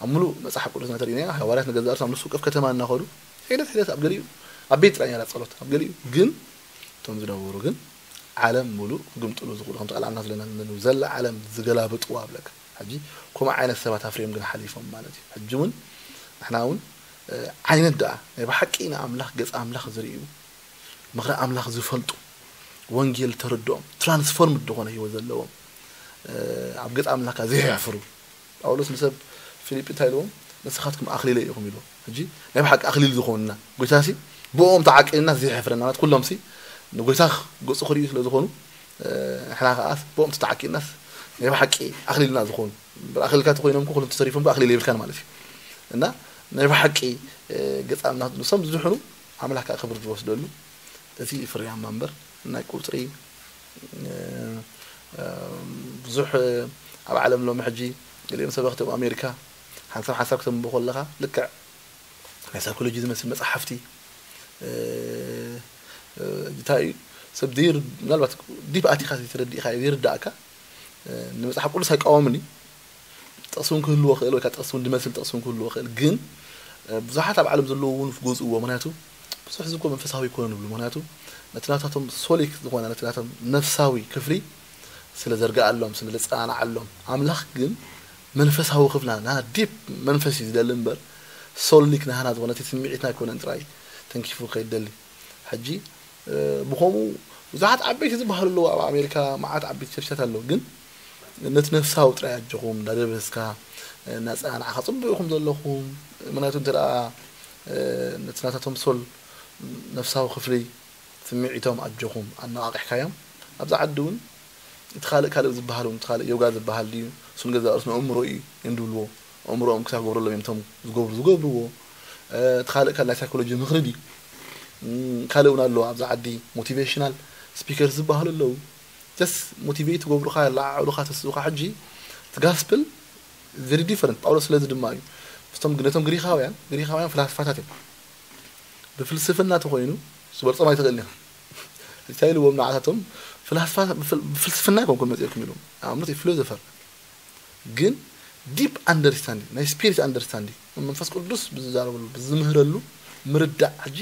ኣብ ሙሉእ መፅሓፍ ቅዱስ እናተሪእና ሃዋርያት ንገዛእ ርእሶም ኣብ ንሱ ቅፍ ከተማ እናኸዱ ሒደት ሒደት ኣብ ገሊኡ ኣብ ቤት ጥራይ ነራ ፀሎት ኣብ ገሊኡ ግን እቶም ዝነበሩ ግን ዓለም ሙሉእ ክግምጥሉ ዝኽእሉ ከምቲ ቃል ኣምላኽ ዝለና ዘለዉ ዘላ ዓለም ዝገላብጥዋ ኣብለካ ሕጂ ከምኡ ዓይነት ሰባት ኣፍርዮም ግን ሓሊፎም ማለት እዩ። ሕጂ እውን ንሕና እውን ዓይነት ደኣ ናይ ብሓቂ ንኣምላኽ ገጽ ኣምላኽ ዝርእዩ ምኽሪ ኣምላኽ ዝፈልጡ ወንጌል ተረድኦም ትራንስፎርምድ ዝኾነ ህይወት ዘለዎም ኣብ ገጽ ኣምላኽ ከኣ ዘይሕፍሩ ጳውሎስ ንሰብ ፊልጲ እንታይ ኢልዎም ንስኻትኩም ኣኽሊለ ኢኹም ኢልዎም ሕጂ ናይ ብሓቂ ኣኽሊል ዝኾንና ጎይታሲ ብኦም ተዓቂንና ዘይሕፍረና ማለት ኩሎምሲ ንጎይታ ገጹ ክርእዩ ስለ ዝኾኑ ንሕና ከኣ ብኦም ተተዓቂንናስ ናይ ብሓቂ ኣኽሊልና ዝኾኑ እምበር ኣኽሊልካ ተኾይኖም ኩሎም ተሰሪፎም ኣኽሊል የብልካን ማለት እዩ እና ናይ ብሓቂ ገጻ ኣምላኽ ንሶም ዝድሕኑ ኣምላኽ ከኣ ክብሪ ዝወስደሉ እቲ ፍርያማ እምበር ናይ ቁጽሪ ብዙሕ ኣብ ዓለም ሎም ሕጂ ገሊኦም ሰበኽቲ ኣብ ኣሜሪካ ሓንሳብ ሓንሳብ ክተንብቦ ከለኻ ልክዕ ናይ ሳይኮሎጂ ዝመስል መፅሓፍቲ እንታይ እዩ ሰብ ዘይር ምናልባት ዲፕ ኣቲኻ ዘይተረዲእካ ዘይርዳእካ ንመፅሓፍ ቅዱስ ኣይቃወምን እዩ ጥቕሲ እውን ክህልዎ ክእል ወይ ከዓ ጥቕሲ እውን ዝመስል ጥቕሲ እውን ክህልዎ ክእል ግን ብዙሓት ኣብ ዓለም ዘለዉ እውን ክገዝእዎ ምክንያቱ ብዙሕ ህዝቢ እኮ መንፈሳዊ ይኮነ ንብሉ ምክንያቱ ነቲ ናታቶም ሶሊክ ዝኾነ ነቲ ናቶም ነፍሳዊ ክፍሊ ስለ ዘርግኣሎም ስለ ዘፀናንዓሎም ኣምላኽ ግን መንፈሳዊ ክፍልና ና ዲፕ መንፈስ እዩ ዝደሊ እምበር ሶሊክ ናህና ዝኾነ እቲ ስምዒትና ኣይኮነን ጥራይ ተንኪፉ ከይደሊ ሕጂ ብኸምኡ ብዙሓት ዓበይቲ ዝበሃሉ ኣለዉ ኣብ ኣሜሪካ መዓት ዓበይቲ ቸርችታት ኣለዉ ግን ነቲ ነፍሳዊ ጥራይ ኣጆኹም እንዳደበስካ እናፀናንዓኻ ፅቡቅ ኢኹም ዘለኹም ምክንያቱ እንተ ነቲ ናታቶም ሶል ነፍሳዊ ክፍሊ ስምዒቶም ኣጆኹም ኣነቓቒሕካዮም ኣብዚ ዓዲ እውን እቲ ካልእ ካልእ ዝበሃል እውን እቲ ካልእ ዮጋ ዝበሃል ድዩ እሱን ገዛ ርእሱ ንእምሮ እዩ እዮም ዝብልዎ ኣእምሮኦም ክሳብ ክገብረሎም እዮም እቶም ዝገብሩ ዝገብርዎ እቲ ካልእ ካልእ ናይ ሳይኮሎጂ ምኽሪ ድዩ ካልእ እውን ኣለዎ ኣብዚ ዓዲ ሞቲቬሽናል ስፒከርስ ዝበሃሉ ኣለዉ ጀስ ሞቲቬት ይገብሩኻ የለዓዕሉኻ ተስኡኻ ሕጂ እቲ ጋስፕል very different ጳውሎስ ስለዚ ድማ እዩ ነቶም ግሪኻውያን ግሪኻውያን ፍላስፋታት እዮም ብፍልስፍና ተኾይኑ ዝበልጾም ኣይትኽእልን ኢኻ እንታይ ኢልዎም ንዓታቶም ፍላስፋ ብፍልስፍና ኣይኮንኩም መፅእኩም ኢሎም ኣምኖት ፊሎዞፈር ግን ዲፕ ኣንደርስታንዲንግ ናይ ስፒሪት ኣንደርስታንዲንግ መንፈስ ቅዱስ ብዝዛረበሉ ብዝምህረሉ ምርዳእ ሕጂ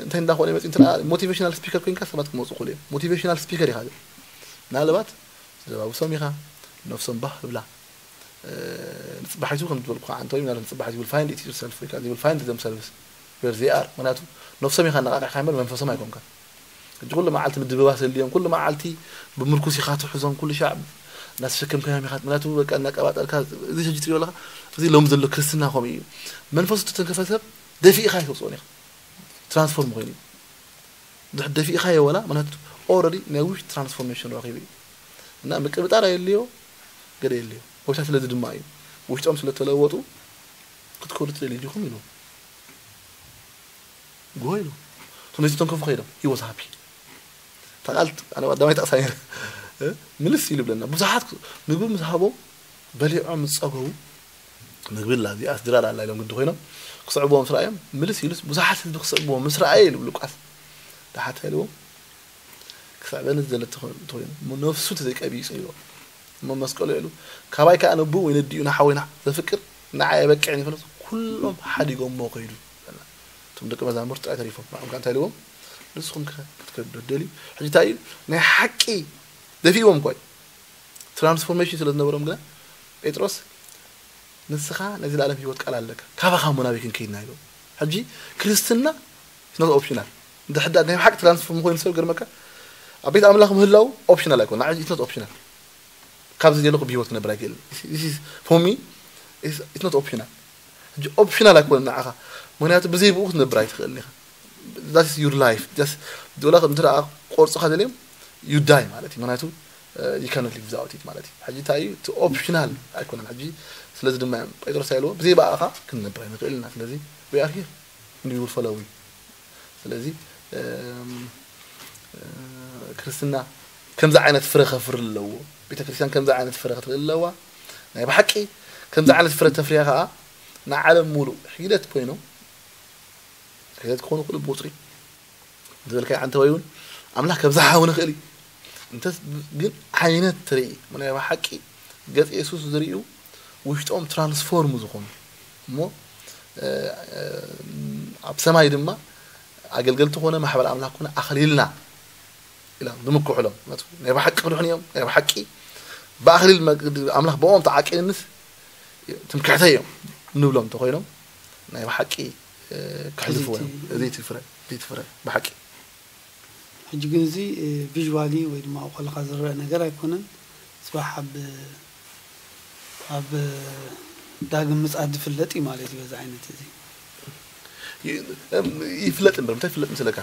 እንታይ እንዳኾነ መፅኡ እንተ ሞቲቬሽናል ስፒከር ኮይንካ ሰባት ክመፁ ክእሉ እዮም ሞቲቬሽናል ስፒከር ኢኻ ምናልባት ዘባብሶም ኢኻ ነፍሶም ባህ ብላ ንፅባሒቱ ከም ዝበልኩ ዓንተ ወይ ምናልባት ንፅባሒቱ will find it yourself ወይ ከዓ will find themselves where they are ምክንያቱ ነፍሶም ኢኻ ነቃቂሕካ እምበር መንፈሶም ኣይኮንካ ሕጂ ኩሉ መዓልቲ ምድብባስ የድልዮም ኩሉ መዓልቲ ብምርኩስ ኢኻ ትሕዞም ኩሉ ሻዕ እናተሸከምካዮም ኢኻ ምክንያቱ በቃ እናቀባጠርካ እዚ ሕጂ ትሪኦ ኣለኻ እዚ ሎም ዘሎ ክርስትና ከምኡ እዩ መንፈሱ ተተንከፈ ሰብ ደፊእኻ ኣይተውፅኦን ኢኻ ትራንስፎርም ኮይኑ እዩ ድሕር ደፊእኻዮ ወላ ምክንያቱ ኦረዲ ናይ ውሽጢ ትራንስፎርሜሽን ረኺቡ እዩ እና ምቅብጣር ኣየድልዮ ገለ የድልዮ ጎይታ ስለዚ ድማ እዩ ውሽጦም ስለተለወጡ ክትከዱ ትደልዩ ዲኹም ኢሉ ጎ ኢሉ እቶም ነዚ ተንከፉ ከይዶም he was happy ተቃልት ኣነ ቀዳማይ ጠቅሳ ምልስ ኢሉ ብለና ብዙሓት ምግቢ ምስ ሃቦም በሊዖም ዝፀገቡ ምግቢ ኣላ እዚኣ ስድራ ኣላ ኢሎም ግዲ ኮይኖም ክስዕብዎም ምስ ረኣዮም ምልስ ኢሉስ ብዙሓት ህዝቢ ክስዕብዎም ምስ ረኣየ ኢሉ ሉቃስ ደሓታ ኢልዎም ክስዕበኒ ዝደለ እንተኾይኑ እሞ ነፍሱ ተዘይቀቢጹ ኢልዎም እሞ መስቀሉ የዕሉ ካባይ ከዓ ነብኡ ወይ ነዲኡ ንሓወይና ዘፍቅር ንዓይ የበቅዕን ይፈለስ ኩሎም ሓዲጎሞ ከይዱ እቶም ደቂ መዛሙርት ጥራይ ተሪፎም ንዕም ከዓ እንታይ ኢልዎም ንስኹም ከ ክትከዱ ደልዩ ሕጂ እንታይ እዩ ናይ ሓቂ ደፊእዎም እኳ እዩ ትራንስፎርሜሽን ስለ ዝነበሮም ግና ጴጥሮስ ንስኻ ናይ ዘለኣለም ህይወት ቃል ኣለካ ካባኻ እሞ ናበይ ክንከይድና ኢሉ ሕጂ ክርስትና ስኖት ኦፕሽናል እንድሕዳ ናይ ሓቂ ትራንስፎርም ኮይኑ ሰብ ገርመካ ኣብ ቤት ኣምላኽ ምህላው ኦፕሽናል ኣይኮን ንዓይ ስኖት ኦፕሽናል ካብዚ ዘለኹ ብህይወት ክነብር ኣይክእልን ፎሚ ስኖት ኦፕሽናል ሕጂ ኦፕሽናል ኣይኮነ ንዓኻ ምክንያቱ ብዘይ ብኡ ክትነብር ኣይትኽእልን ኢኻ that's your life just ዶላ እንተ ቆርፅኻ ደልዮም you die ማለት እዩ ምክንያቱ you cannot live without it ማለት እዩ ሕጂ እንታይ እዩ እቲ ኦፕሽናል ኣይኮነን ሕጂ ስለዚ ድማ እዮም ጴጥሮስ ኣይልዎ ብዘይ ብኣኻ ክንነብር ኣይንኽእል ኢና ስለዚ we are here and we will follow you ስለዚ ክርስትና ከምዚ ዓይነት ፍረ ከፍሪ ኣለዎ ቤተክርስትያን ከምዚ ዓይነት ፍረ ክትርኢ ኣለዋ ናይ ብሓቂ ከምዚ ዓይነት ፍረ ተፍርያ ከዓ ንዓለም ሙሉእ ሒደት ኮይኖም ሒደት ክኾኑ ክእሉ ብቁፅሪ ዝበልካዮ ዓንተ ወይ እውን ኣምላኽ ከብዝሓ እውን ይኽእል እዩ እንተስ ግን ዓይነት ትርኢ ናይ ብሓቂ ገፅ የሱስ ዝርእዩ ውሽጦም ትራንስፎርም ዝኾኑ እሞ ኣብ ሰማይ ድማ ኣገልገልቲ ኮነ ማሕበር ኣምላኽ ኮነ ኣኽሊልና ኢሎም ዝምክሑሎም ናይ ብሓቂ ክድሕኑ እዮም ናይ ብሓቂ ብኣኽሊል ኣምላኽ ብኦም ተዓቂንንስ ትምክሕተይ እዮም ንብሎም እንተኮይኖም ናይ ብሓቂ ክሕልፍዎ እዮም እዚ እቲ ፍረ እዚ እቲ ፍረ ብሓቂ ሕጂ ግን እዚ ቪዥዋሊ ወይ ድማ ከለካ ዝረአ ነገር ኣይኮነን። ፅባሕ ኣብ ኣብ ዳግም ምፅኣት ዝፍለጥ እዩ ማለት እዩ። በዚ ዓይነት እዚ ይፍለጥ እምበር እንታይ ይፍለጥ ምስለካ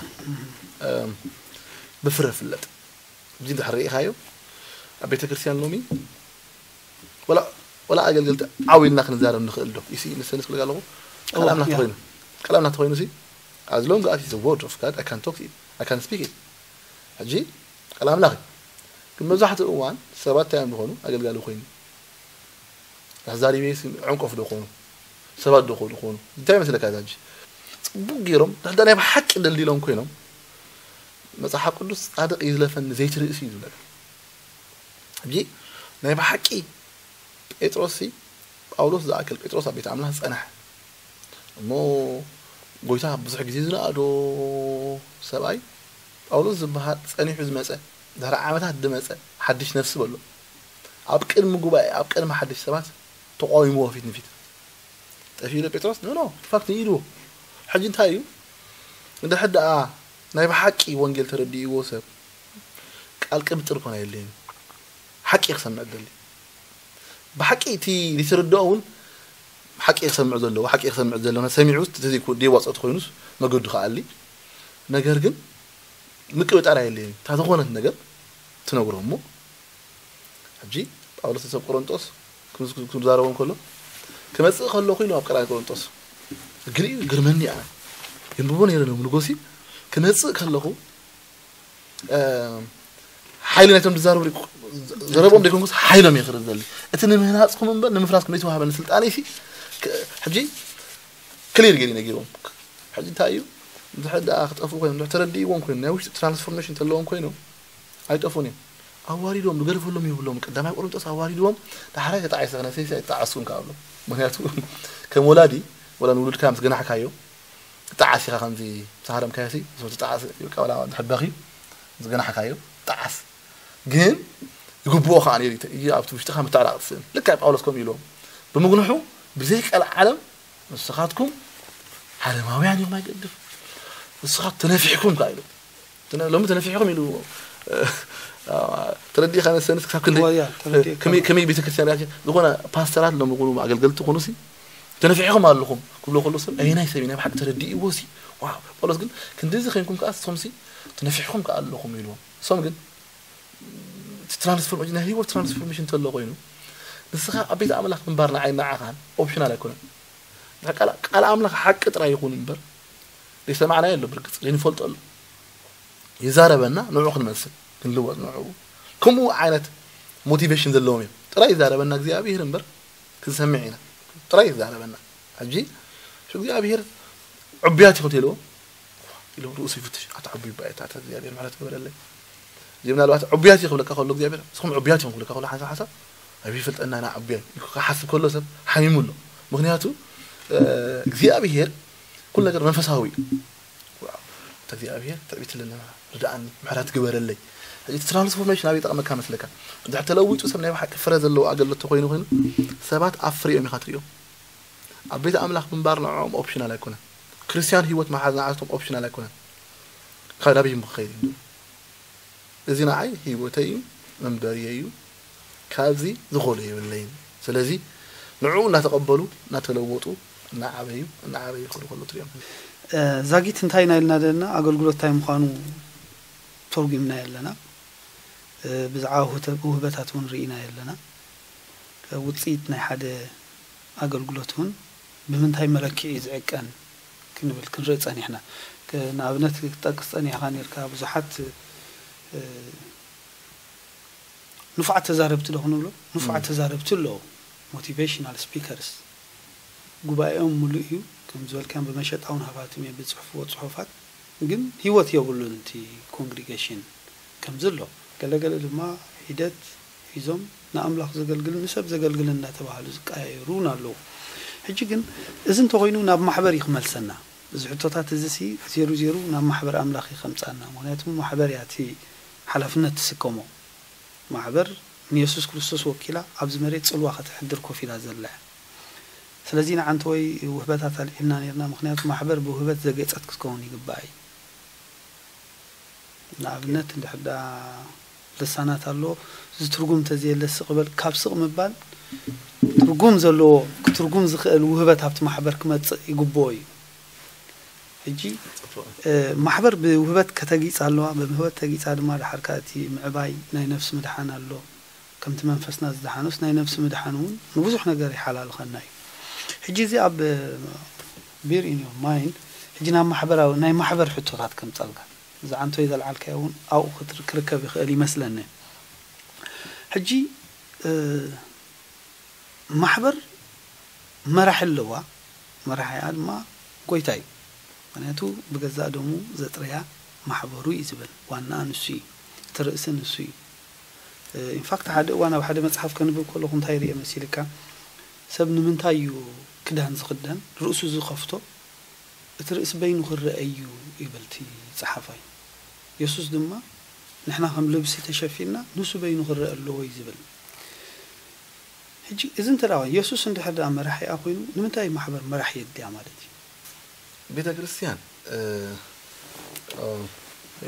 ብፍረ ፍለጥ እዚ እንድሕር ርኢኻዮ ኣብ ቤተ ክርስቲያን ሎሚ ወላ ወላ ኣገልገልቲ ዓው ኢልና ክንዛረብ ንኽእል ዶ ኢሲ ንሰንስ ክልጋ ኣለኹ ቃል ኣምላኽ ተኾይኑ ቃል ኣምላኽ ተኾይኑ ሲ as long as it's the word of God I can talk it I can speak it ሕጂ ቃል ኣምላኽ እዩ ግን መብዛሕትኡ እዋን ሰባት እንታይ እዮም ዝኾኑ ኣገልጋሊ ኮይኑ ኣዛሪበ ዕንቆፍ ዶ ኾኑ ሰባት ዶ ኾኑ ኾኑ እንታይ መስለካ ዛጂ ፅቡቅ ገይሮም ዳዳ ናይ ብሓቂ ደልዲሎም ኮይኖም መፅሓፍ ቅዱስ ፃድቅ ይዝለፈኒ ዘይትርእሲ እዩ ዝብለካ ሕጂ ናይ ብሓቂ ጴጥሮስ ሲ ጳውሎስ ዝኣክል ጴጥሮስ ኣብ ቤት ኣምላኽ ዝጸንሐ እሞ ጎይታ ብዙሕ ግዜ ዝረኣዶ ሰብኣይ ጳውሎስ ዝበሃል ጸኒሑ ዝመጸ ድሕሪ ዓመታት ዝመጸ ሓድሽ ነፍሲ በሎ ኣብ ቅድሚ ጉባኤ ኣብ ቅድሚ ሓድሽ ሰባት ተቃዊምዎ ፊት ንፊት ጠፊኡ ዶ ጴጥሮስ ኖ ኖ ፋክት ንኢድዎ ሕጂ እንታይ እዩ እንድሕር ደኣ ናይ ብሓቂ ወንጌል ተረዲእዎ ሰብ ቃል ቅብጥር ኮነ የለይን ሓቂ ክሰምዕ ደሊ ብሓቂ እቲ ዝተረድኦ እውን ሓቂ ክሰምዕ ዘለዎ ሓቂ ክሰምዕ ዘለና ሰሚዑ ዘይዋፀኦ ተኮይኑስ መገዱ ከኣሊ ነገር ግን ምቅብጣር ኣየለይን እታ ዝኾነት ነገር ትነግሮ እሞ ሕጂ ጳውሎስ ሰብ ቆሮንጦስ ክዛረቦም ከሎ ክመፅእ ከለኹ ኢሉ ኣብ ቀዳሚ ቆሮንጦስ ግን ግርመኒ ኣነ የንብቦ ነይረ ንጎሲ ክመፅእ ከለኹ ሓይሊ ናይቶም ዝዛረቡ ዘረቦም ዘይኮንኩስ ሓይሎም እየ ክርኢ ዘለ እቲ ንምህናፅኩም እምበር ንምፍራስኩም ዘይተዋሃበኒ ስልጣነ ሲ ሕጂ ክሊር ገይሩ ነጊሮም ሕጂ እንታይ እዩ እንድሕር ደኣ ክጠፍኡ ኮይኖም እንድሕር ተረዲእዎም ኮይኑ ናይ ውሽጢ ትራንስፎርሜሽን ተለዎም ኮይኖም ኣይጠፉን እዮም ኣዋሪዶም ዝገርፈሎም ይብሎም ቀዳማይ ቆሮንጦስ ኣዋሪድዎም ዳሕራይ ተጣዒሰ ክነሰይሲ ኣይጣዓስኩም ካብ ምክንያቱ ከም ወላዲ ወላ ንውሉድካ ምስ ገናሕካዮ ትጣዓስ ኢኻ ከምዚ ምስ ሃረምካዮ ሲ ትጣዓስ ይብልካ ወላ ድሕር በኺ ምስ ገናሕካዮ ትጣዓስ ግን ይግብኦ ከዓ ነይሩ እዩ ኣብቲ ውሽጥኻ ምትዕራቕ ትስእን ልክዕ ጳውሎስ ከምኡ ኢልዎም ብምግንሑ ብዘይ ቀልዓለም ንስኻትኩም ዓለማውያን እዮም ኣይገድፍ ንስኻት ተነፊሕኩም ከዓ ኢሉ ሎሚ ተነፊሕኩም ኢሉ ተረዲእካ መሰንስ ክሳብ ክንደይ ከመይ ቤተክርስትያን ሪኣክ ዝኾነ ፓስተራት ሎሚ ኩኑ ኣገልገልቲ ኩኑ ሲ ተነፊሕኩም ኣለኹም ክብሎ ከሎ ሰብ ኣየናይ ሰብ ናይ ብሓቂ ተረዲእዎ ሲ ጳውሎስ ግን ክንዲዚ ኮይንኩም ከዓ ንስኹም ሲ ተነፊሕኩም ከዓ ኣለኹም ኢልዎም እሶም ግን እቲ ትራንስፎርሜሽን ናይ ህይወት ትራንስፎርሜሽን እንተሎ ኮይኑ ንስኻ ኣብ ቤት ኣምላኽ ምንባር ንዓይ ንዓኻን ኦፕሽናል ኣይኮነን ቃል ኣምላኽ ሓቂ ጥራይ ይኹን እምበር ዘይሰማዕናዮ ኣሎ ብርግፅ ዘይንፈልጦ ኣሎ ይዛረበና ንዑ ክንመስል ክንልወጥ ንዑ ከምኡ ዓይነት ሞቲቬሽን ዘለዎም እዮም ጥራይ ይዛረበና እግዚኣብሔር እምበር ክንሰምዕ ኢና ጥራይ ይዛረበና። ሕጂ እግዚኣብሔር ዕቡያት ኢኹም ትብልዎ ኢሉ ርእሱ ይፍትሽ። ኣታ ዕቡይ እባ እታ እግዚኣብሔር ምሕረት ግበረለይ። እዚ ምናልባት ዕቡያት እዩ ክብለካ ከሎ እግዚኣብሔር፣ ንስኹም ዕቡያት ኢኹም ክብለካ ከሎ ሓንሳብ ሓንሳብ፣ ኣበይ ይፈልጠና ኢና ዕቡያት ኢሉ ክሓስብ ከሎ ሰብ ሓሚሙ ኣሎ። ምኽንያቱ እግዚኣብሔር ኩሉ ነገር መንፈሳዊ እዩ። እግዚኣብሔር ትዕቢት ኣለና፣ ርድኣኒ፣ ምሕረት ግበረለይ። እዚ ትራንስፎርሜሽን ኣበይ ይጠቕመካ መስለካ? እንድሕር ተለዊጡ ሰብ ናይ ብሓቂ ፍረ ዘለዎ ኣገልግሎት ተኮይኑ ኮይኑ ሰባት ኣብ ፍሬኦም ኢኻ ትሪኦም። ኣብ ቤት ኣምላኽ ምንባር ንዕኦም ኦፕሽናል ኣይኮነን። ክርስቲያን ህይወት መሓዝ ንዓቶም ኦፕሽናል ኣይኮነን። ካብ ናበይ እሞ ክኸይድ እዩ? እዚ ንዓይ ህይወተይ እዩ፣ መንበሪየይ እዩ። ካብዚ ዝኾሎ የብለይን። ስለዚ ንዕኡ እናተቐበሉ እናተለወጡ እናዓበዩ እናዓበዩ ክኸዱ ከሎ ትሪኦም። ዛጊት እንታይ ኢና ኢልና ዘለና? ኣገልግሎት እንታይ ምዃኑ ተርጉምና ኣለና። ብዛዕባ ውህተ- ውህበታት እውን ርኢና ኣለና። ውፅኢት ናይ ሓደ ኣገልግሎት እውን ብምንታይ መለክዒ እዩ ዝዕቀን ክንብል ክንርኢ ፀኒሕና። ንኣብነት ክትጠቅስ ፀኒሕካ ነርካ ብዙሓት ንፉዓት ተዛረብቲ ዶ ክንብሎ? ንፉዓት ተዛረብቲ ኣለዉ። ሞቲቬሽናል ስፒከርስ ጉባኤኦም ሙሉእ እዩ። ከም ዝበልካዮም ብመሸጣ እውን ሃፋትም እዮም ብፅሕፍዎ ፅሑፋት፣ ግን ህይወት የብሉን እቲ ኮንግሪጌሽን ከምዚ ኣሎ። ገለገለ ድማ ሒደት ሒዞም ንኣምላኽ ዘገልግልን ንሰብ ዘገልግልን እናተባህሉ ዝቀያየሩ እውን ኣለዉ። ሕጂ ግን እዚ እንተኾይኑ ናብ ማሕበር እዩ ክመልሰና። እዚ ሕቶታት እዚ ሲ ዜሩ ዜሩ ናብ ማሕበር ኣምላኽ እዩ ከምፃና። ምክንያቱ ማሕበር እያ እቲ ሓላፍነት ትስከሞ። ማሕበር ንየሱስ ክርስቶስ ወኪላ ኣብዚ መሬት ፅልዋ ከተሕድር ኮፍ ኢላ ዘላ እያ። ስለዚ ንዓንተ ወይ ውህበታት ኣልዒልና ነርና፣ ምክንያቱ ማሕበር ብውህበት ዘጌፀት ክትከውን ይግባእ እዩ። ንኣብነት እንድሕር ደኣ ልሳናት ኣሎ፣ እዚ ትርጉም እንተዘየለ ስቕ በል፣ ካብ ስቕ ምባል ትርጉም ዘለዎ ክትርጉም ዝኽእል ውህበት ኣብቲ ማሕበር ክመፅእ ይግብኦ እዩ። ሕጂ ማሕበር ብውህበት ከተጊፅ ኣለዋ። ብውህበት ተጊፃ ድማ ድሓር ከዓ እቲ ምዕባይ ናይ ነፍሲ ምድሓን ኣሎ። ከምቲ መንፈስና ዝደሓኖስ ናይ ነፍሲ ምድሓን እውን ንብዙሕ ነገር ይሓላልኸና እዩ። ሕጂ እዚ ኣብ bear in your mind ሕጂ ናብ ማሕበራዊ ናይ ማሕበር ሕቶታት ከምፀልካ እዚ ዓንቶይ ዘልዓልካዮ እውን ኣብኡ ክትር- ክርከብ ይኽእል ይመስለኒ። ሕጂ ማሕበር መራሒ ኣለዋ። መራሒኣ ድማ ጎይታ እዩ። ምክንያቱ ብገዛእ ደሙ ዘጥረያ ማሕበሩ እዩ ዝብል ዋናኣ ንሱ እዩ። እቲ ርእሲ ንሱ እዩ። ኢንፋክት ሓደ እዋን ኣብ ሓደ መፅሓፍ ከንብብ ከለኹ እንታይ ርየ መሲልካ ሰብ ንምንታይ እዩ ክዳን ዝኽደን ርእሱ ዝኸፍቶ እቲ ርእሲ በይኑ ክረአ እዩ ይብል እቲ ፀሓፋይ። የሱስ ድማ ንሕና ከም ልብሲ ተሸፊንና ንሱ በይኑ ክረአ ኣለዎ እዩ ዝብል። ሕጂ እዚ እንተ ደኣ የሱስ እንድሕር ደኣ መራሒኣ ኮይኑ ንምንታይ ማሕበር መራሒ የድልያ ማለት እዩ? ቤተ ክርስቲያን እ፣ እ፣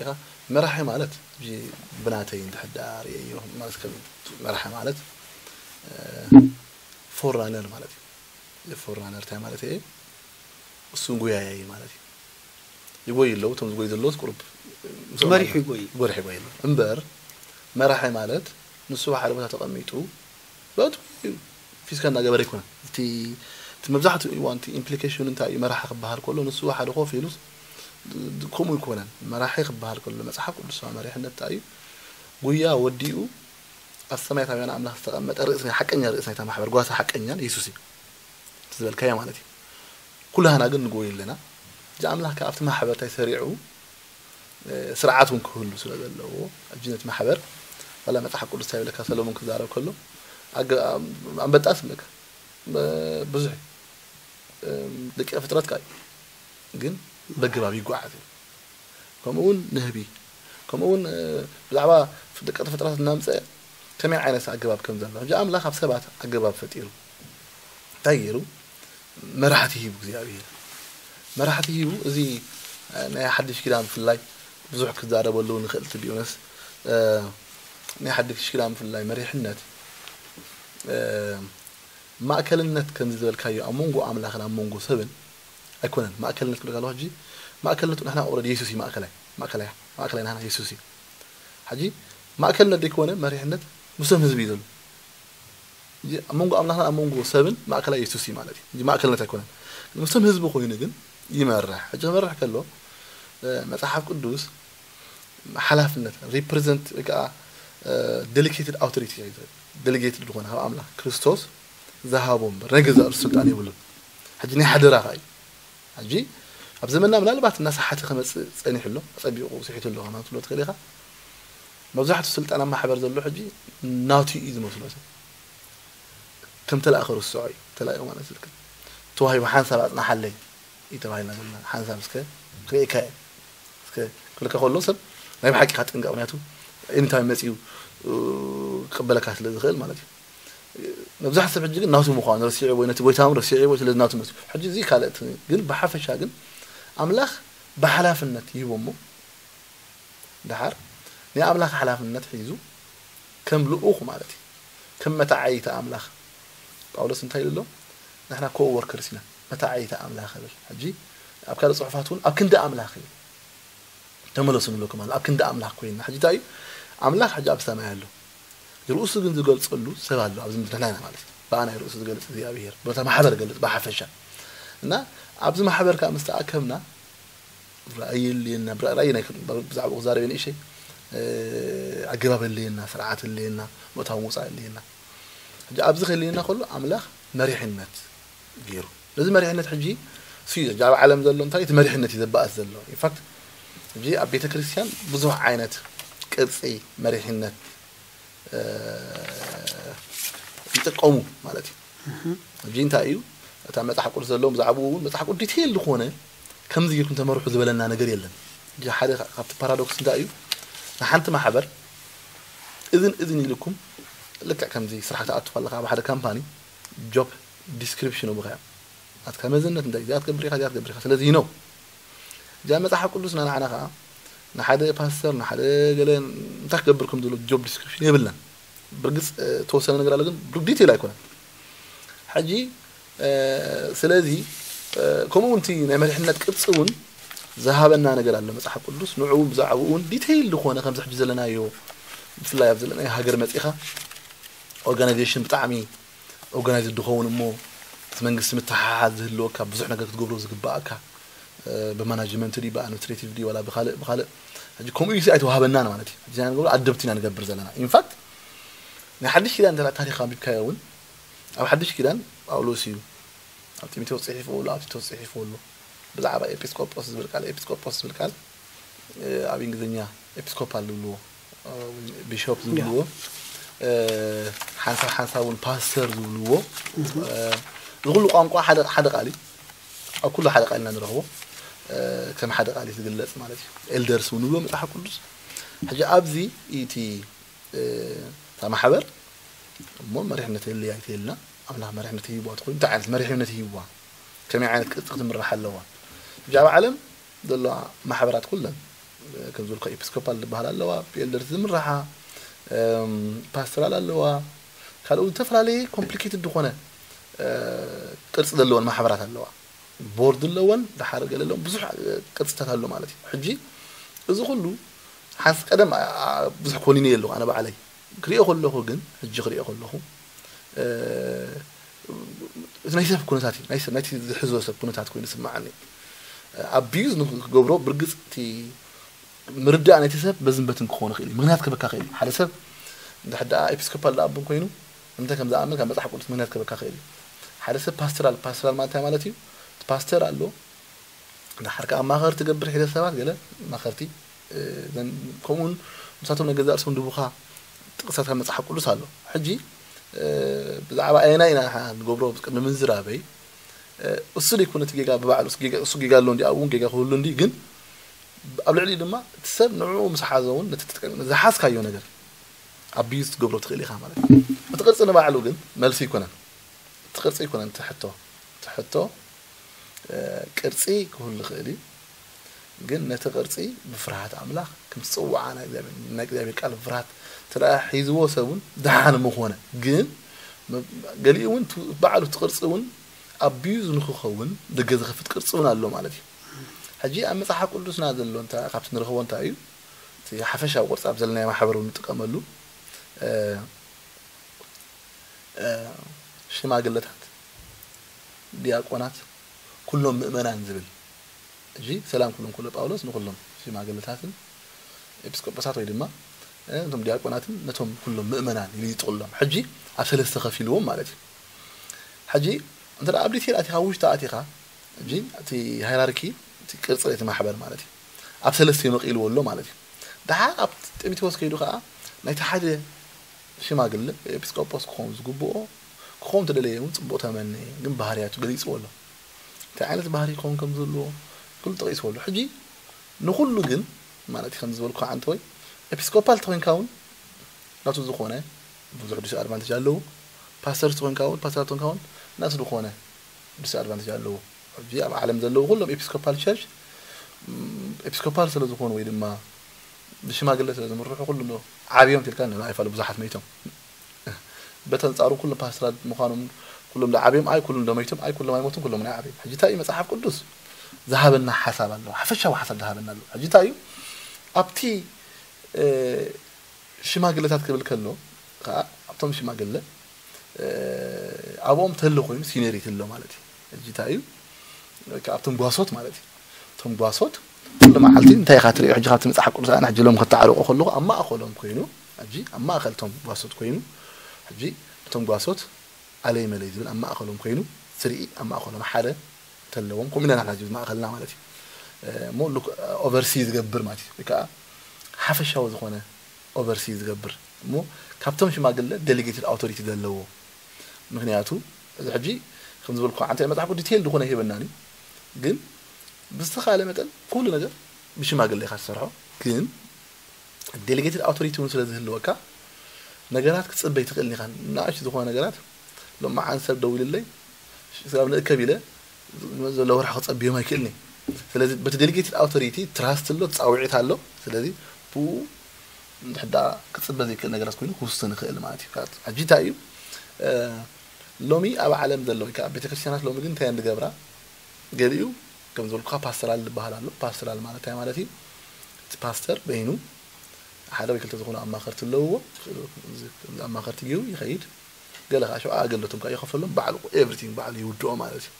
ኢኻ መራሒ ማለት ሕጂ ብናተይ እንድሕር ደኣ ርእየዮ ማለት ከም መራሒ ማለት ፎርራነር ማለት እዩ። ፎርራነር እንታይ ማለት እዩ? እሱ ጉያያይ ማለት እዩ። ይጎይ ኣለዉ እቶም ዝጎይ ዘለዉ ቁሩብ ምስኦም መሪሑ ኣለዉ። ይጎይ። ይጎርሕ ይጎይ ኣለዉ እምበር መራሒ ማለት ንሱ ብሓደ ቦታ ተቐሚጡ በቱ ፊስካ እናገበረ ኣይኮነን። እቲ እቲ መብዛሕትኡ እዋን እቲ ኢምፕሊኬሽን እንታይ እዩ? መራሒ ክበሃል ከሎ ንሱ ሓደ ኮፍ ኢሉስ ከምኡ ኣይኮነን። መራሒ ክበሃል ከሎ መፅሓፍ ቅዱሳዊ መሪሕነት እንታይ እዩ? ጉያ ወዲኡ ኣብ ሰማያት ኣበና ኣምላኽ ዝተቐመጠ ርእሲ ናይ ሓቀኛ ርእሲ ናይታ ማሕበር ጓሳ ሓቀኛ የሱስ እዩ። እቲ ዝበልካዮ ማለት እዩ። ኩላህና ግን ንጎይ ኣለና። እዚ ኣምላኽ ከኣ ኣብቲ ማሕበር እንታይ ሰሪዑ ስርዓት እውን ክህሉ ስለ ዘለዎ ሕጂ ነቲ ማሕበር ዋላ መፅሓፍ ቅዱስ እንታይ ይብለካ ሰሎሞን ክዛረብ ከሎ ኣገ- ኣንበጣስ ይብለካ ብዙሕ ደቂ ፍጥረት ከዓ ግን በግባብ ይጓዓዝ እዩ። ከምኡ እውን ንህቢ ከምኡ እውን ብዛዕባ ደቂ ፍጥረት እናምፀ ከመይ ዓይነት ኣገባብ ከም ዘሎ ሕጂ ኣምላኽ ኣብ ሰባት ኣገባብ ፈጢሩ እንታይ ገይሩ መራሕቲ ሂቡ እግዚኣብሔር መራሕቲ ሂቡ እዚ ናይ ሓድሽ ኪዳን ብፍላይ ብዙሕ ክዛረበሉ ንኽእል ትቢኡነስ ናይ ሓድሽ ኪዳን ብፍላይ መሪሕነት ማእከልነት ከምዚ ዝበልካዮ ኣብ መንጎ ኣምላኽን ኣብ መንጎ ሰብን ኣይኮነን ማእከልነት ክብለካ ኣለኹ ሕጂ ማእከልነቱ ንሕና ኦረዲ የሱስ እዩ ማእከላይ ማእከላይ ማእከላይ ንሕና የሱስ እዩ ሕጂ ማእከልነት ዘይኮነ መሪሕነት ምስቶም ህዝቢ እዩ ዘሎ ኣብ መንጎ ኣምላኽን ኣብ መንጎ ሰብን ማእከላይ የሱስ እዩ ማለት እዩ ማእከልነት ኣይኮነን ምስቶም ህዝቢ ኮይኑ ግን ይመርሕ ሕጂ ክመርሕ ከሎ መፅሓፍ ቅዱስ ሓላፍነት ሪፕሬዘንት ወይ ከዓ ዴሊጌትድ ኣውቶሪቲ ዴሊጌትድ ዝኾነ ካብ ኣምላኽ ክርስቶስ ዝሃቦ እምበር ናይ ገዛእ ርእሱ ስልጣን የብሉን። ሕጂ ናይ ሓደራ ከኣ እዩ። ሕጂ ኣብ ዘመንና ምናልባት እናሰሓተ ክመጽእ ጸኒሑ ኣሎ፣ ኣጸቢቑ ስሒቱ ኣሎ ከማን ክትብሎ ትኽእል ኢኻ። መብዛሕትኡ ስልጣን ኣብ ማሕበር ዘሎ ሕጂ ናቱ እዩ ዝመስሎ ሰብ። ከም ተላእኸ ርስዖ እዩ፣ ተላኢኹ ማለት ስልክ ተዋሂቡ ሓንሳብ ኣጽናሓለይ እዩ ተባሂልና ዘለና። ሓንሳብ እስከ ክርእየካ እየ። እስከ ክብለካ ከሎ ሰብ ናይ ብሓቂ ክትጥንቀቕ፣ ምክንያቱ ኤኒታይም መጺኡ ክቕበለካ ስለ ዝኽእል ማለት እዩ። መብዛሕትኡ ሰብ ሕጂ ግን ናቱ ምዃኑ ረሲዑ ወይ ነቲ ጎይታ እውን ረሲዑ ወይ ስለዚ ናቱ መሲሉ። ሕጂ እዚ ካልእ እቲ ግን ብሓፈሻ ግን ኣምላኽ ብሓላፍነት ይህቦ እሞ ደሓር ናይ ኣምላኽ ሓላፍነት ሒዙ ከም ልኡኽ ማለት እዩ። ከም መተዓይቲ ኣምላኽ ጳውሎስ እንታይ ኢሉ ኣሎ? ንሕና ኮ ወርከርስ ኢና፣ መተዓይቲ ኣምላኽ ይብል። ሕጂ ኣብ ካልእ ጽሑፋት እውን ኣብ ክንዲ ኣምላኽ ይብል። ተመለሱ ንብለኩም ኣሎ። ኣብ ክንዲ ኣምላኽ ኮይንና። ሕጂ እንታይ እዩ? ኣምላኽ ሕጂ ኣብ ሰማይ ኣሎ። ርእሱ ግን ዝገልጸሉ ሰብ ኣሎ። ኣብዚ ምድሪ ንሕና ኢና ማለት እዩ። ብኣና ርእሱ ዝገልጽ እግዚኣብሔር። በታ ማሕበር ገልጽ ብሓፈሻ። እና ኣብዚ ማሕበር ከዓ ምስ ተኣከብና ራእይ የልየና፣ ብራ-፣ ራእይ ናይ ክን-፣ ብዛዕባኡ ክዛረብ እየ ንእሸይ። እ፣ ኣገባብ የልየና፣ ስርዓት የልየና፣ ምእታው ምውጻእ የልየና። ሕጂ ኣብዚ ከልየና ከሎ ኣምላኽ መሪሕነት ገይሩ። ነዚ መሪሕነት ሕጂ እሱ እዩ። ሕጂ ኣብ ዓለም ዘሎ እንታይ እቲ መሪሕነት እዩ ዘባእስ ዘሎ። ኢንፋክት ሕጂ ኣብ ቤተ ክርስቲያን ብዙሕ ዓይነት ቅርጺ መሪሕነት፣ እ፣ ይጥቀሙ ማለት እዩ። ሕጂ እንታይ እዩ? እታ መጽሓፍ ቅዱስ ዘለዎም ብዛዕባኡ እውን መጽሓፍ ቅዱስ ዲቴይል ዝኾነ ከምዚ ጌርኩም ተመርሑ ዝበለና ነገር የለን። ሕጂ ሓደ ካብቲ ፓራዶክስ እንታይ እዩ? ንሓንቲ ማሕበር እዝን እዝን ኢልኩም ልክዕ ከምዚ ስራሕ ትኣቱ ከለኻ ኣብ ሓደ ካምፓኒ ጆብ ዲስክሪፕሽን ብኸያ ናትካ መዝነት እንታይ እዚኣ ትገብር ኢኻ፣ እዚኣ ትገብር ኢኻ። ስለዚ ነው እዚኣ መጽሓፍ ቅዱስ ንዓና ከዓ ንሓደ ፓስተር ንሓደ ገለ እንታይ ክገብር ከም ዘሎ ጆብ ዲስክሪፕሽን የብልናን። ብርግጽ፣ እ፣ ተወሰነ ነገር ኣሎ፣ ግን ብዲቴል ኣይኮነን። ሕጂ፣ እ፣ ስለዚ፣ እ፣ ከምኡ እውን እቲ ናይ መሪሕነት ቅርጺ እውን ዝሃበና ነገር ኣሎ መጽሓፍ ቅዱስ። ንዕኡ ብዛዕባኡ እውን ዲቴይል ዝኾነ ከምዚ ሕጂ ዘለናዮ፣ ብፍላይ ኣብ ዘለናዮ ሃገር መጺኻ ኦርጋናይዜሽን ብጣዕሚ ኦርጋናይዝድ ድኸውን እሞ እቲ መንግስቲ ምትሓሓዝ ዝህልወካ ብዙሕ ነገር ክትገብሮ ዝግባኣካ፣ እ፣ ብማናጅመንት ድዩ ብኣድሚኒስትሬቲቭ ድዩ ዋላ ብኻልእ ብኻልእ። ሕጂ ከምኡ እዩ ኣይተዋህበናን ማለት እዩ። ሕጂ ንሕና ንገብሮ ኣደብቲ ኢና ንገብር ዘለና። ኢንፋክት ናይ ሓድሽ ኪዳን እንተ ታሪኽ ኣንቢብካዮ እውን ኣብ ሓድሽ ኪዳን ጳውሎስ እዩ ኣብ ጢሞቴዎስ ጽሒፍዎ ኣሎ፣ ኣብ ቲቶስ ጽሒፍዎ ኣሎ። ብዛዕባ ኤጲስቆጶስ ዝብል ቃል፣ ኤጲስቆጶስ ዝብል ቃል፣ እ፣ ኣብ እንግሊዝኛ ኤጲስኮፓል ዝብልዎ፣ እ፣ ቢሾፕ ዝብልዎ፣ እ፣ ሓንሳብ ሓንሳብ እውን ፓስተር ዝብልዎ፣ እ፣ እዚ ኩሉ ቋንቋ ሓደ፣ ሓደ ቃል እዩ። ኣብ ኩሉ ሓደ ቃል ኢና ንረኽቦ፣ እ፣ ከም ሓደ ቃል እዩ ዝግለጽ ማለት እዩ። ኤልደርስ እውን ንብሎ መጽሓፍ ቅዱስ። ሕጂ ኣብዚ እቲ፣ እ፣ እታ ማሕበር እሞ መሪሕነት የለያ ኣይተየልና፣ ኣምላኽ መሪሕነት ይህብዋ ትኾይኑ፣ እንታይ ዓይነት መሪሕነት ይህብዋ? ከመይ ዓይነት ቅርጺ ክትምራሕ ኣለዋ? ብዛዕባ ዓለም ዘለዋ ማሕበራት ኩለን፣ ከም ዝበልኩ ኤፒስኮፓል ዝበሃል ኣለዋ፣ ብኤልደርስ ዝምርሓ፣ እም፣ ፓስተራል ኣለዋ፣ ካልኦት ዝተፈላለየ ኮምፕሊኬትድ ዝኾነ፣ እ፣ ቅርጺ ዘለወን ማሕበራት ኣለዋ። ቦርድ ኣለወን፣ ድሓር ገለ ኣለወን፣ ብዙሕ፣ እ፣ ቅርጽታት ኣሎ ማለት እዩ። ሕጂ እዚ ኩሉ ሓንስ ቀደም፣ ኣ-፣ ኣ-፣ ብዙሕ ኮኒነ ኣለኹ ኣነ ባዕለይ። ክሪኦ ከለኹ ግን፣ ሕጂ ክሪኦ ከለኹ፣ እ፣ እቲ ናይ ሰብ ኩነታት እዩ፣ ናይ ሰብ፣ ናይቲ ዝሕዞ ሰብ ኩነታት ኮይኑ ይስምዓኒ። ኣቢዩዝ ንክገብሮ ብርግጽ እቲ ምርዳእ ናይቲ ሰብ በዝን በትን ክኾን ይኽእል እዩ። ምኽንያት ክበካ ይኽእል እዩ። ሓደ ሰብ እንድሕር ደኣ ኤፒስኮፓል ደኣ ኣቦን ኮይኑ፣ እንታይ ከም ዝኣምን ካብ መጽሓፍ ቅዱስ ምኽንያት ክበካ ይኽእል እዩ። ሓደ ሰብ ፓስተራል፣ ፓስተራል ማለት እንታይ ማለት እዩ? እቲ ፓስተር ኣሎ፣ ድሓር ከኣ ኣማኸርቲ ገብር ሒደት ሰባት ገለ ኣማኸርቲ፣ እ፣ ዘን-፣ ከምኡውን ምሳቶም ናይ ገዛእ ርእሶም ድቡኻ ጥቕስታት ካብ መጽሓፍ ቅዱስ ኣሎ። ሕጂ፣ እ፣ ብዛዕባ ኣየናይ ኢና ንሓ-፣ ንገብሮ ቅድሚ ምዝራበይ፣ እ፣ እሱ ደይኮነ እቲ ጌጋ ብባዕሉ፣ እሱ ጌጋ፣ እሱ ጌጋ ኣሎ እንዲ፣ ኣብኡ እውን ጌጋ ክህሉ እንዲ፣ ግን ኣብ ልዕሊኡ ድማ እቲ ሰብ ንዕኡ ምስ ሓዞ እውን ነቲ ትጥቀ-፣ ዝሓዝካዮ ነገር ኣቢዩዝ ክትገብሮ ትኽእል ኢኻ ማለት እዩ። እቲ ቅርጺ ንባዕሉ ግን መልሲ ኣይኮነን። እቲ ቅርጺ ኣይኮነን እቲ ሕቶ። እቲ ሕቶ፣ እ፣ ቅርጺ ክህሉ ይኽእል እዩ፣ ግን ነቲ ቅርጺ ብፍርሃት ኣምላኽ ከም ዝጽውዓ ናይ እግዚኣብሔር፣ ናይ እግዚኣብሔር ቃል ብፍርሃት እንተ ደኣ ሒዝዎ ሰብ እውን ደሓን ምኾነ። ግን መ-፣ ገሊኡ እውን ቱ-፣ ባዕሉ እቲ ቅርጺ እውን ኣቢዩዝ ንክኸውን ደገ ዝኸፍት ቅርጺ እውን ኣሎ ማለት እዩ። ሕጂ ኣብ መጽሓፍ ቅዱስና ዘሎ እንተ-፣ ካብቲ ንረኽቦ እንታይ እዩ? እቲ ሓፈሻዊ ቅርጺ ኣብ ዘለናዮ ማሕበር እውን ንጥቀመሉ፣ እ፣ እ፣ ሽማግለታት፣ ዲያቆናት፣ ኩሎም ምእመናን ዝብል። ሕጂ ሰላም ኩሎም ክብሎ ጳውሎስ ንኩሎም ሽማግለታትን ኤጲስቆጶሳት ወይ ድማ፣ እ፣ ነቶም ዲያቆናትን ነቶም ኩሎም ምእመናን ኢሉ ይጥቕሎም። ሕጂ ኣብ ሰለስተ ከፊልዎም ማለት እዩ። ሕጂ እንተ ኣብ ዲቴል ኣቲኻ ውሽጢ ኣቲኻ ሕጂ እቲ ሃይራርኪ እቲ ቅርፂ እቲ ማሕበር ማለት እዩ ኣብ ሰለስተ ይመቂልዎ ኣሎ ማለት እዩ። ደሓር ኣብ ጢሞቴዎስ ከይዱ ከዓ ናይቲ ሓደ ሽማግለ ኤጲስቆጶስ ክኸውን ዝግብኦ ክኸውን ተደለየ እውን ፅቡቕ ተመነ ግን ባህርያቱ ገሊፅዎ ኣሎ። እንታይ ዓይነት ባህሪ ክኸውን ከም ዘለዎ ኩሉ ጠቂስዎ ኣሎ። ሕጂ ንኩሉ ግን ማለት እዩ ከም ዝበልኩ ዓንተ ወይ ኤፒስኮፓል ተኮይንካ እውን ናቱ ዝኾነ ብዙሕ ዲስ ኣድቫንቴጅ ኣለዎ። ፓስተር ተኮይንካ እውን ፓስተር ተኮይንካ እውን ናቱ ዝኾነ ዲስ ኣድቫንቴጅ ኣለዎ። ሕጂ ኣብ ዓለም ዘለዉ ኩሎም ኤፒስኮፓል ቸርች ኤፒስኮፓል ስለ ዝኾኑ ወይ ድማ ብሽማግለ ስለ ዝምርሑ ኩሉ ዓብዮም ትልካ ኣይፋሉ ብዙሓት መይቶም በተንጻሩ ኩሎም ፓስተራት ምዃኖም ኩሎም ዶ ዓብዮም ኣይ ኩሎም ዶ መይቶም ኣይ ኩሎም ኣይሞቱን ኩሎም ናይ ዓብዮም። ሕጂ እንታይ እዩ መጽሓፍ ቅዱስ ዝሃበና ሓሳብ ኣሎ ሓፈሻዊ ሓሳብ ዝሃበና ኣሎ። ሕጂ እንታይ እዩ ኣብቲ ሽማግለታት ክብል ከሎ ከዓ ኣብቶም ሽማግለ ኣብኦም ተሎ ኮይኑ ሲኒሪቲ ኣሎ ማለት እዩ። ሕጂ እንታይ እዩ ኣብቶም ጓሶት ማለት እዩ። እቶም ጓሶት ኩሉ መዓልቲ እንታይ ኢኻ ትሪኦ? ሕጂ ካብቲ መጽሓፍ ቅዱስ ኣነ ሕጂ ሎም ከተዓርቆ ከለኹ ኣብ ማእኸሎም ኮይኑ ሕጂ ኣብ ማእኸል እቶም ጓሶት ኮይኑ ሕጂ እቶም ጓሶት ኣለይ መለይ ዝብል ኣብ ማእኸሎም ኮይኑ ስርኢ ኣብ ማእኸሎም ሓደ ተለዎም ከምኡ ኢና ናሕና ሕጂ ማእኸልና ማለት እዩ። እሞ ሉክ ኦቨርሲ ዝገብር ማለት እዩ ወይ ከዓ ሓፈሻዊ ዝኾነ ኦቨርሲ ዝገብር እሞ ካብቶም ሽማግለ ዴሊጌትድ ኣውቶሪቲ ዘለዎ ምክንያቱ እዚ ሕጂ ከም ዝበልኩ ዓንተ መፅሓፍ ዲቴል ዝኾነ ይህበናኒ ግን ብዝተኻለ መጠን ኩሉ ነገር ብሽማግለ ኢኻ ትሰርሖ ግን ዴሊጌትድ ኣውቶሪቲ እውን ስለ ዝህልወካ ነገራት ክትፅበይ ትኽእል ኢኻ። ንኣሽ ዝኾነ ነገራት ሎም መዓን ሰብ ደው ኢልለይ ስጋብ ንእከብ ኢለ ዘሎ ወርሒ ክፀብዮም ኣይክእልኒ። ስለዚ በቲ ዴሊጌትድ ኣውቶሪቲ ትራስት ኣሎ፣ ፃውዒት ኣሎ። ስለዚ ብኡ ሕዳ ክፅበ ዘይክእል ነገራት ኮይኑ ክውስን ይኽእል ማለት እዩ። ሕጂ እንታይ እዩ ሎሚ ኣብ ዓለም ዘሎ ወይ ከዓ ቤተክርስትያናት ሎሚ ግን እንታይ ንገብራ ገሊኡ ከም ዝበልኩካ ፓስተራል ዝበሃል ኣሎ። ፓስተራል ማለት እንታይ ማለት እዩ? እቲ ፓስተር በይኑ ሓደ ወይ ክልተ ዝኾኑ ኣማኸርቲ ኣለውዎ። ኣማኸርቲ ገይሩ ይኸይድ። ገለ ከዓ ሸብዓ ኣገልግሎቶም ከዓ ይኸፈሎም ባዕሉ ኤቭሪቲንግ ባዕሉ ይውድኦ ማለት እዩ።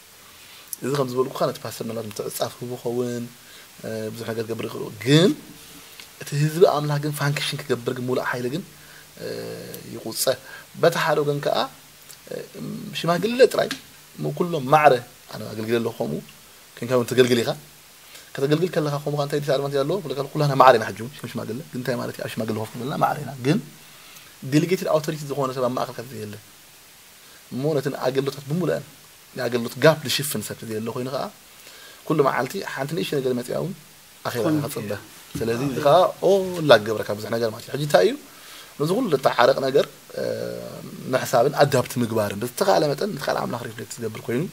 እዚ ከም ዝበልኩካ ነቲ ፓስተር ምናልባት ምትዕፃፍ ህቡ ኸውን ብዙሕ ነገር ገብር ይኽእሉ ግን እቲ ህዝቢ ኣምላኽ ግን ፋንክሽን ክገብር ግን ሙሉእ ሓይሊ ግን ይቁፀ። በቲ ሓደ ወገን ከዓ ሽማግለ ጥራይ ኩሎም ማዕረ ኣነ ኣገልግለ ኣለኹ ከምኡ ኮንካ እውን ተገልግል ኢኻ። ከተገልግል ከለኻ ከምኡ እንታይ ዲስኣድቫንቴጅ ኣለዎ? ብለካ ኩላና ማዕረ ኢና ሕጂ እውን ሽማግለ ግን እንታይ ማለት እዩ? ኣብ ሽማግለ ኮፍ ክብልና ማዕረ ኢና ግን ዴሊጌትድ ኣውቶሪቲ ዝኾነ ሰብ ኣብ ማእኸል ካብ ዘየለ እሞ ነቲ ኣገልግሎታት ብምሉአን ናይ ኣገልግሎት ጋፕ ዝሽፍን ሰብ ዘየለ ኮይኑ ከዓ ኩሉ መዓልቲ ሓንቲ ንእሽቶ ነገር መፅያ እውን ኣኼባ ከፅበ ስለዚ እዚ ከዓ ኦላ ግብረካ ብዙሕ ነገር ማለት እዩ። ሕጂ እንታይ እዩ ነዚ ኩሉ ተዓረቕ ነገር ምሕሳብን ኣዳፕት ምግባርን ብዝተኻለ መጠን ንካል ኣምላኽ ሪፍሌክት ዝገብር ኮይኑ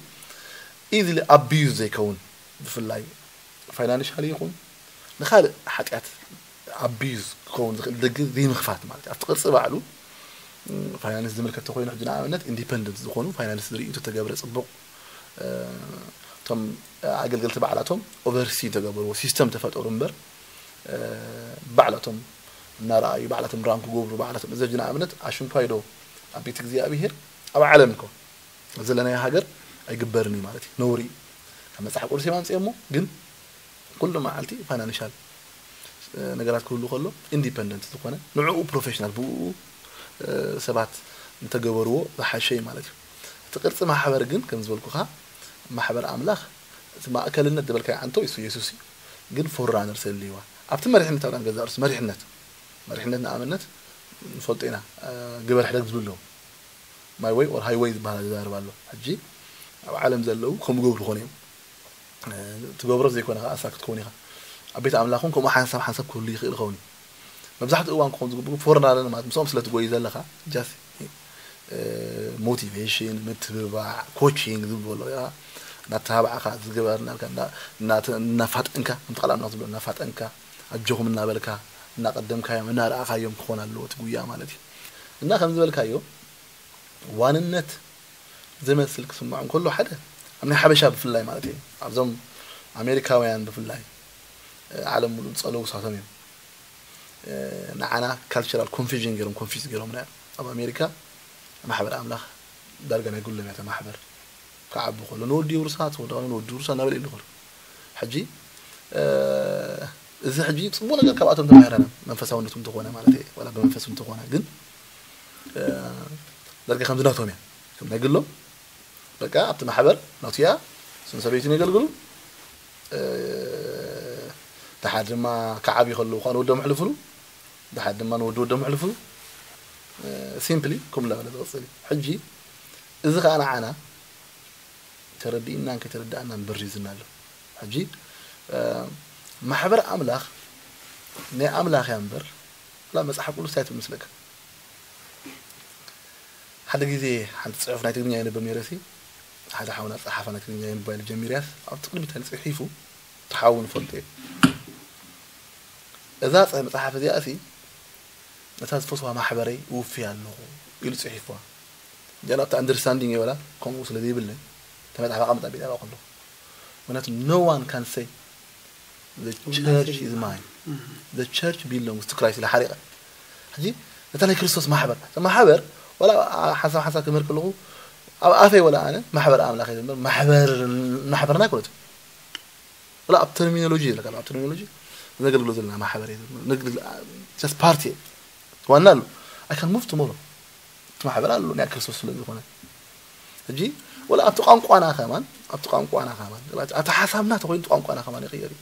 ኢዝሊ ኣቢዩዝ ዘይከውን ብፍላይ ፋይናንሻሊ ይኹን ንካልእ ሓጢኣት ኣቢዩዝ ክኸውን ዝኽእል ደግ ዘይምኽፋት ማለት ኣብቲ ቅርፂ ባዕሉ ፋይናንስ ዝምልከት ተኮይኑ ሕጂ ንኣብነት ኢንዲፐንደንት ዝኾኑ ፋይናንስ ዝርእዩ ተተገብረ ፅቡቕ እቶም ኣገልገልቲ ባዕላቶም ኦቨርሲ ተገበርዎ ሲስተም ተፈጠሩ እምበር ባዕላቶም እናረኣዩ ባዕላቶም ራን ክገብሩ ባዕላቶም እዚ ሕጂ ንኣብነት ኣሽንኳይ ዶ ኣብ ቤት እግዚኣብሄር ኣብ ዓለም እኮ ዘለናዮ ሃገር ኣይግበርን እዩ ማለት እዩ ነውሪ እዩ ካብ መፅሓፍ ቅዱስ የማምፅኦሞ ግን ኩሉ መዓልቲ ፋይናንሻል ነገራት ክህሉ ከሎ ኢንዲፐንደንት ዝኾነ ንዕኡ ፕሮፌሽናል ብኡ ሰባት እንተገበርዎ ዝሓሸ እዩ ማለት እዩ እቲ ቅርፂ ማሕበር ግን ከም ዝበልኩኻ ማሕበር ኣምላኽ እቲ ማእከልነት ዝበልካዮ ዓንቶ እሱ የሱስ እዩ ግን ፎራነር ሰልይዋ ኣብቲ መሪሕነት ኣብ ገዛ ርሱ መሪሕነት መሪሕነት ንኣብነት ንፈልጦ ኢና ግበር ሕደግ ዝብሉ ኣለዉ ማይ ወይ ኦር ሃይወይ ዝበሃል ዝዛረብ ኣሎ ሕጂ ኣብ ዓለም ዘለዉ ከምኡ ገብሩ ኾነ እዮም ትገብሮ ዘይኮነ ከዓ ኣሳክት ክኸውን ኢኻ ኣብ ቤት ኣምላኽ እውን ከምኡ ሓንሳብ ሓንሳብ ክህሉ ይኽእል ይኸውን እዩ መብዛሕትኡ እዋን ክኸውን ዝግብኡ ፎረናለን ማለት ምስኦም ስለ ትጎዩ ዘለኻ ጃስ ሞቲቬሽን ምትብባዕ ኮቺንግ ዝብሉ ኣለዉ እናተባዕኻ ዝግበር እናፋጠንካ ከምቲ ቃል ኣምላኽ ዝብሎ እናፋጠንካ ኣጆኹም እናበልካ እናቐደምካዮም እናረኣኻዮም ክኾን ኣለዎ እቲ ጉያ ማለት እዩ እና ከም ዝበልካዮ ዋንነት ዝመስል ክስምዖም ከሎ ሓደ ኣብ ናይ ሓበሻ ብፍላይ ማለት እዩ ኣብዞም ኣሜሪካውያን ብፍላይ ዓለም ሙሉእ ዝፀለዉ ሳቶም እዮም ንዓና ካልቸራል ኮንፊዥን ገይሮም ኮንፊዝ ገይሮምና እዮም ኣብ ኣሜሪካ ማሕበር ኣምላኽ ዳርጋ ናይ ጉሎም እያ ማሕበር ክዓቢ ከሎ ንወዲ ውርሳት ወዲ ንወዲ ውርሳ እናበለ ኢሉ ከሎ ሕጂ እዚ ሕጂ ፅቡቅ ነገር ካብኣቶም ተማሂረና መንፈሳውነቱ እንተኾነ ማለት እዩ ዋላ ብመንፈሱ እንተኾነ ግን ዳርጋ ከምዚ ናቶም እያ ከም ናይ ግሎም በቃ ኣብቲ ማሕበር ናቱ እያ፣ እሱን ሰበይቱን የገልግሉ። ደሓር ድማ ክዓብዩ ከለዉ ከዓ ንወዶም ኣሕልፍሉ፣ ደሓር ድማ ንወዲ ወዶም ኣሕልፍሉ። ሲምፕሊ ከምኡ እናበለ ዝቕፅል እዩ። ሕጂ እዚ ከዓ ንዓና ተረዲእናን ከይተረዳእናን በሪዝና ኣሎ። ሕጂ ማሕበር ኣምላኽ ናይ ኣምላኽ እያ እምበር፣ ላ መፅሓፍ ቅዱስ እንታይ ትብል መስለካ? ሓደ ግዜ ሓንቲ ፅሑፍ ናይ ትግርኛ የንብብ ነይረ ሲ፣ ሓደ ሓውና ፀሓፋ ናይ ትግርኛ የንብባ ኢሉ ጀሚርያስ ኣብቲ ቅድሚት ጽሒፉ፣ ተሓው ንፈልጦ እዩ። እዛ መፅሓፍ እዚኣ ሲ ነታ ዝፈትዋ ማሕበረይ እውፍያ ኣለኹ ኢሉ ፅሒፍዋ። ጃን ኣብቲ ኣንደርስታንዲንግ የበላ ከምኡ ስለ ዘይብለይ ተመፅሓፍ ኣቐምጣ ቤት ኣለኹ። ምክንያቱ no one can say the church is mine, the church belongs to Christ ኢለ ሓሪቐ። ሕጂ እታ ናይ ክርስቶስ ማሕበር፣ እታ ማሕበር ወላ ሓንሳብ ሓንሳብ ክምህር ከለኹ ኣብ ኣፈይ ወላ ኣነ ማሕበር ኣምላኽ እየ ዝብል፣ ማሕበር ማሕበርና ኣይኮነትን። ወላ ኣብ ተርሚኖሎጂ ይብለካ፣ ኣብ ተርሚኖሎጂ ነገልግሎ ዘለና ማሕበር እየ ዝብል፣ ነግል- just ፓርቲ እየ። ዋና ኣሎ I can move tomorrow። እቲ ማሕበር ኣሎ ናይ ክርስቶስ ስለ ዝኾነ። ሕጂ ወላ ኣብቲ ቋንቋና ከማን ኣብቲ ቋንቋና ከማን ኣብቲ ሓሳብና ተኮይኑ ቋንቋና ከማን ይቕየር እዩ።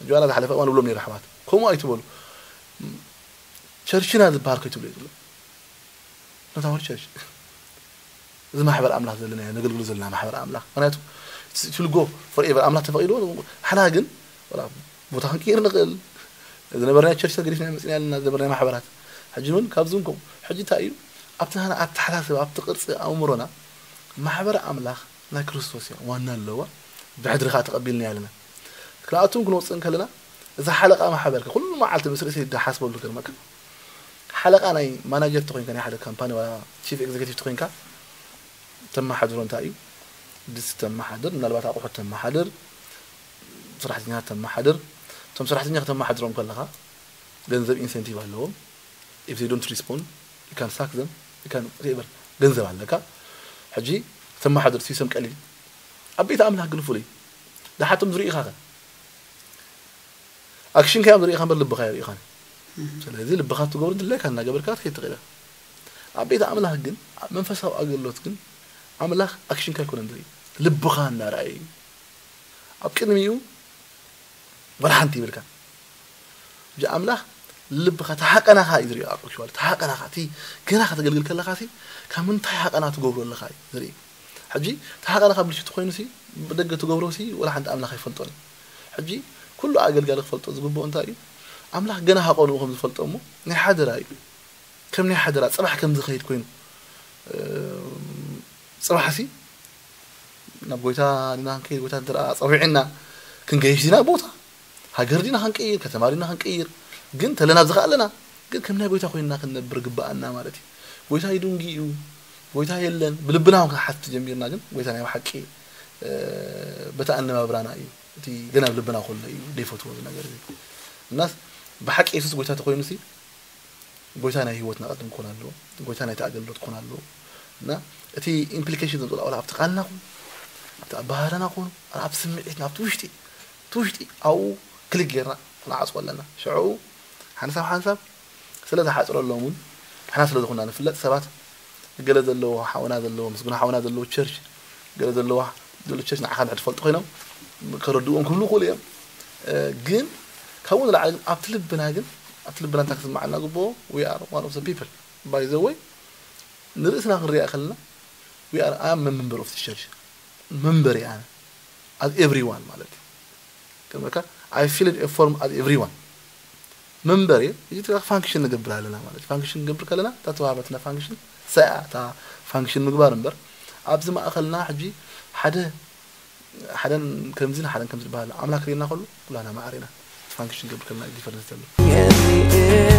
ሕጂ ዋላ ዝሓለፈ እዋን እብሎም ነይረ ኣሕዋት ከምኡ ኣይትበሉ፣ ቸርችና ዝበሃል ከይትብሉ እዩ ዝብሎ። ነታ ወር ቸርች እዚ ማሕበር ኣምላኽ ዘለና ነገልግሎ ዘለና ማሕበር ኣምላኽ ምክንያቱ ትልጎ ፎርኤቨር ኣምላኽ ተፈቒድዎ። ሓና ግን ወላ ቦታ ክንቅይር ንኽእል፣ ዝነበርናዮ ቸርች ተገዲፍና መፅና ኣለና ዝነበርናዮ ማሕበራት። ሕጂ እውን ካብዚ እውን ከምኡ። ሕጂ እንታይ እዩ ኣብቲ ናና ኣተሓሳስባ ኣብቲ ቅርፂ ኣእምሮና ማሕበር ኣምላኽ ናይ ክርስቶስ እያ ዋና ኣለዋ። ብሕድሪ ከዓ ተቐቢልና ኣለና። ክልኣቱን ክንወፅእ እንከለና እዛ ሓለቓ ማሕበር ኩሉ መዓልቲ ምስ ርእሰይ ዝሓስበሉ ገርመካ ሓለቓ ናይ ማናጀር ተኮይንካ ናይ ሓደ ካምፓኒ ዋ ቺፍ ኤግዜኪቲቭ ተኮይንካ ተመሓድሮ እንታይ እዩ? ድስቲ ተመሓድር፣ ምናልባት ኣቑሑት ተመሓድር፣ ሰራሕተኛታት ተመሓድር። እቶም ሰራሕተኛ ከተመሓድሮም ከለኻ ገንዘብ ኢንሴንቲቭ ኣለዎም። If they don't respond you can sack them, you can whatever ገንዘብ ኣለካ። ሕጂ ተመሓድር ሲስተም ቀሊል ኣብ ቤት ኣምላኽ ግን ፍሉይ። ደሓቶም ዝርእኻ ከ ኣክሽንካ እዮም ዝርእኻ እምበር ልብኻ ኣይርእኻን። ስለዚ ልብኻ ትገብሩ ድለካ እናገበርካ ትኸይድ ትኽእል። ኣብ ቤት ኣምላኽ ግን ኣብ መንፈሳዊ ኣገልግሎት ግን ኣምላኽ ኣክሽንካ ኣይኮነን ዝርኢ፣ ልብኻ እናረኣየ እዩ። ኣብ ቅድሚኡ ወላ ሓንቲ ይብልካ። እዚ ኣምላኽ ልብኻ ተሓቀናኻ እዩ ዝሪኦ። ኣክቹዋሊ ተሓቀናኻ እቲ ገና ከተገልግል ከለኻ ሲ ካብ ምንታይ ሓቀና ትገብሮ ኣለኻ እዩ ዝርኢ። ሕጂ ተሓቀናኻ ብልሽቲ ኮይኑ ሲ ብደገ ትገብሮ ሲ ወላ ሓንቲ ኣምላኽ ኣይፈልጦን እዩ። ሕጂ ኩሉ ኣገልጋሊ ክፈልጦ ዝግብኦ እንታይ እዩ? ኣምላኽ ገና ሃቀንኡ ከም ዝፈልጦ እሞ ናይ ሓደራ እዩ። ከም ናይ ሓደራ ጽባሕ ከም ዝኸይድ ኮይኑ ጽባሕ ሲ ናብ ጎይታ ዲና ክንከይድ ጎይታ እንተ ጸዊዕና ክንገይሽ ዲና ቦታ ሃገር ዲና ክንቀይር ከተማ ዲና ክንቀይር ግን ተለና ኣብዚ ኣለና ግን ከም ናይ ጎይታ ኮይንና ክንነብር ግባኣና ማለት እዩ። ጎይታ ይድንጊ እዩ ጎይታ የለን ብልብና እውን ክንሓስብ ጀሚርና ግን ጎይታ ናይ ብሓቂ በታ ኣነባብራና እዩ እቲ ገና ኣብ ልብና ከሎ እዩ ዘይፈትዎ እዚ ነገር እዚ እናስ ብሓቂ የሱስ ጎይታ ተኮይኑ ሲ ጎይታ ናይ ህይወትና ቅድም ክኾን ኣለዎ። ጎይታ ናይቲ ኣገልግሎት ክኾን ኣለዎ። እና እቲ ኢምፕሊኬሽን ዘምፅኦ ዋላ ኣብቲ ቃልና ኹን ኣብቲ ኣባህራና ኹን ኣብ ስምዒትና ኣብቲ ውሽጢ እቲ ውሽጢ ኣብኡ ክልግ ጌርና ክንዓፅዎ ኣለና። ሽዑ ሓንሳብ ሓንሳብ ስለ ዝሓፅረሎም እውን ንሕና ስለ ዝኾንና ንፍለጥ ሰባት ገለ ዘለዎ ሓውና ዘለዎ ምስጉና ሓውና ዘለዎ ቸርች ገለ ዘለዋ ዘሎ ቸርች ንዓኻ እንድሕር ትፈልጡ ኮይኖም ከረድእዎም ክብሉ ይኽእሉ እዮም። ግን ካብኡ ንላዕሊ ግን ኣብቲ ልብና ግን ኣብቲ ልብና እንታይ ክስምዓና ግብኦ we are one of the people by the way ንርእስና ክንሪኣ ከለና we are I am a member of the church member እየ ኣነ as everyone ማለት እዩ። ከመካ I filled a form as everyone member እየ እዚ ፋንክሽን ንገብር ኣለና ማለት ፋንክሽን ንገብር ከለና እታ ተዋሃበትና ፋንክሽን ሰኣ እታ ፋንክሽን ምግባር እምበር ኣብዚ ማእኸልና ሕጂ ሓደ ሓደን ከምዚን ሓደን ከምዚ ዝበሃል ኣምላክ ርኢና ከሉ ኩላና ማዕር ኢና ፋንክሽን ገብር ከለና ዲፈረንስ ዘሎ